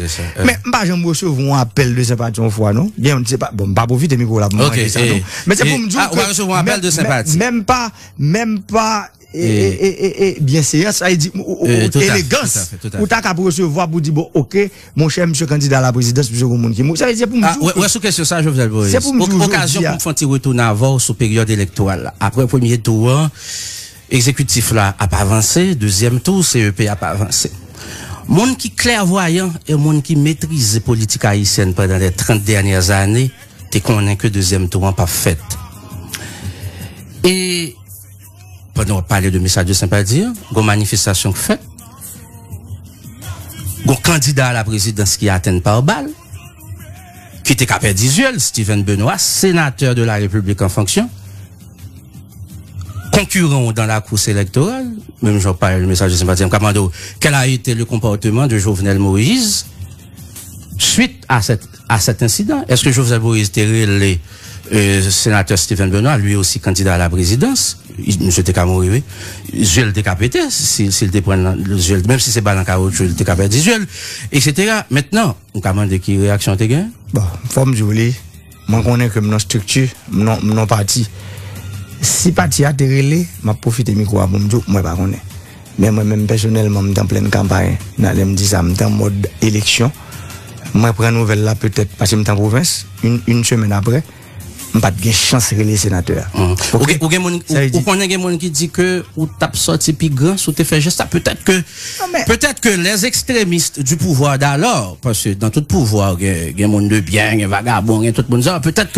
Men m pa janm resevwa yon apèl de senpati yon fwa, non. Gen, se pa, bon, m pa pwofite mikwo la pou m mande sa, non. Men se pou m di w ke, menm pa, menm pa e, e, e, e, e, byenveyans, sa vle di, ou, ou, ou, elegans, ou ta ka resevwa pou di, bon, oke, monchè, misye kandida a la prezidans, misye gon moun ki mouri. Sa vle di, pou m di w ke, wè, sou kesyon sa, Jovenel Moïse, se pou m di w jodi a. Okazyon pou m fè yon ti retounen avè w sou peryòd elektoral la. Apre premye tou an, egzekitif la ap avanse, dezyèm tou, C E P ap avanse. Moun ki klèvwayan e moun ki metrize politik ayisyèn pandan les trente dernières années te konnen ke dezyèm tou an p ap fèt. E pandan w ap pale de mesaj de senpati an, gon manifestasyon k fèt, gon kandida a la prezidans ki atenn pa bal, ki te ka pèdi zye l, Steven Benoît, sénateur de la République en fonction, konkiran w dans la course électorale, menm jan w pale de mesaj de senpati an, m ka mande w, quel a été le comportement de Jovenel Moïse suite à cette, à cet incident? Est-ce que Jovenel Moïse te rele, euh, sénateur Steven Benoît, lui aussi candidat à la présidence? Misye te ka mouri, wi. Zye l te ka pete, si, si l te pran nan zye l, menm si se bal an kawotchou, li te ka pèdi zye l, etsetera. Mentnan, ou ka mande ki reyaksyon w te gen? Bon, fò m di w li, mwen konnen ke m nan estrikti, m nan, m nan pati. Si pati a te rele, m ap pwofite mikwo a pou m di w, mwen pa konnen. Men mwen menm pèsonèlman, m t an plen kanpay. Nan lè m di sa, m t an mòd eleksyon. Mwen pran nouvèl la petèt paske m t an pwovens, yon, yon semèn apre, m pa t gen chans rele senatè a. Ou gen, ou gen moun, ou, ou konnen gen moun ki di ke ou t ap sòti pi gran si w te fè jès la. Petèt ke, petèt ke les extrémistes du pouvoir d'alors, paske dans tout pouvoir, gen, gen moun de byen, gen vagabon, gen tout moun sa, petèt ke